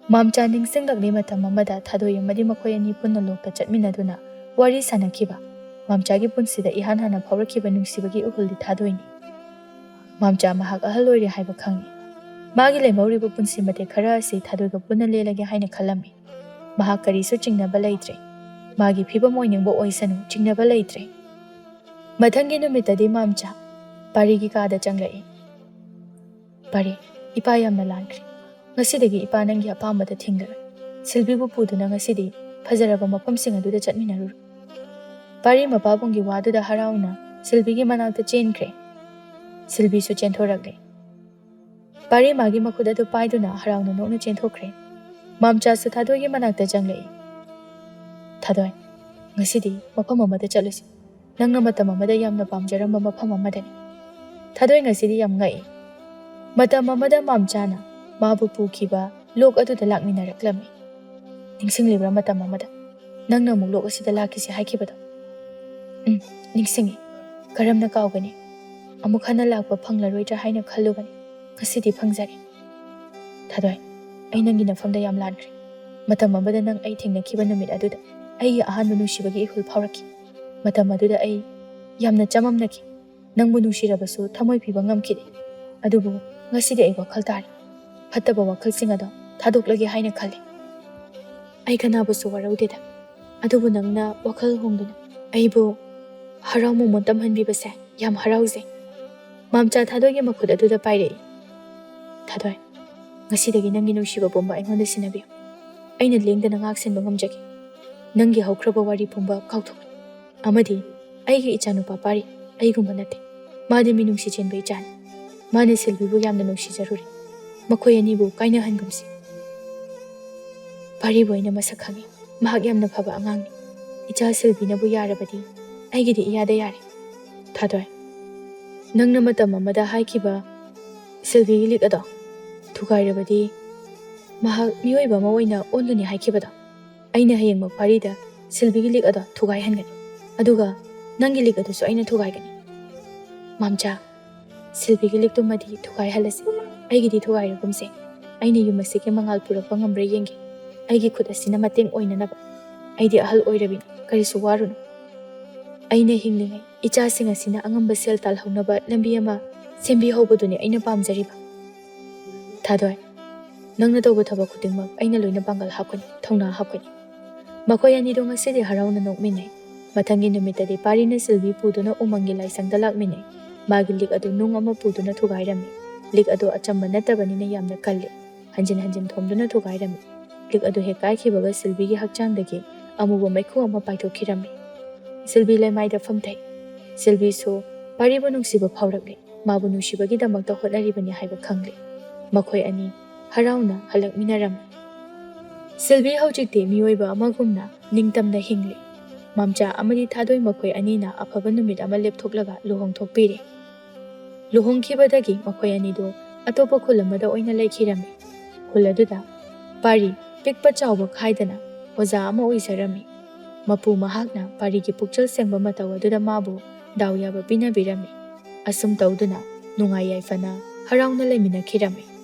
ꯃꯥꯝꯆꯥ ꯅꯤꯡꯁꯤꯡꯂꯛꯂꯤ ꯃꯇꯝ ꯑꯃꯗ ꯊꯥꯗꯣꯏ ꯑꯃꯗꯤ ꯃꯈꯣꯏ ꯑꯅꯤ ꯄꯨꯟꯅ ꯂꯣꯛꯇ ꯆꯠꯃꯤꯟꯅꯗꯨꯅ ꯋꯥꯔꯤ ꯁꯥꯅꯈꯤꯕ꯫ ꯃꯥꯝꯆꯥꯒꯤ ꯄꯨꯟꯁꯤꯗ ꯏꯍꯥꯟ ꯍꯥꯟꯅ ꯐꯥꯎꯔꯛꯈꯤꯕ ꯅꯨꯡꯁꯤꯕꯒꯤ ꯏꯍꯨꯜꯗꯤ ꯊꯥꯗꯣꯏꯅꯤ꯫ ꯃꯥꯝꯆꯥ ꯃꯍꯥꯛ ꯑꯍꯜ ꯑꯣꯏꯔꯦ ꯍꯥꯏꯕ ꯈꯪꯏ꯫ ꯃꯥꯒꯤ ꯂꯦꯝꯍꯧꯔꯤꯕ ꯄꯨꯟꯁꯤ ꯃꯇꯦꯛ ꯈꯔ ꯑꯁꯤ ꯊꯥꯗꯣꯏꯒ ꯄꯨꯟꯅ ꯂꯦꯜꯂꯒꯦ ꯍꯥꯏꯅ ꯈꯜꯂꯝꯃꯤ꯫ ꯃꯍꯥꯛ ꯀꯔꯤꯁꯨ ꯆꯤꯡꯅꯕ ꯂꯩꯇ꯭ꯔꯦ꯫ ꯃꯥꯒꯤ ꯐꯤꯕꯝ ꯑꯣꯏꯅꯤꯡꯕ ꯑꯣꯏꯁꯅꯨ, ꯆꯤꯡꯅꯕ ꯂꯩꯇ꯭ꯔꯦ꯫ ꯃꯊꯪꯒꯤ ꯅꯨꯃꯤꯠꯇꯗꯤ ꯃꯥꯝꯆꯥ ꯄꯥꯔꯤꯒꯤ ꯀꯥꯗ ꯆꯪꯂꯛꯏ꯫ "ꯄꯥꯔꯤ, ꯏꯄꯥ ꯌꯥꯝꯅ ꯂꯥꯟꯈ꯭ꯔꯦ꯫ ꯉꯁꯤꯗꯒꯤ ꯏꯄꯥ ꯅꯪꯒꯤ ꯑꯄꯥꯝꯕꯗ ꯊꯤꯡꯂꯔꯣꯏ꯫ ꯁꯤꯜꯕꯤꯕꯨ ꯄꯨꯗꯨꯅ ꯉꯁꯤꯗꯤ ꯐꯖꯔꯕ ꯃꯐꯝꯁꯤꯡ ꯑꯗꯨꯗ ꯆꯠꯃꯤꯟꯅꯔꯨꯔꯣ꯫" ꯄꯥꯔꯤ ꯃꯄꯥꯕꯨꯡꯒꯤ ꯋꯥꯗꯨꯗ ꯍꯔꯥꯎꯅ ꯁꯤꯜꯕꯤꯒꯤ ꯃꯅꯥꯛꯇ ꯆꯦꯟꯈ꯭ꯔꯦ꯫ ꯁꯤꯜꯕꯤꯁꯨ ꯆꯦꯟꯊꯣꯔꯛꯂꯦ꯫ ꯄꯥꯔꯤ ꯃꯥꯒꯤ ꯃꯈꯨꯠ ꯑꯗꯨ ꯄꯥꯏꯗꯨꯅ ꯍꯔꯥꯎꯅ ꯅꯣꯛꯅ ꯆꯦꯟꯊꯣꯛꯈ꯭ꯔꯦ꯫ ꯃꯥꯝꯆꯥꯁꯨ ꯊꯥꯗꯣꯏꯒꯤ ꯃꯅꯥꯛꯇ ꯆꯪꯂꯛꯏ꯫ "ꯊꯥꯗꯣꯏ, ꯉꯁꯤꯗꯤ ꯃꯐꯝ ꯑꯃꯗ ꯆꯠꯂꯨꯁꯤ꯫ ꯅꯪꯅ ꯃꯇꯝ ꯑꯃꯗ ꯌꯥꯝꯅ ꯄꯥꯝꯖꯔꯝꯕ ꯃꯐꯝ ꯑꯃꯗꯅꯤ꯫" ꯊꯥꯗꯣꯏ ꯉꯁꯤꯗꯤ ꯌꯥꯝ ꯉꯛꯏ꯫ ꯃꯇꯝ ꯑꯃꯗ ꯃꯥꯝꯆꯥꯅ ꯃꯥꯕꯨ ꯄꯨꯈꯤꯕ ꯂꯣꯛ ꯑꯗꯨꯗ ꯂꯥꯛꯃꯤꯟꯅꯔꯛꯂꯝꯃꯤ꯫ "ꯅꯤꯡꯁꯤꯡꯂꯤꯕ꯭ꯔꯥ ꯃꯇꯝ ꯑꯃꯗ ꯅꯪꯅ ꯑꯃꯨꯛ ꯂꯣꯛ ꯑꯁꯤꯗ ꯂꯥꯛꯈꯤꯁꯤ ꯍꯥꯏꯈꯤꯕꯗꯣ?" "ꯎꯝ, ꯅꯤꯡꯁꯤꯡꯉꯤ꯫ ꯀꯔꯝꯅ ꯀꯥꯎꯒꯅꯤ? ꯑꯃꯨꯛ ꯍꯟꯅ ꯂꯥꯛꯄ ꯐꯪꯂꯔꯣꯏꯗ꯭ꯔꯥ ꯍꯥꯏꯅ ꯈꯜꯂꯨꯕꯅꯤ꯫ ꯉꯁꯤꯗꯤ ꯐꯪꯖꯔꯦ꯫" "ꯊꯥꯗꯣꯏ, ꯑꯩ ꯅꯪꯒꯤ ꯅꯐꯝꯗ ꯌꯥꯝ ꯂꯥꯟꯈ꯭ꯔꯦ꯫ ꯃꯇꯝ ꯑꯃꯗ ꯅꯪ ꯑꯩ ꯊꯦꯡꯅꯈꯤꯕ ꯅꯨꯃꯤꯠ ꯑꯗꯨꯗ ꯑꯩꯒꯤ ꯑꯍꯥꯟꯕ ꯅꯨꯡꯁꯤꯕꯒꯤ ꯏꯍꯨꯜ ꯐꯥꯎꯔꯛꯈꯤ꯫ ꯃꯇꯝ ꯑꯗꯨꯗ ꯑꯩ ꯌꯥꯝꯅ ꯆꯃꯝꯅꯈꯤ꯫ ꯅꯪꯕꯨ ꯅꯨꯡꯁꯤꯔꯕꯁꯨ ꯊꯃꯣꯏ ꯄꯤꯕ ꯉꯝꯈꯤꯗꯦ꯫ ꯑꯗꯨꯕꯨ ꯉꯁꯤꯗꯤ ꯑꯩ ꯋꯥꯈꯜ ꯇꯥꯔꯦ꯫ ꯐꯠꯇꯕ ꯋꯥꯈꯜꯁꯤꯡ ꯑꯗꯣ ꯊꯥꯗꯣꯛꯂꯒꯦ ꯍꯥꯏꯅ ꯈꯜꯂꯦ꯫ ꯑꯩ ꯀꯅꯥꯕꯨꯁꯨ ꯋꯥꯔꯧꯗꯦꯗ꯫ ꯑꯗꯨꯕꯨ ꯅꯪꯅ ꯋꯥꯈꯜ ꯍꯣꯡꯗꯨꯅ ꯑꯩꯕꯨ ꯍꯔꯥꯎ ꯃꯣꯃꯣꯟ ꯇꯝꯍꯟꯕꯤꯕꯁꯦ ꯌꯥꯝ ꯍꯔꯥꯎꯖꯩ꯫" ꯃꯥꯝꯆꯥ ꯊꯥꯗꯣꯏꯒꯤ ꯃꯈꯨꯠ ꯑꯗꯨꯗ ꯄꯥꯏꯔꯛꯏ꯫ "ꯊꯥꯗꯣꯏ, ꯉꯁꯤꯗꯒꯤ ꯅꯪꯒꯤ ꯅꯨꯡꯁꯤꯕ ꯄꯨꯝꯕ ꯑꯩꯉꯣꯟꯗ ꯁꯤꯟꯅꯕꯤꯌꯨ꯫ ꯑꯩꯅ ꯂꯦꯡꯗꯅ ꯉꯥꯛ ꯁꯦꯟꯕ ꯉꯝꯖꯒꯦ꯫ ꯅꯪꯒꯤ ꯍꯧꯈ꯭ꯔꯕ ꯋꯥꯔꯤ ꯄꯨꯝꯕ ꯀꯥꯎꯊꯣꯛ꯫ ꯑꯃꯗꯤ ꯑꯩꯒꯤ ꯏꯆꯥꯅꯨꯄꯥ ꯄꯥꯔꯤ ꯑꯩꯒꯨꯝꯕ ꯅꯠꯇꯦ꯫ ꯃꯥꯗꯤ ꯃꯤꯅꯨꯡꯁꯤ ꯆꯦꯟꯕ ꯏꯆꯥꯅꯤ꯫ ꯃꯥꯅ ꯁꯤꯜꯚꯤꯕꯨ ꯌꯥꯝꯅ ꯅꯨꯡꯁꯤꯖꯔꯨꯔꯤ꯫ ꯃꯈꯣꯏ ꯑꯅꯤꯕꯨ ꯀꯥꯏꯅꯍꯟꯒꯨꯝꯁꯤ꯫ ꯄꯥꯔꯤꯕꯨ ꯑꯩꯅ ꯃꯁꯛ ꯈꯪꯏ꯫ ꯃꯍꯥꯛ ꯌꯥꯝꯅ ꯐꯕ ꯑꯉꯥꯡꯅꯤ꯫ ꯏꯆꯥ ꯁꯤꯜꯚꯤꯅꯕꯨ ꯌꯥꯔꯕꯗꯤ ꯑꯩꯒꯤꯗꯤ ꯏꯌꯥꯗ ꯌꯥꯔꯦ꯫ ꯊꯥꯗꯣꯏ, ꯅꯪꯅ ꯃꯇꯝ ꯑꯃꯗ ꯍꯥꯏꯈꯤꯕ ꯁꯤꯜꯚꯤꯒꯤ ꯂꯤꯛ ꯑꯗꯣ ꯊꯨꯒꯥꯏꯔꯕꯗꯤ ꯃꯍꯥꯛ ꯃꯤꯑꯣꯏꯕ ꯑꯃ ꯑꯣꯏꯅ ꯑꯣꯜꯂꯅꯤ ꯍꯥꯏꯈꯤꯕꯗꯣ, ꯑꯩꯅ ꯍꯌꯦꯡꯃꯛ ꯄꯥꯔꯤꯗ ꯁꯤꯜꯚꯤꯒꯤ ꯂꯤꯛ ꯑꯗꯣ ꯊꯨꯒꯥꯏꯍꯟꯒꯅꯤ꯫ ꯑꯗꯨꯒ ꯅꯪꯒꯤ ꯂꯤꯛ ꯑꯗꯨꯁꯨ ꯑꯩꯅ ꯊꯨꯒꯥꯏꯒꯅꯤ꯫ ꯃꯥꯝꯆꯥ, ꯁꯤꯜꯚꯤꯒꯤ ꯂꯤꯛꯇꯨꯃꯗꯤ ꯊꯨꯒꯥꯏꯍꯜꯂꯁꯤ꯫ ꯑꯩꯒꯤꯗꯤ ꯊꯨꯒꯥꯏꯔꯒꯨꯝꯁꯦ꯫ ꯑꯩꯅ ꯌꯨꯝ ꯑꯁꯤꯒꯤ ꯃꯉꯥꯜ ꯄꯨꯔꯛꯄ ꯉꯝꯕ꯭ꯔꯥ ꯌꯦꯡꯒꯦ꯫ ꯑꯩꯒꯤ ꯈꯨꯠ ꯑꯁꯤꯅ ꯃꯇꯦꯡ ꯑꯣꯏꯅꯅꯕ꯫ ꯑꯩꯗꯤ ꯑꯍꯜ ꯑꯣꯏꯔꯕꯤꯅꯤ, ꯀꯔꯤꯁꯨ ꯋꯥꯔꯨꯅꯨ꯫ ꯑꯩꯅ ꯍꯤꯡꯂꯤꯉꯩ ꯏꯆꯥꯁꯤꯡ ꯑꯁꯤꯅ ꯑꯉꯝꯕ ꯁꯦꯜ ꯇꯥꯜꯍꯧꯅꯕ ꯂꯝꯕꯤ ꯑꯃ ꯁꯦꯝꯕꯤꯍꯧꯕꯗꯨꯅꯤ ꯑꯩꯅ ꯄꯥꯝꯖꯔꯤꯕ꯫ ꯊꯥꯗꯣꯏ, ꯅꯪꯅ ꯇꯧꯕ ꯊꯕꯛ ꯈꯨꯗꯤꯡꯃꯛ ꯑꯩꯅ ꯂꯣꯏꯅ ꯄꯥꯡꯒꯜ ꯍꯥꯞꯀꯅꯤ, ꯊꯧꯅꯥ ꯍꯥꯞꯀꯅꯤ꯫ ꯃꯈꯣꯏ ꯑꯅꯤꯗꯣ ꯉꯁꯤꯗꯤ ꯍꯔꯥꯎꯅ ꯅꯣꯛꯃꯤꯟꯅꯩ꯫ ꯃꯊꯪꯒꯤ ꯅꯨꯃꯤꯠꯇꯗꯤ ꯄꯥꯔꯤꯅ ꯁꯤꯜꯚꯤ ꯄꯨꯗꯨꯅ ꯎꯃꯪꯒꯤ ꯂꯥꯏꯁꯪꯗ ꯂꯥꯛꯃꯤꯟꯅꯩ꯫ ꯃꯥꯒꯤ ꯂꯤꯛ ꯑꯗꯨ ꯅꯨꯡ ꯑꯃ ꯄꯨꯗꯨꯅ ꯊꯨꯒꯥꯏꯔꯝꯃꯤ꯫ ꯂꯤꯛ ꯑꯗꯨ ꯑꯆꯝꯕ ꯅꯠꯇꯕꯅꯤꯅ ꯌꯥꯝꯅ ꯀꯜꯂꯤ꯫ ꯍꯟꯖꯤꯟ ꯍꯟꯖꯤꯟ ꯊꯣꯝꯗꯨꯅ ꯊꯨꯒꯥꯏꯔꯝꯃꯤ꯫ ꯂꯤꯛ ꯑꯗꯨ ꯍꯦꯛ ꯀꯥꯏꯈꯤꯕꯒ ꯁꯤꯜꯚꯤꯒꯤ ꯍꯛꯆꯥꯡꯗꯒꯤ ꯑꯃꯨꯕ ꯃꯩꯈꯨ ꯑꯃ ꯄꯥꯏꯊꯣꯛꯈꯤꯔꯝꯃꯤ꯫ ꯁꯤꯜꯚꯤ ꯂꯩꯃꯥꯏꯗ ꯐꯝꯊꯩ꯫ ꯁꯤꯜꯚꯤꯁꯨ ꯄꯥꯔꯤꯕꯨ ꯅꯨꯡꯁꯤꯕ ꯐꯥꯎꯔꯛꯂꯤ꯫ ꯃꯥꯕꯨ ꯅꯨꯡꯁꯤꯕꯒꯤꯗꯃꯛꯇ ꯍꯣꯠꯅꯔꯤꯕꯅꯤ ꯍꯥꯏꯕ ꯈꯪꯂꯦ꯫ ꯃꯈꯣꯏ ꯑꯅꯤ ꯍꯔꯥꯎꯅ ꯍꯜꯂꯛꯃꯤꯟꯅꯔꯝꯃꯤ꯫ ꯁꯤꯜꯚꯤ ꯍꯧꯖꯤꯛꯇꯤ ꯃꯤꯑꯣꯏꯕ ꯑꯃꯒꯨꯝꯅ ꯅꯤꯡꯇꯝꯅ ꯍꯤꯡꯂꯤ꯫ ꯃꯥꯝꯆꯥ ꯑꯃꯗꯤ ꯊꯥꯗꯣꯏ ꯃꯈꯣꯏ ꯑꯅꯤꯅ ꯑꯐꯕ ꯅꯨꯃꯤꯠ ꯑꯃ ꯂꯦꯞꯊꯣꯛꯂꯒ ꯂꯨꯍꯣꯡꯊꯣꯛꯄꯤꯔꯦ꯫ ꯂꯨꯍꯣꯡꯈꯤꯕꯗꯒꯤ ꯃꯈꯣꯏ ꯑꯅꯤꯗꯨ ꯑꯇꯣꯞꯄ ꯈꯨꯜ ꯑꯃꯗ ꯑꯣꯏꯅ ꯂꯩꯈꯤꯔꯝꯃꯤ꯫ ꯈꯨꯜ ꯑꯗꯨꯗ ꯄꯥꯔꯤ ꯄꯤꯛꯄ ꯆꯥꯎꯕ ꯈꯥꯏꯗꯅ ꯑꯣꯖꯥ ꯑꯃ ꯑꯣꯏꯖꯔꯝꯃꯤ꯫ ꯃꯄꯨ ꯃꯍꯥꯛꯅ ꯄꯥꯔꯤꯒꯤ ꯄꯨꯛꯆꯦꯜ ꯁꯦꯡꯕ ꯃꯇꯧ ꯑꯗꯨꯗ ꯃꯥꯕꯨ ꯗꯥꯎ ꯌꯥꯕ ꯄꯤꯅꯕꯤꯔꯝꯃꯤ꯫ ꯑꯁꯨꯝ ꯇꯧꯗꯨꯅ ꯅꯨꯡꯉꯥꯏ ꯌꯥꯏꯐꯅ ꯍꯔꯥꯎꯅ ꯂꯩꯃꯤꯟꯅꯈꯤꯔꯝꯃꯤ꯫